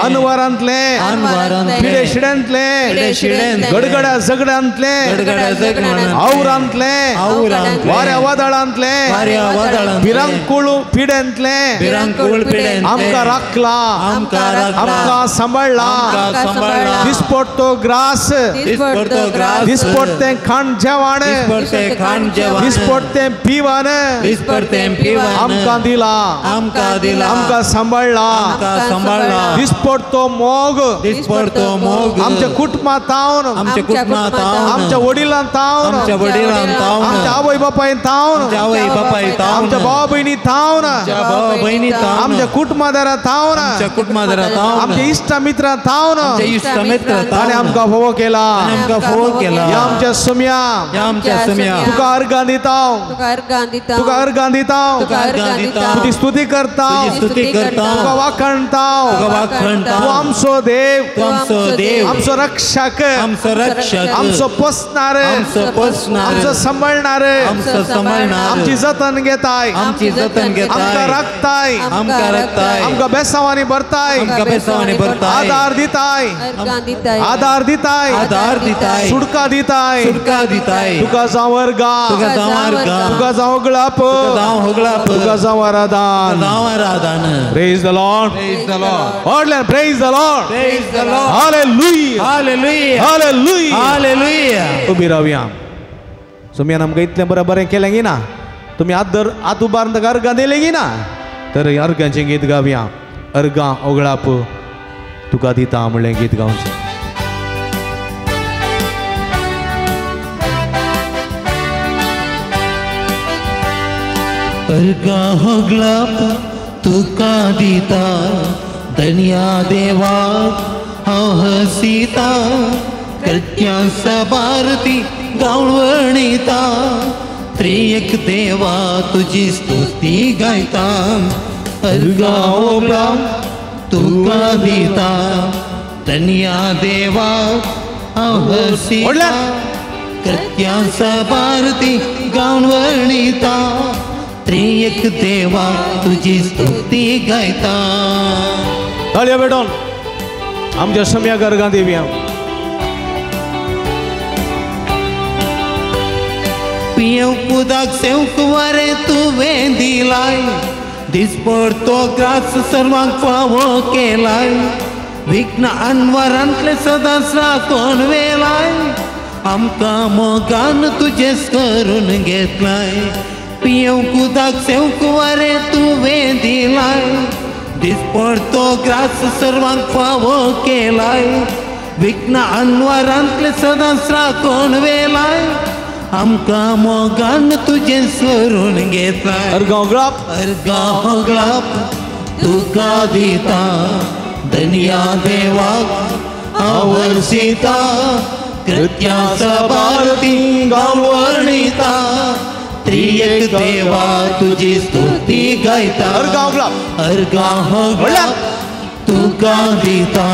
अनवरांतले, पिडेशिड्यांतले, गडगड्या झगड्यांतले, आवरांतले, वाऱ्या वादळांतले, भिरांकूळ पिड्यांतले आमकां राखला, आमकां सांबाळला. दिसपडतो ग्रास, दिसपडतें खाण जेवण, दिसपडतें पिवन आमकां दिला, आमकां सांबाळला. दिसपडतो मोग आमच्या कुटुंबां तावन, आमच्या वडिलां तावन, आमच्या आवय बापायन तावन, आमच्या भाव भयणी तावन, आमच्या कुटुंबादारा तावन, आमच्या इश्टा मित्रां तावन ताणें आमकां फोवो केला. आमच्या सुम्या तुका अर्गां दिता, तुका अर्गां दिता, तुजी स्तुती करता, तुका वाखणता. तूं आमचो देव, आमचो रक्षक, आमचो पोसणार, आमचो सांबाळणार, आमची जतन घेताय, आमकां राखताय, आमकां बेसांवांनी भरताय, आधार दिताय, आधार दिताय, सुटका दिताय. तुका जावं अर्गां, तुका जावं होगळाप, तुका जावं आराधन. Praise the Lord. Praise the Lord. Hallelujah, hallelujah, hallelujah. उबी रावया. सुम्यान आमकां इतलें बरें बरें केलें गी ना, तुमी आदर आत उबारून ताका अर्गां दिलें गी ना, तर अर्गांचें गीत गावया. अर्गां ओगळाप तुका दिता म्हणलें गीत गावचें. अर्गां होगळाप तुका दिता, धन्या देवा हांव हसिता, कृत्यां सबारती गावण वर्णिता, त्रियक देवा तुजी स्तुती गायता. अर्गां होगळाप तुका दिता, धन्या देवा हांव हसिता, कृत्यां सबारती गावण वर्णिता, त्रियक देवा तुजी स्तुती गायता. ताळयो पेटोवन आमच्या सम्याक अर्गां दिवया. पियेवंक उदक सेवंक वारें तुवें दिलाय, दिसपडतो ग्रास सर्वांक फावो केलाय, विघ्न अनवरांतले सदांच राखून वेलाय, आमकां मोगान तुजेच करून घेतलाय. पियेवंक उदक सेवंक वारें तुवें दिलाय, दिसपडतो ग्रास सर्वांक फावो केलाय, विघ्न अनवरांतले सदांच राखून वेलाय, आमकां मोगान तुजें सरून घेतलाय. अर्गां होगळाप, अर्गां होगळाप तुका दिता, धन्या देवाक हांव वर्सिता, कृत्यां सबारती गांव वर्णिता, त्रियक देवा तुजी स्तुती गायता. अर्गां होगळाप, अर्गां होगळाप तुका दिता,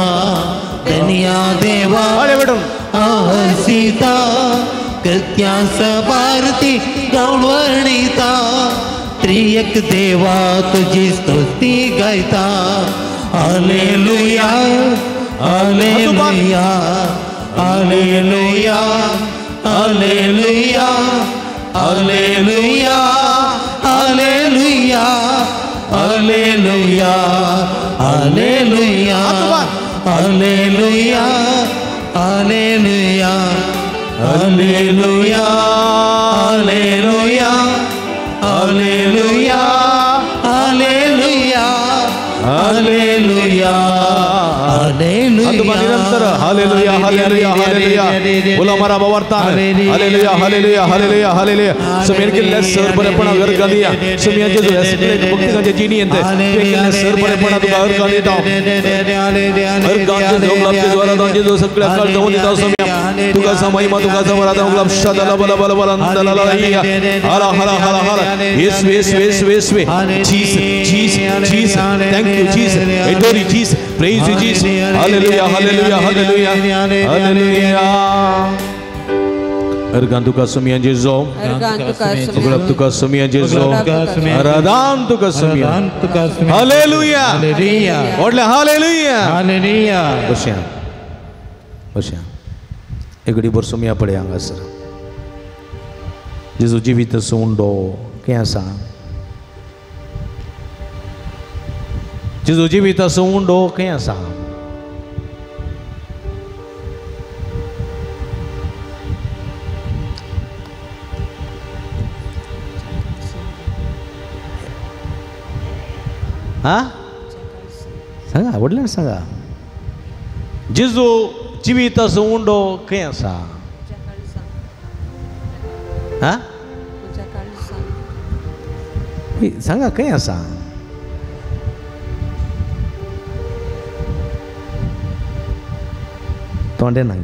धन्या देवा हांव हसिता, कृत्यां सबारती गांव वर्णिता, त्रियक देवा तुजी स्तुती गायता. Hallelujah, hallelujah, hallelujah, hallelujah, hallelujah, hallelujah, hallelujah, hallelujah, hallelujah, hallelujah, hallelujah, hallelujah, hallelujah, hallelujah, hallelujah, hallelujah. निरंतर हालेलुया, हालेलुया, हालेलुया. बोला मारा बाबार्तान. हालेलुया, हालेलुया, हालेलुया, हालेलुया. समीर केल्ल्या सर बरेपणा अर्गां दिया. समियाचे जो भक्तिकांचे जिणी केल्ल्या सर बरेपणा तुका अर्गां दिता. अर्गांचे जोगलापचे द्वारांचे जो सगळ्या काळ जाऊन दिता समिया. तुका महिमा, तुका समराधा गुलाब शदला बला बला बला हाला हाला हाला हाला. येसु येसु येसु येसु. Jesus Jesus Jesus. Thank you Jesus. Adore you Jesus. Praise you Jesus. Hallelujah. Hallelujah, hallelujah, hallelujah, hallelujah. Organ तुका सुमिया जेजो, गुलाब तुका सुमिया जेजो, आराधन तुका सुमिया। हालेलुया, व्हडलें हालेलुया, हालेलुया। बसया बसया, एक घडी भर सुमिया पळय हांगासर। जेजू जिवीत उंडो खंय आसा? जेजू जिवीत उंडो खंय आसा? हा सांगा, व्हडल्यान सांगा। जेजू जिवीत उंडो खंय आसा? हा सांगा खंय आसा? तोंडे ना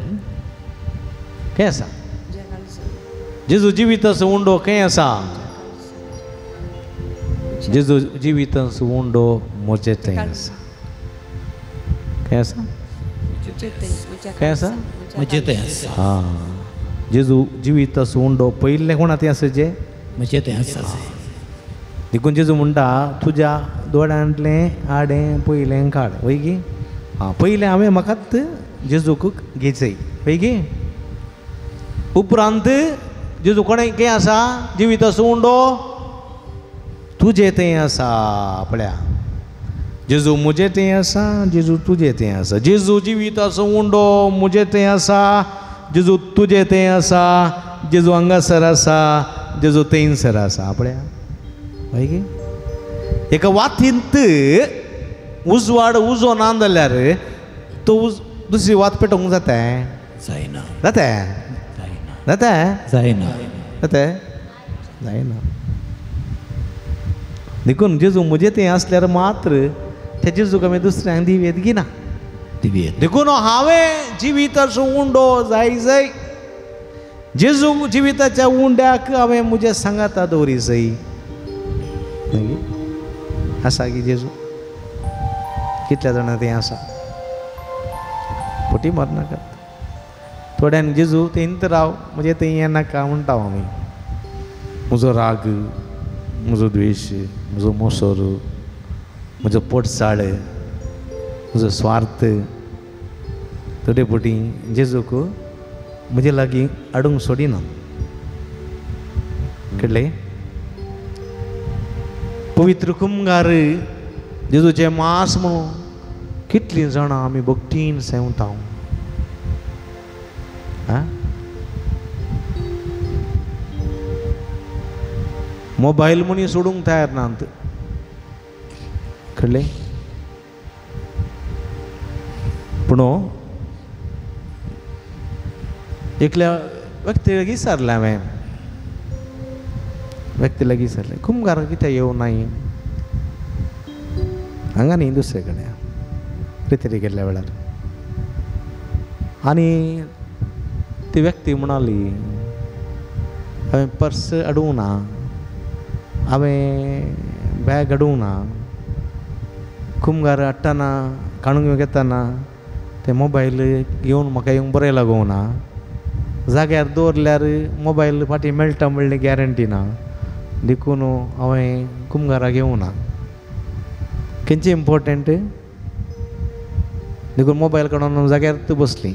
खंय आसा? जेजू जिवीत उंडो खंय आसा? जेजू जिवीत उंडो म्हजे थंय आसा। खंय आसा? खंय आसा? म्हजे थंय आसा। हां, जेजू जिवीत उंडो पयिल्लें कोणा थंय आसा? जे म्हजे थंय आसा। देखून जेजू म्हणटा तुज्या दोळ्यांतलें आडें पयलें काड, वय गी? आं, पयलें हांवें म्हाकाच जेजूक घेचय, वय गी? उपरांत जेजू कोणें खंय आसा? जिवीत उंडो तुजे थंय आसा। पळया, जेजू म्हजे थंय आसा, जेजू तुजे थंय आसा। जेजू जिवीत उंडो म्हजे थंय आसा, जेजू तुजे थंय आसा, जेजू हांगासर आसा, जेजू थंयसर आसा। पळया, हय गी? एका वातींत उजवाड उजो ना जाल्यार तो दुसरी वात पेटोवंक जाता? जायना। जाता? जाता? जायना। जाता? जायना। देखून जेजू म्हजे थंय आसल्यार मात्र त्या जेजूक आमी दुसऱ्यांक दिवयेत गिना। देखून हांवें जिविताचो उंडो जाय जाय, जेजू जिविताच्या उंड्याक हांवें म्हज्या सांगाता दवरी जाय। आसा की जेजू? कितल्या जाणां थंय आसा? फटी मारनाकात। थोड्यांक जेजू थंयत राव, म्हजे थंय येनाका म्हणटा आमी। म्हजो राग, म्हजो द्वेश, म्हजो मोसोर, म्हजो पोटसाळ, म्हजो स्वार्थ थोडे फावटी जेजूक म्हजे लागीं हाडूंक सोडिना। कळ्ळें? पवित्र कुमगार जेजूचें मांस म्हणून कितलीं जाणां आमी भक्तीन सेवता। आं, मोबायल म्हणी सोडूंक तयार नात। कळ्ळें? पूण एकल्या व्यक्ती लागीं विचारलें हांवें, व्यक्ती लागीं विचारलें, कुमगार कित्याक येवं नाय हांगा न्ही दुसरे कडेन रितेरी गेल्ल्या वेळार? आनी ती व्यक्ती म्हणाली, हांवें पर्स हाडूंक ना, हांवें बॅग हाडूंक ना, कुमगार हाडटना काडून घेवंक येतना तें मोबायल घेवन म्हाका येवंक बरें लागूंक ना, जाग्यार दवरल्यार मोबायल फाटीं मेळटा म्हणली गॅरंटी ना, देखून हांवें कुमगाराक घेवंक ना। खंयचें इम्पोर्टंट? देखून मोबायल काडून जाग्यार बसली,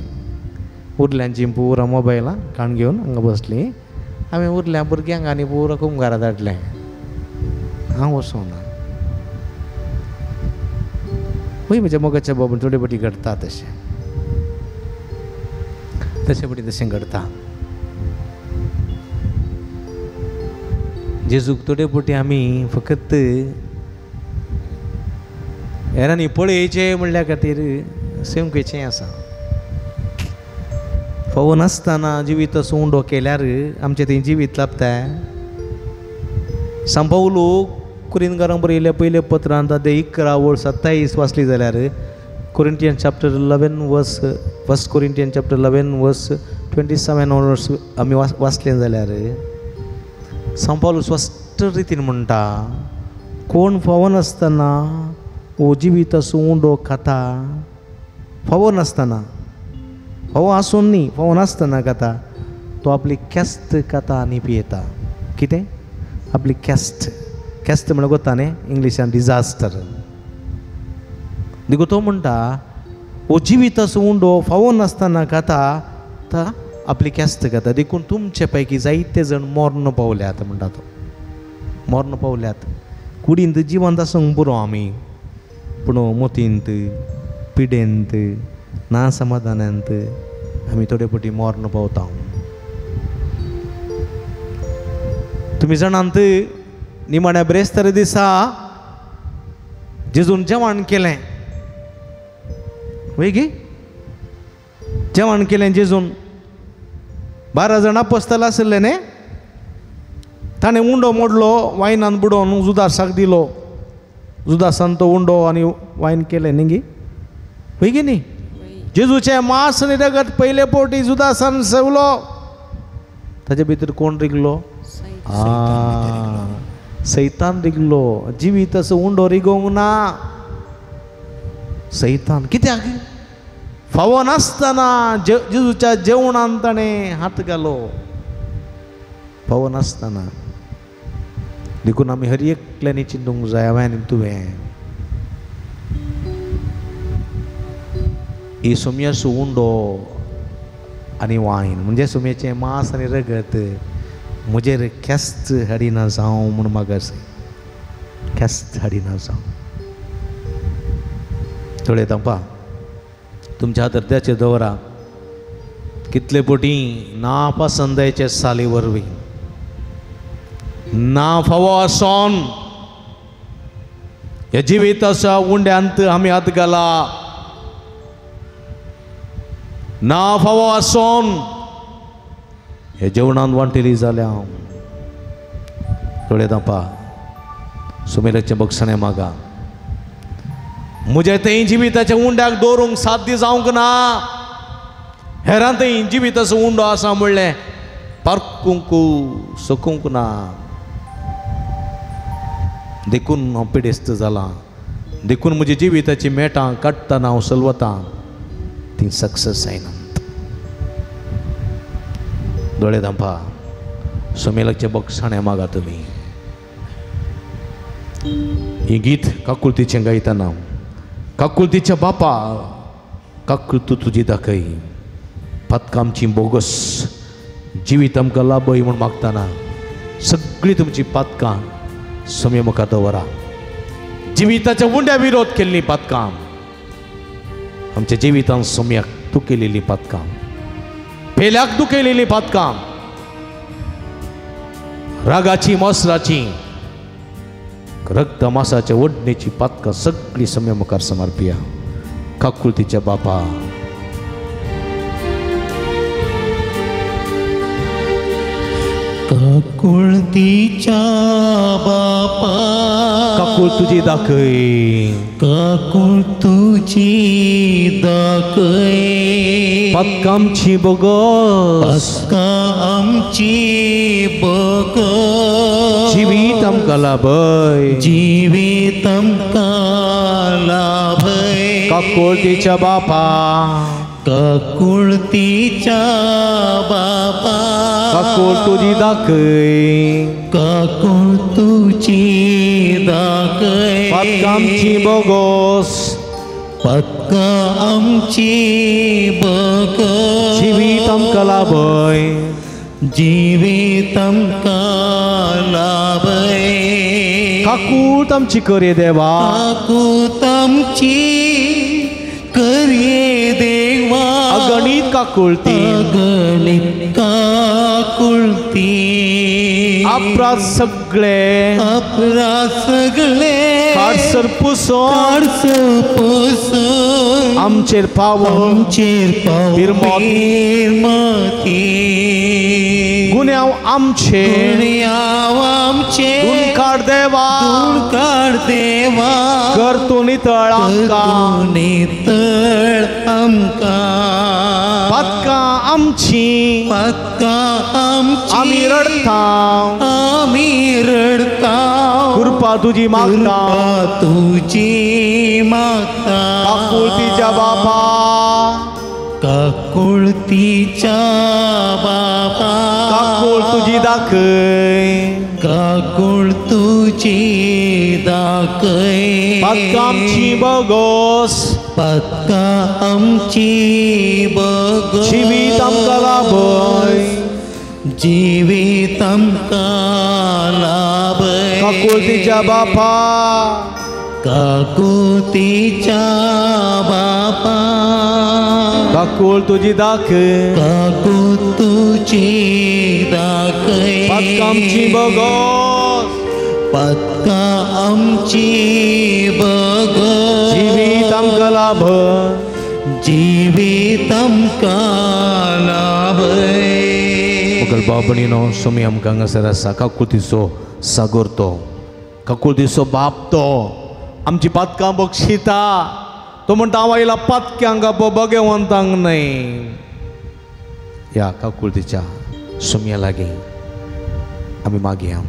उरल्यांची पुरा मोबायलां काडून घेवन हांगा बसली। हांवें उरल्या भुरग्यांक आनी पुरा कुमगारा धाडलें, हांव वचूंक ना। हय, म्हज्या मोगाच्या बाबून थोडे फावटी घडटा तशें, तशें फावटी तशें घडटा। जेजूक थोडे फावटी आमी फकत हेरांनी पळयचें म्हणल्या खातीर सेवकेचें आसा। फावो नासतना जिवीत उंडो केल्यार आमचें तें जिवीत लाबता। सांपावलो कुरिनकारांक बरयल्ल्या पयल्या पत्रांत 11:27 वाचली जाल्यार Corinthian chapter 11 verse, 1 Corinthian chapter 11 verse 27 onwards आमी वाचलें जाल्यार सांपावलो स्पश्ट रितीन म्हणटा, कोण फावो नासतना हो जिवीत उंडो खाता फावो नासतना, फावो आसून न्ही, फावो नासतना खाता तो आपली ख्यास्त खाता आनी पियेता. कितें आपली ख्यास्त? ख्यास्त म्हणल्यार कोता न्ही इंग्लिशान डिजास्टर. देखून तो म्हणटा हो जिविताचो उंडो फावो नासतना खाता ता आपली ख्यास्त खाता. देखून तुमचे पैकी जायते जण मर्ण पावल्यात म्हणटा तो. मर्ण पावल्यात. कुडींत जिवंत आसूंक पुरो आमी, पूण मोतींत पिडेंत ना समाधानांत आमी थोडे फावटी मर्ण पावता. तुमी जाणांत निमाण्या ब्रेस्तार दिसा जेजून जेवण केलें वय गे, जेवण केलें जेजून. 12 जाण आपोस्ताल आशिल्ले न्ही, ताणें उंडो मोडलो वायनान बुडोवन जुदासाक दिलो. जुदासान तो उंडो आनी वायन केलें न्ही गे, वय गे न्ही. जेजूचें मांस आनी रगत पयले फावटी जुदासान सेवलो. ताजे भितर कोण रिगलो? सैतान रिगलो. जिवीत असो उंडो रिगोवंक ना सैतान. कित्याक? फावो नासतना जेजूच्या जेवणान ताणें हात घालो, फावो नासतना. देखून आमी हर एकल्यानी चिंतूंक जाय, हांवें आनी तुवें ही सोम्याचो उंडो आनी वायन म्हणजे सोम्याचें मांस आनी रगत म्हजेर ख्यास्त हाडिना जावं म्हूण मागास, ख्यास्त हाडिना जावं. थोडे तांपा तुमच्या हृदयाचेर दवरा. कितले पटी ना पसंदायचे साली वरवीं ना फावो आसोन ह्या जिविताच्या उंड्यांत आमी हात घाला. ना फावो आसोन हे जेवणान वांटेली जाल्या. थोडे तांपा सुमेराचें बक्षणें मागा. म्हज्या थंय जिविताच्या उंड्याक दवरूंक साध्य जावंक ना. हेरां थंय जिविताचो उंडो आसा म्हणलें पारकूंक सकूंक ना. देखून हांव पिडेस्त जालां. देखून म्हज्या जिविताची मेटां काडटना हांव सलवतां ती सक्सेस जायना. दोळे धांपा, सोमेलाचें बक्षाणें मागा तुमी. हें गीत काकुळतीचें गायतना, काकुळतीच्या बापा काकुळतू तुजी दाखय, पातकां आमची बोगस, जिवीत आमकां लाभय म्हूण मागतना सगळीं तुमची पातकां सोमे मुखार दवरा. जिविताच्या उंड्या विरोध केल्लीं पातकां, आमच्या जिवितान सोम्याक तूं केलेलीं पातकां, पेल्याक तूं केलेलीं पातकां, रागाची मसराची रक्त मासाच्या ओडणेची पातकां सगळीं सोम्या मुखार समर्पिया. काकुळतीच्या बापा काकुळतीच्या बापा काकूळ तुजी दाखय, काकूळ तुजी दाखय, पातकां आमची बोगस, पातकां आमची बोगस, जिवीत आमकां लाभय, जिवीत आमकां लाभय. काकुळतीच्या बापा काकुळतीच्या बापा काकूळ तुजी दाखय, काकूळ तुजी दाखय, पातकां आमची बोगस, पातकां आमची बोगस, जिवीत आमकां लाभय, जिवीत आमकां लाभय. काकूळ आमची करये देवा, काकूळ आमची करये देवा, अगणीत काकुळती, अगणीत काकुळती, अपराध सगळे, अपराध सगळे काडसर पुसून, काडसर पुसून, आमचेर पाव, आमचेर पाव बिरमती, गुन्यांव आमचे, गुन्यांव आमचे, धुवन देवा, धुवन देवा, कर तूं नितळ आमकां, नितळ आमकां, पातकां आमची, पातकां आमची, आमी रडता, आमी रडता, कृपा कृपा तुजी मागता, तुजी मागता। काकुळतीच्या बापा, काकुळतीच्या बापा, काकूळ तुजी दाखय, काकूळ तुजी दाखय। पातकां आमची बगोस, पातकां आमची बगोस, जिवीत आमकां लाभय, जिवीत आमकां लाभय। काकुळतीच्या बापा, काकुळतीच्या बापा, काकूळ तुजी दाखय, काकूळ तुजी दाखय। पातकां आमची बगोस, पातकां आमची बगोस, जिवीत आमकां लाभय, जिवीत आमकां लाभय। मोगल भाव भयणीनो, सोमी आमकां हांगासर आसा। काकुळतीचो सागोर तो, काकुळतीचो बाप तो आमची पातकां बक्षिता। तो म्हणटा हांव आयला पातक्यांक बगेवंतांक न्हय। ह्या काकुळतीच्या सोमया लागीं आमी मागया,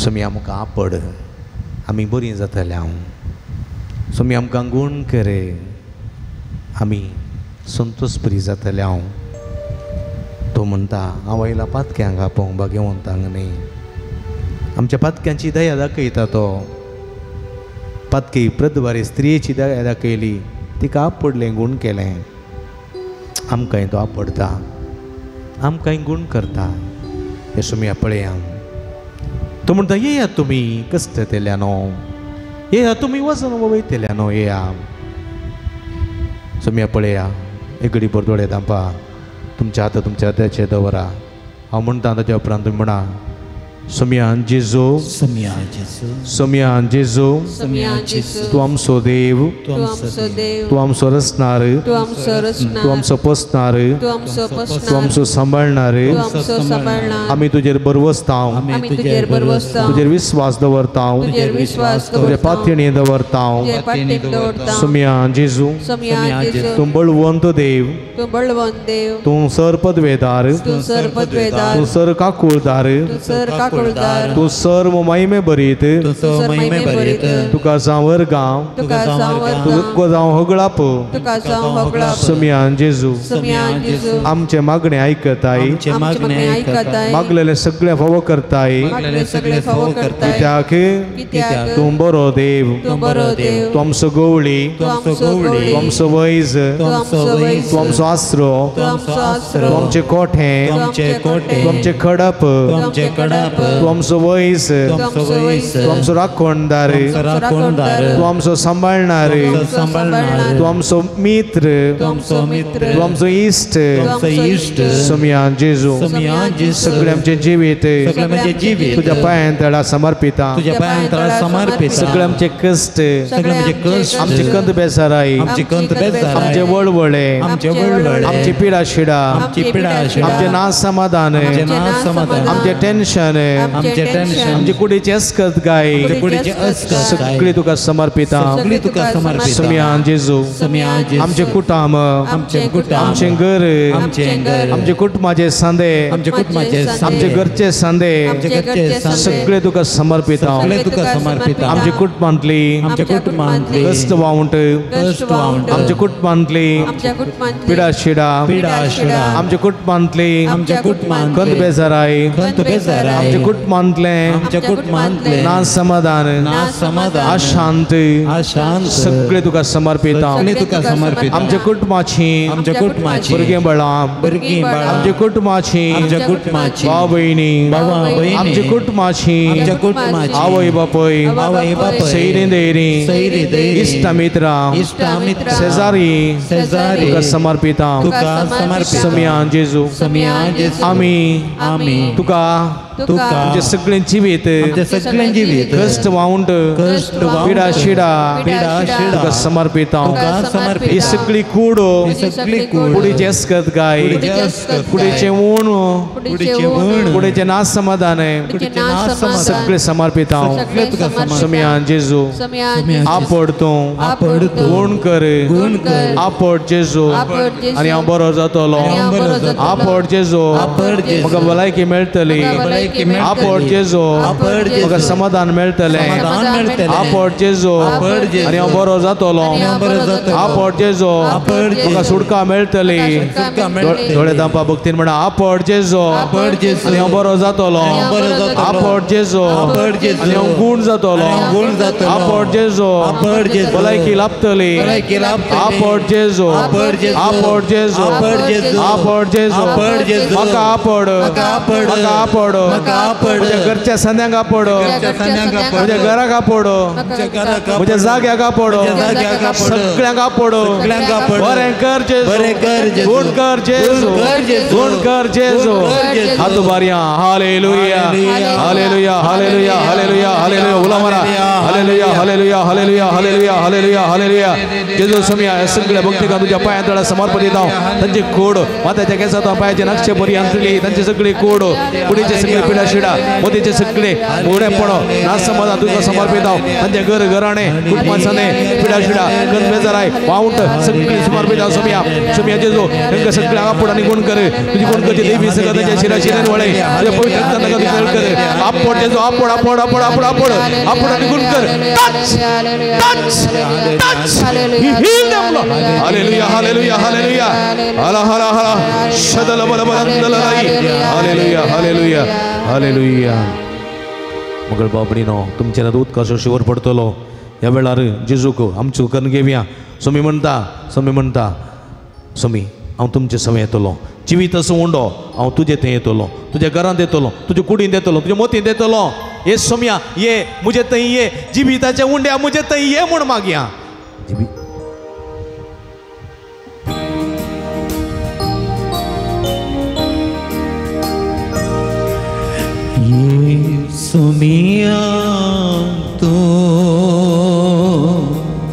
सोमया आमकां आपड, आमी बरीं जातले। हांव सोमी आमकां गूण करे, आमी संतोष बरी जातले। हांव तो म्हणटा हांव आयला पातक्यांक आपोवंक बगेवंतांक न्हय। आमच्या पातक्यांची दया दाखयता तो। पातकी प्रदवारी स्त्रियेची दया दाखयली, तिका आपडलें, गूण केलें। आमकांय तो आपडता, आमकांय गूण करता। हें सोमया पळया। तो म्हणटा येया तुमी कश्ट तेल्यानो, येया तुमी वजन वयतल्यानो, येया। सोमया पळया, एक घडी भर दोळे धांपा, तुमच्या हाता तुमच्या हाताचेर दवरा। हांव म्हणटा ताच्या उपरांत तुमी म्हणा, सोमया जेजू, सोमया जेजू, सोमया जेजू, तूं आमचो देव, तूं आमचो रचणार, तूं आमचो पोसणार, तूं आमचो सांबाळणार। आमी तुजेर भरवसता, तुजेर विस्वास दवरता, तुजे पातयेणी दवरता। सोमया जेजू, तूं बळवंत देव, तूं सर पदवेदार, तूं सर काकुळदार, तूं सर्व महिमे भरीत, तुका जावं वर्गां, तुका जावं होगळाप। सोमया जेजू, आमचे मागणे आयकताय, मागलेले सगळे फावो करताय। कित्याक तूं बरो देव, तूं आमचो गवळी, तूं आमचो वैज, तूं आमचो आसरो, तूं आमचे कोठे, तूं आमचे खडप, तूं आमचो वैज, तूं आमचो राखणदार, तूं आमचो सांबाळणार, तूं आमचो मित्र, तूं आमचो इश्ट। सोमया जेजू, सगळें आमचें जिवीत तुज्या पांयां तळा समर्पिता, सगळें आमचे कश्ट, आमचे कंद बेजाराय, आमचे वळवळे, आमची पिडा शिडा, आमचें ना समाधान, आमचें टेन्शन, आमचे कुडीचे अस्कत गाय, सगळी तुका समर्पिता। सोमया जेजू, आमचे कुटुंब, आमचें घर, आमचे कुटुंबाचे सांदे, आमचे घरचे सांदे, सगळे तुका समर्पिता। आमच्या कुटुंबांतली कश्ट वावंट, आमच्या कुटुंबांतली पिडा शिडा, आमच्या कुटुंबांतली कंद बेजाराय, आमच्या कुटुंबांतलें ना समाधान, अशांत, सगळे तुका समर्पिता। आमच्या कुटुंबाची भुरगीं बाळां, आमच्या कुटुंबाची भाव भयणी, आमच्या कुटुंबाची आवय बापूय, सैरी दैरी, इश्ट मित्रां, शेजारी, तुका समर्पिता। सोमया जेजू, आमी तुका तुमचे सगळे जिवीत कश्ट वावंट, पिडा शिडा तुका समर्पिता। ही सगळी कूड, कुडीचे अस्कत गाय, कुडीचे ऊण, कुडीचे ना समाधान, सगळे समर्पिता। सोमया जेजू, आपड तूं, गुण कर, आपड जेजू, आनी हांव बरो जातलो। आपड जेजू, म्हाका भलायकी मेळटली। आपड जेजू म्हाका समाधान मेळटलें. आपड जेजू आनी हांव बरो जातलो. आपड जेजू म्हाका सुटका मेळटली. दोळे धांपा भक्तीन म्हणा आपड जेजू आनी हांव बरो जातलो. आपड जेजू आनी हांव गूण जातलो. आपड जेजू भलायकी लाभतली. आपड जेजू आपड जेजू आपड जेजू म्हाका आपड म्हाका आपड म्हज्या घरच्या संद्यांक आपड म्हज्या घराक आपड म्हज्या जाग्याक आपड सगळ्यांक आपड. बरें कर जेजू गुण कर जेजू गुण कर जेजू. हात उबारया. Hallelujah hallelujah hallelujah hallelujah hallelujah. उलो मारा hallelujah hallelujah hallelujah hallelujah hallelujah hallelujah. जेजू समिया ह्या सगळ्या भक्तिकां तुज्या पांयां तळा समर्पण दिता. तांची कोड मात्याच्या केंसांत पांयाचे नक्षे बरी अंतली तांची सगळी कोड कुडीचे सगळे पिडा शिडा मोतीचे सगळे मोडेपण नासमाधान तुका समर्पित हांव. तांचे घर घराणे कुटुंबांसाने पिडा शिडा गन बेजाराय वावंट सगळी समर्पित हांव. समिया समिया जेजू तांकां सगळ्या आपूण आनी गुण कर तुजी गुण करची देवी सगळं तांच्या शिरा शिरेन वळय तुज्या पवित्र तांकां तुझं कर. आपोड जेजू आपोड आपोड आपोड आपोड आपोड आपोड आनी गुण कर. Touch touch touch. He healed them, Lord. Hallelujah, hallelujah, hallelujah. Hala, hala, hala. Shadala, bala, bala, dalalai. Hallelujah, hallelujah, hallelujah. मगळ बाबडीनो तुमच्या उदकाचो शिवर पडतलो ह्या वेळार जेजूक आमचो करून घेवया. सोमी म्हणटा सोमी म्हणटा सोमी हांव तुमचे समें येतलो. जिवीत असो उंडो हांव तुजे थंय येतलो तुज्या घरांत येतलो तुज्या कुडींत येतलो तुज्या मोतींत येतलो. ये सोमया ये मुजे थंय ये जिविताच्या उंड्या मुजे थंय ये म्हूण मागया. सुमिया तू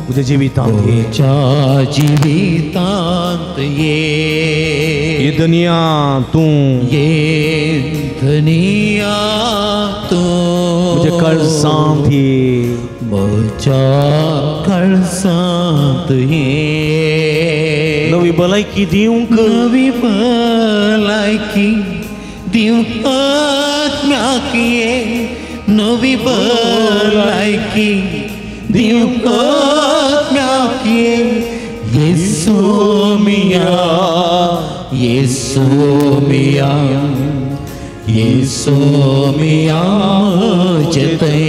म्हज्या जिवितांत म्हज्या जिवितांत ये धनिया तूं ये धनिया तूं म्हज्या कळसांत ये म्हज्या कळसांत ये नवी भलायकी दिवंक नवी भलायकी दिवंक आत्म्याक ये नवी भलायकी दिवंक आत्म्याक ये. येसू मिया येसू मिया येसू मिया म्हजे थंय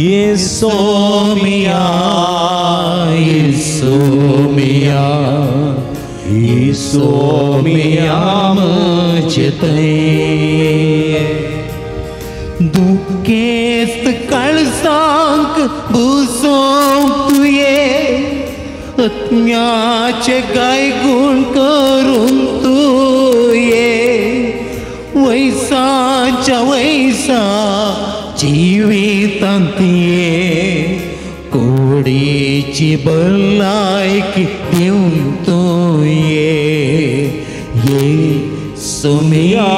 येसू मिया येसू मिया येसू मिया म्हजे थंय. दुखेस्त काळसांक बुजोवंक तुवें आत्म्याचे गाय गूण करून तुवें वैसाच्या वैसा जिवितांत ये कुडीची भलायकी दिवन तुवें येसू मिया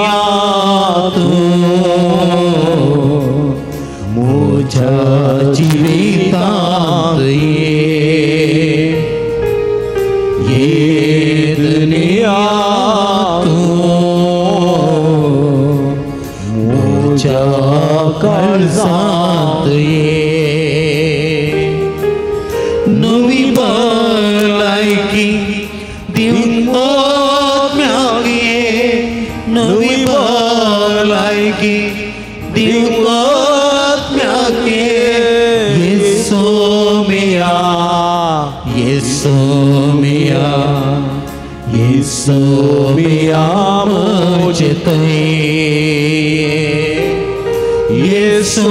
तूं म्हज्या जिवितांत ये ये दुनिया तूं म्हज्या काळजांत ये नवी भलायकी दिवंक आत्म्याक ये नवी भलायकी दिवंक आत्म्याक ये. येसू मिया येसू मिया येसू मिया म्हजे थंय येसू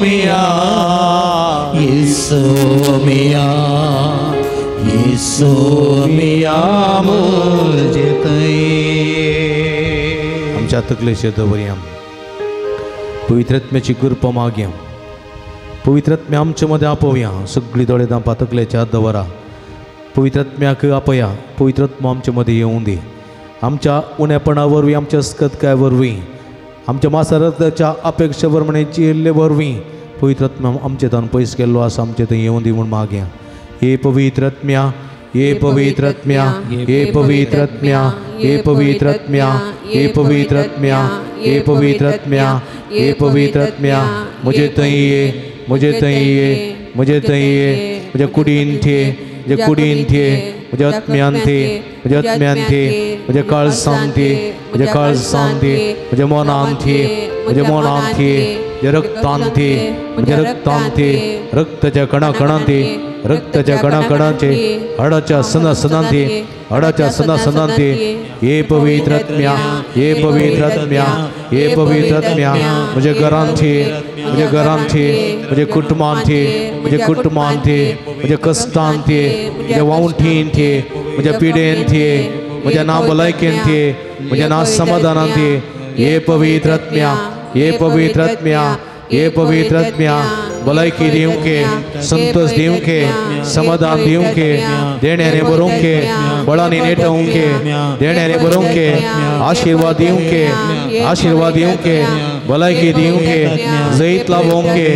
मिया येसू मिया येसू मिया म्हजे थंय. आमच्या तकलेचेर दवरया पवित्रत्म्याची कृपा मागया. पवित्रत्म्या आमचे मदें आपोवया. सगळीं दोळे धांपा तकलेच्या हात दवरा. पवित्रत्म्याक आपया. पवित्रत्म आमचे मदें येवूं दी. आमच्या उणेपणा वरवीं आमच्या अस्कतकाय वरवीं आमच्या मासारताच्या अपेक्षा वरमणेची येल्ले वरवीं पवित्रत्म आमचे तान पयस केल्लो आसा आमचे थंय येवूं दी म्हूण मागया. हे पवित्रत्म्या हे पवित्र आत्म्या, हे पवित्र आत्म्या, हे पवित्र आत्म्या, हे पवित्र आत्म्या, हे पवित्र आत्म्या, हे पवित्र आत्म्या, म्हजे थंय ये, म्हजे थंय ये, म्हजे थंय ये, म्हज्या कुडीन थे, म्हज्या कुडीन थे, म्हज्या आत्म्यान थे, म्हज्या आत्म्यान थे, म्हज्या काळसान थे, म्हज्या काळसान थे, म्हज्या मनान थे, म्हज्या मनान थे, म्हज्या रक्तान थे, म्हज्या रक्तान थे, रक्ताच्या कणा कणान थे, रक्ताच्या कणा कणांचे, हाडाच्या सना सनान थे, हाडाच्या सना सनान थे, हे पवित्र आत्म्या, हे पवित्र आत्म्या, हे पवित्र आत्म्या, म्हज्या घरान थे, म्हज्या घरान थे, म्हज्या कुटुंबान थे, म्हज्या कुटुंबान थे, म्हज्या कश्टान थे, म्हज्या वावंठीन थे, म्हज्या पिडेन थे, म्हज्या ना भलायकेन थे, म्हज्या ना समाधानान थे, हे पवित्र आत्म्या, हे पवित्र आत्म्या, हे पवित्र आत्म्या, भलायकी दिवंके, संतोष दिवंके, समाधान दिवंके, देण्याने बरोवंके, बळांनी नेटोवंके, देण्याने बरोवंके, आशीर्वाद दिवंके, आशीर्वाद दिवंके, भलायकी दिवंके, जैत लाभोवंके,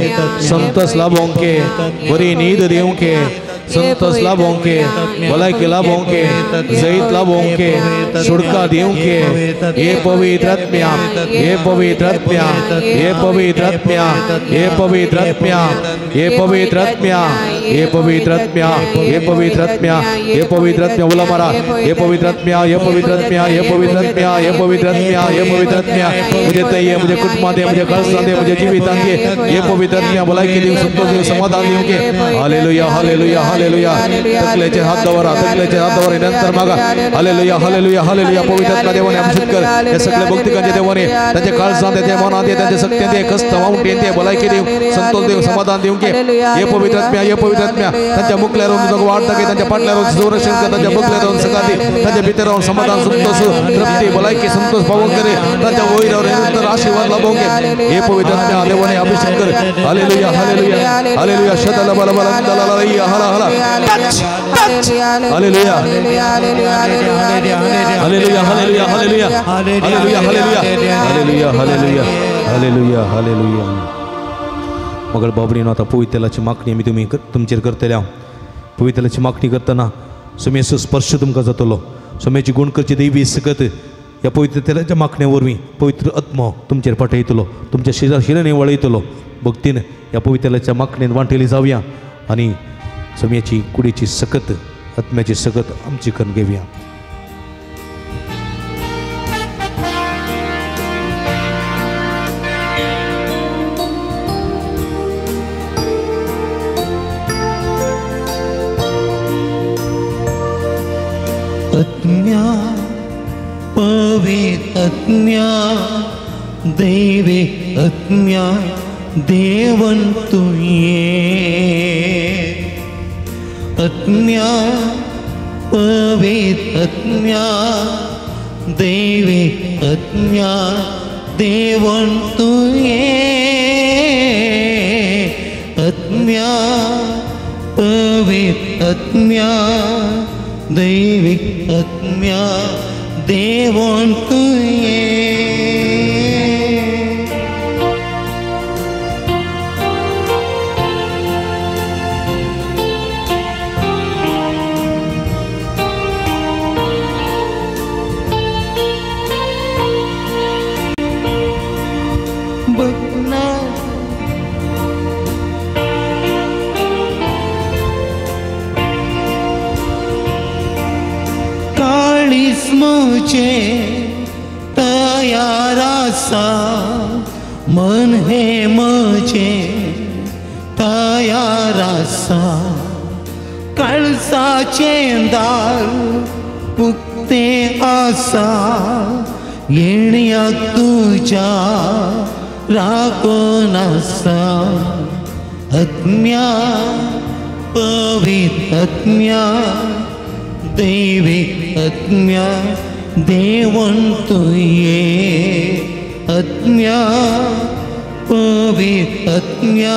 संतोष लाभोवंके, बरी न्हीद दिवंके, संतोष लाभोवंके, भलायकी लाभोवंके, जैत लाभोवंके, सुटका दिवंके, हे पवित्र आत्म्या, हे पवित्र आत्म्या, हे पवित्र आत्म्या, हे पवित्र आत्म्या, हे पवित्र आत्म्या, हे पवित्र आत्म्या, हे पवित्र आत्म्या, हे पवित्र आत्म्या, उलो मारा, हे पवित्र आत्म्या, हे पवित्र आत्म्या, हे पवित्र आत्म्या, हे पवित्र आत्म्या, हे पवित्र आत्म्या, म्हजे थंय ये, म्हज्या कुटुंबांत ये, म्हज्या काळजांत ये, म्हज्या जिवितांत ये, हे पवित्र आत्म्या, भलायकी दिवंक, संतोष दिवंक, समाधान दिवंक। हालेलुया, हालेलुया, हालेलुया। तकलेचे हात दवरा, तकलेचे हात दवरा, नंतर मागा। हालेलुया, हालेलुया, हालेलुया। पवित्र आत्मा देवाने अभिषेक कर, हे सगळे भक्तिकांचे देवाने त्यांच्या काळजांत, त्यांच्या मनात, त्यांच्या शक्तींत, कष्ट वावटींत भलायकी दिवंक, संतोष दिवंक, समाधान दिवंक। हे पवित्र आत्म्या, हे पवित्र आत्म्या, त्यांच्या मुखल्यार तुझं वाट दाखय, त्यांच्या पाटल्यार संरक्षण कर, त्यांच्या मुखल्यार सकाळी त्यांच्या भितर राहून समाधान, संतोष, तृप्ती, भलायकी, संतोष पावोवंक करे, त्यांच्या वयर निरंतर आशीर्वाद लाभोवंक। हे पवित्र आत्म्या देवाने अभिषेक कर। हालेलुया, हालेलुया, हालेलुया। शतल बल बल दललया हला हला। Touch, touch. Hallelujah, hallelujah, hallelujah, hallelujah, hallelujah, hallelujah, hallelujah, hallelujah, hallelujah, hallelujah. मगर बाबडीनो आतां पवित्र तेलाची मागणी आमी तुमी तुमचेर करतले। हांव पवित्र तेलाची मागणी करतना सुमेचो स्पर्श तुमकां जातलो, सुमेची गुण करची दैवी सकत ह्या पवित्र तेलाच्या मागणे वरवीं पवित्र आत्मो तुमचेर पाठयतलो, तुमच्या शिरा शिरांनी वळयतलो। भक्तीन ह्या पवित्र तेलाच्या मागणेन वांटेली जावया आनी सुमेची कुडीची सकत, आत्म्याची सकत आमची करून घेवया। आत्म्या पवित्र आत्म्या दैवे आत्म्या देवन तुये, आत्म्या पवित्र आत्म्या दैवे आत्म्या देवन तुये, आत्म्या पवित्र आत्म्या दैवी आत्म्या देवन तुये। बघना मुझे तयार आसा, मन हे मुझे तयार आसा, काळजाचें दार उक्तें आसा, येण्याक तुज्या राखून आसा। आत्म्या पवित्र आत्म्या दैवी आत्म्या देवन तुये, आत्म्या पवित्र आत्म्या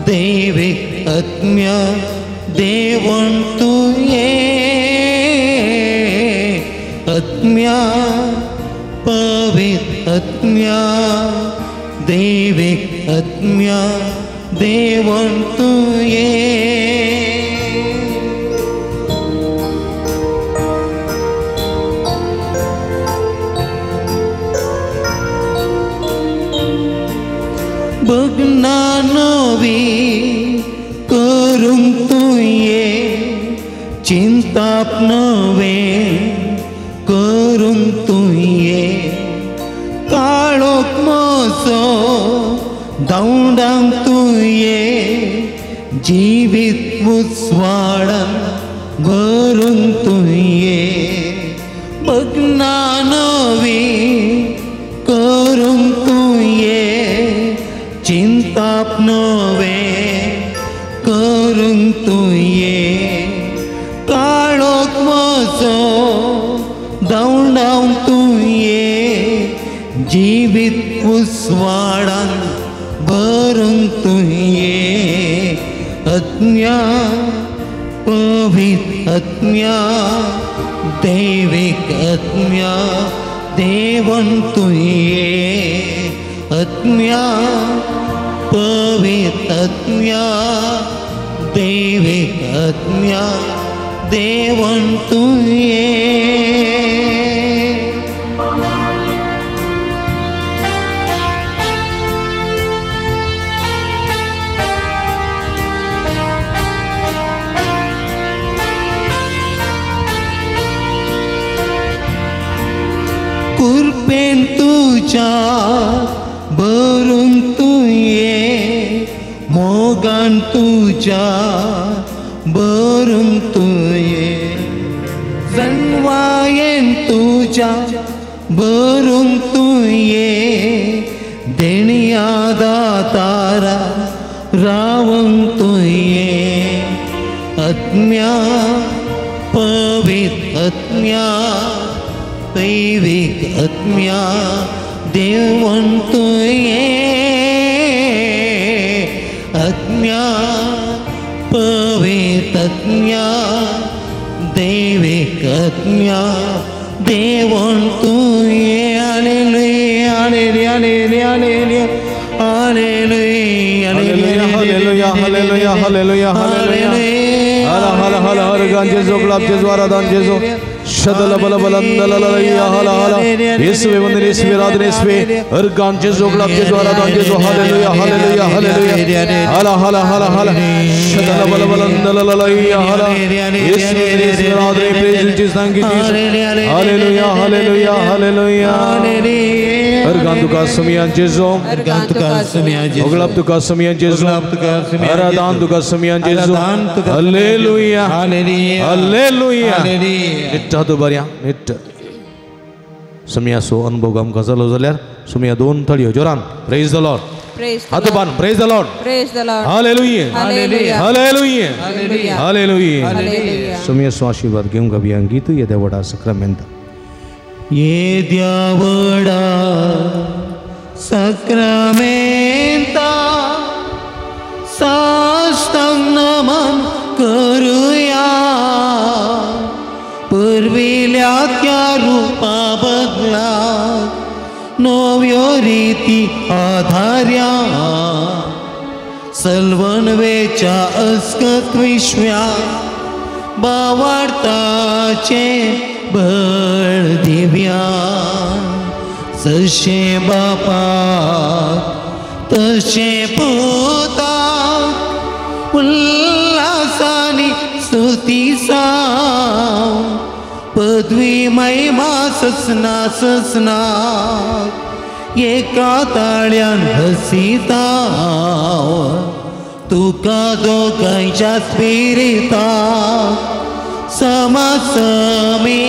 दैवी आत्म्या देवन तुये, आत्म्या पवित्र आत्म्या दैवी आत्म्या देवन तुये। बगना नवी करूंक तुवें चिंताप नवें करूंक तुवें काळोख म्हजो धांवडावंक तुवें जिवीत उजवाडान भरूंक तुवें बगना नवी करूंक तुवें चिंताप नवें करूंक तुवें काळोख म्हजो धांवडावंक तुवें जिवीत उजवाडान भरूंक तुवें आत्म्या पवित्र आत्म्या दैवीक आत्म्या देवन तुवें आत्म्या पवित्र आत्म्या दैवीक आत्म्या देवन तुवें. कृपेन तुज्या भरून तुवें मोगान तुज्या भरून तुवें जनवायेन तुज्या भरून तुवें देणया दातारा रावंक तुवें आत्म्या पवित्र आत्म्या दैवीक आत्म्या देवन तुवें आत्म्या पवित्र आत्म्या दैवीक आत्म्या देवन तुवें. Hallelujah hallelujah hallelujah hallelujah hallelujah hallelujah hallelujah hallelujah. हला हला हला हर गान जेजो गुलाब जेजो आराधन जेजो शदल बल बलंदललया हला हला येसुवे वंदन येसुवे आराधन येसुवे हर गान जेजो गुलाब जेजो आराधन जेजो हालेलुया हालेलुया हालेलुया हला हला हला हला शदल बल बलंदललया हला येसुवे येसुवे आराधन praise Jesus thank you Jesus hallelujah hallelujah hallelujah. हर गान तुका सुमियान जेजो हर गान तुका सुमियान जेजो गुलाब तुका सुमियान जेजो आराधन तुका सुमियान जेजो हालेलुया हालेलुया हालेलुया. हालेलुया. निट्ट हात बऱ्या निट्ट सुमिया सो अनुभव आमकां जालो जाल्यार सुमिया दोन तळयो जोरान प्रेज the Lord हात बान praise the Lord praise the Lord hallelujah hallelujah hallelujah hallelujah hallelujah. सुमिया सो आशीर्वाद घेवंक अभियान गीत येद्या व्हडा सक्रामेंता येद्या व्हडा सक्रामेंता साष्टांग नमन करुया पुर्विल्या त्या रुपा बदला नव्यो रिती आधार्या सलवणवेच्या अस्कत विश्व्या बावार्ताचे बळ दिव्या जशें बापाक तशें पुताक उल्हासानी स्तुती साव पदवी महिमा ससना ससना एका ताळ्यान हसिता तुका दोगांयच्या स्पिरिता समासमी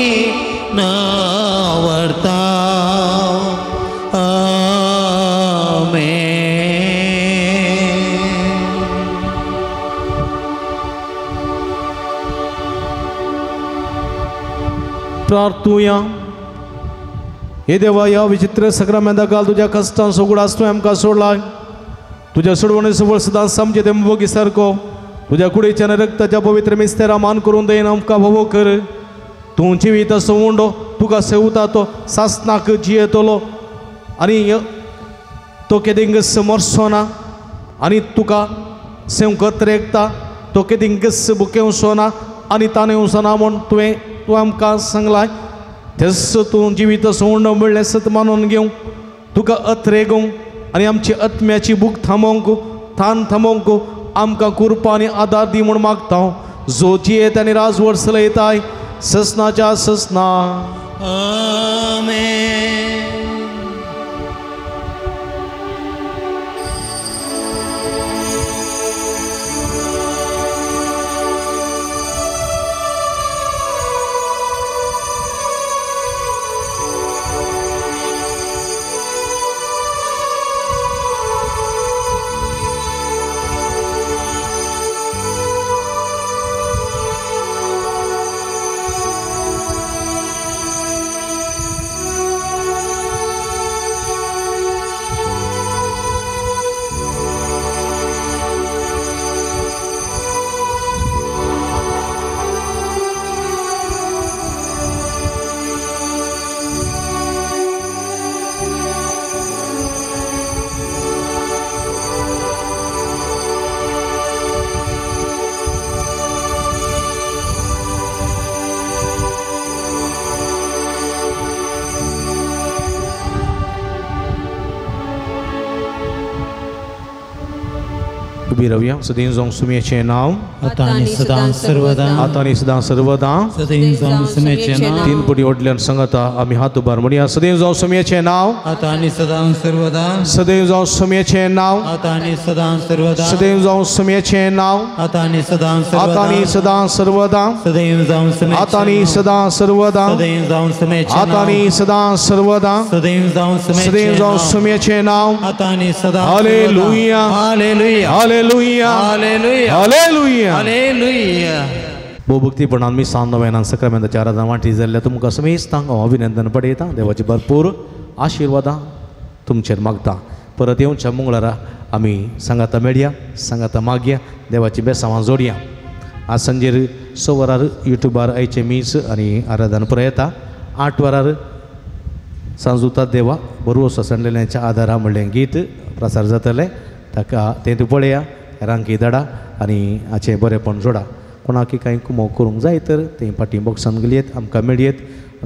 नावडता. आमेन. प्रार्थुया. हे देवा ह्या विचित्र सक्रामेंता काल तुज्या कश्टान सगळो तुवें आमकां सोडला तुज्या सोडवणे सबळ सदां समजे ते मोगी सारको तुज्या कुडीच्या आनी रक्ताच्या पवित्र मिस्तेरा मान करून देन आमकां भोवो कर. तूं जिवीत असो उंडो तुका सेवता तो सासनाक जियेतलो आनी तो केदिंगस मरचो ना आनी तुका सेवकत रेगता तो केदिंगस बुकेवचो ना आनी ताणेवचो ना म्हूण तूं आमकां सांगलाय. तेच तूं जिवीत असो उंडो म्हणलें सत मानून घेवंक तुका अथरेगूंक आनी आमची आत्म्याची भूक थांबोवंक थान थांबोवंक आमकां कृपा आनी आदार दी म्हूण मागता जो जियेत आनी राजवट चलयताय ससनाच्या ससना. आमेन. रवया सदैव जावं सुम्याचें नांव आतां आनी सदां सर्वदा आतां आनी सदां सर्वदा सदैव जावं सुम्याचें नांव. तीन पटी व्हडल्यान सांगता आमी हात उबार म्हणया सदैव जावं सुम्याचें नांव आतां आनी सदां सर्वदा सदैव जावं सुम्याचें नांव आतां आनी सदां सर्वदा सदैव जावं सुम्याचें नांव आतां आनी सदां सर्वदा आतां आनी सदां सर्वदा सदैव जावं सुम्याचें आतां आनी सदां सर्वदा सदैव जावं सुम्याचें आतां आनी सदां सर्वदा सदैव जावं सुम्याचें सदैव जावं सुम्याचें नांव आतां आनी सदां. हालेलुया हालेलुया हालेलुया हालेलुया हालेलुया हालेलुया. भोवभक्तीपणान मी सान नव्यान सक्रामेंताच्या आराधना वांटी जाल्ल्या तुमकां समेस्तांक हांव अभिनंदन पडयता. देवाची भरपूर आशिर्वादां तुमचेर मागता. परत येवच्या मंगळारा आमी सांगाता मेळया सांगाता मागया देवाची बेसांवां जोडया. आज सांजेर 6 वरार युट्यूबार आयचें मीस आनी आराधना पुराय येता. 8 वरार सांजुता देवा बरोवसो सांडलेल्याच्या आदारा म्हणलें गीत प्रसार जातलें ताका तें तूं पळया रांकी धाडा आनी हाचें बरेंपण जोडा. कोणाक कांय कुमोक करूंक जाय तर तें फाटीं बॉक्सान गेलयेत आमकां मेळयेत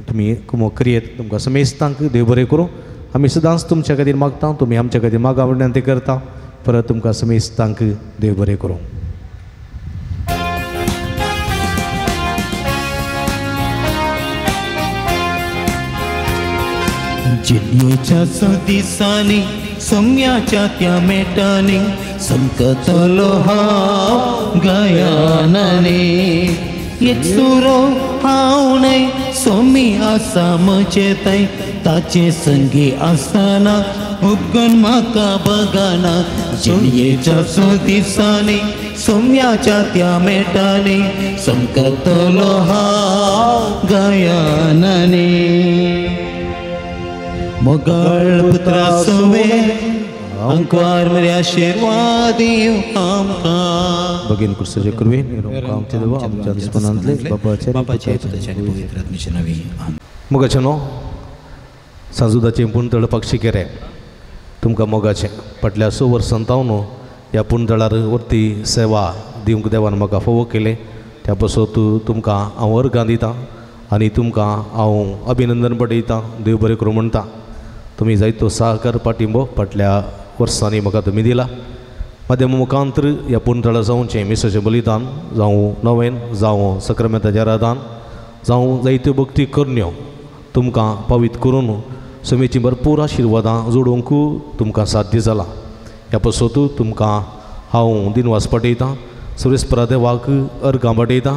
तुमी कुमोक करयेत. तुमकां समेस्तांक देव बरें करूं. आमी सदांच तुमच्या खातीर मागता तुमी आमच्या खातीर मागा म्हणल्यान तें करता. परत तुमकां समेस्तांक देव बरें करूं. जिणेच्या दिसांनी सोम्याच्या त्या मेटांनी संकतलो हांव गायनांनी एक सुरो हांव न्हय सोमी आसा म्हजे थंय ताचे संगी आसतना उपगण म्हाका बगाना. जिणेच्या दिसांनी सोम्याच्या त्या मेटांनी संकतलो हांव गायनांनी. मोगाळ पुत्रा सोवे अंकवार मरे आशीर्वाद आमकां. भगिनी क्रिस्ताचे कृपेन आमचे देवा आमच्या दुस्मनांतले बापाचे बापाचे आनी पवित्र आत्म्याचे नांवी. मोगाचें न्हू सांजुदाचें पुणतळ पक्षी केरें तुमकां मोगाचें फाटल्या 6 वर्सां तावन ह्या पुणतळार वरती सेवा दिवंक देवान म्हाका फावो केलें त्या पासत तुमकां हांव अर्गां दितां आनी तुमकां हांव अभिनंदन पटयतां. देव बरें करूं म्हणटा. तुमी जायतो सहकार पाठिंबो फाटल्या वर्सांनी म्हाका तुमी दिला. माध्यम मुखांतर ह्या पुणतळा जावचें मिसाचें बलिदान जावं नवेन जावं सक्रामेंताचें आराधन जावं जायत्यो भक्ती करण्यो तुमकां पावीत करून समेची भरपूर आशिर्वादां जोडूंक तुमकां साध्य जालां. ह्या पासत तुमकां हांव दिनवास पटयतां सर्वेस्परा देवाक अर्गां पटयतां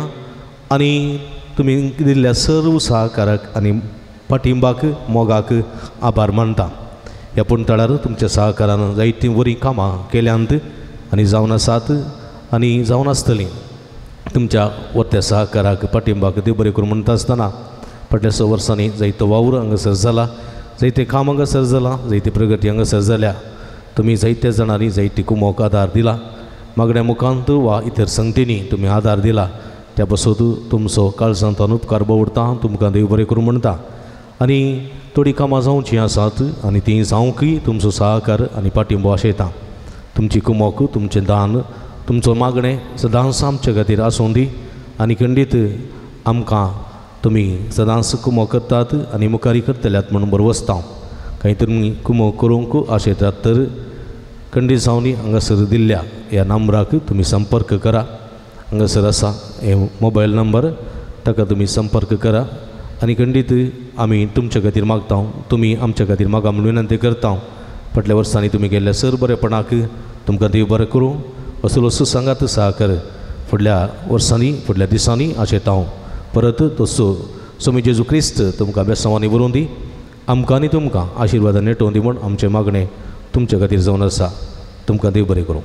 आनी तुमी दिल्ल्या सर्व सहकाराक आनी पाठिंबाक मोगाक आभार मानता. ह्या पुणतळार तुमच्या सहकारान जायतीं बरीं कामां केल्यांत आनी जावन आसात आनी जावन आसतलीं. तुमच्या वत्या सहकाराक पाठिंबाक देव बरें करूं म्हणटा आसतना फाटल्या 6 वर्सांनी जायतो वावर हांगासर जाला जायते काम हांगासर जालां जायती प्रगती हांगासर जाल्या. तुमी जायत्या जाणांनी जायती कुमोक आदार दिला मागण्या मुखांत वा इतर संगतींनी तुमी आदार दिला त्या पासत तुमचो काळजांत उपकार बवडता. तुमकां देव बरें करूं म्हणटा. आनी थोडीं कामां जावचीं आसात आनी तीं जावंकय तुमचो सहकार आनी पाठिंबो आशयता. तुमची कुमोक तुमचें दान तुमचो मागणें सदांच आमचे खातीर आसूं दी आनी खंडीत आमकां तुमी सदांच कुमोक करतात आनी मुखारी करतल्यात म्हणून बरवसता. कांय तुमी कुमो करूंक आशेतात तर कंडीसांवनी हांगासर दिल्ल्या ह्या नंबराक तुमी संपर्क करा. हांगासर आसा हे मोबायल नंबर, ताका तुमी संपर्क करा आनी खंडीत आमी तुमच्या खातीर मागता, तुमी आमच्या खातीर मागा म्हूण विनंती करता. फाटल्या वर्सांनी तुमी गेल्ल्या सर बरेपणाक तुमकां देव बरें करूं असलो असो सांगात साकर फुडल्या वर्सांनी फुडल्या दिसांनी आशेता हांव परत तसो स्वामी जेजू क्रिस्त तुमकां बेसांवांनी बरोवन दी, आमकां आनी तुमकां आशिर्वादान नेटोवन दी म्हूण आमचें मागणें तुमच्या खातीर जावन आसा. तुमकां देव बरें करूं.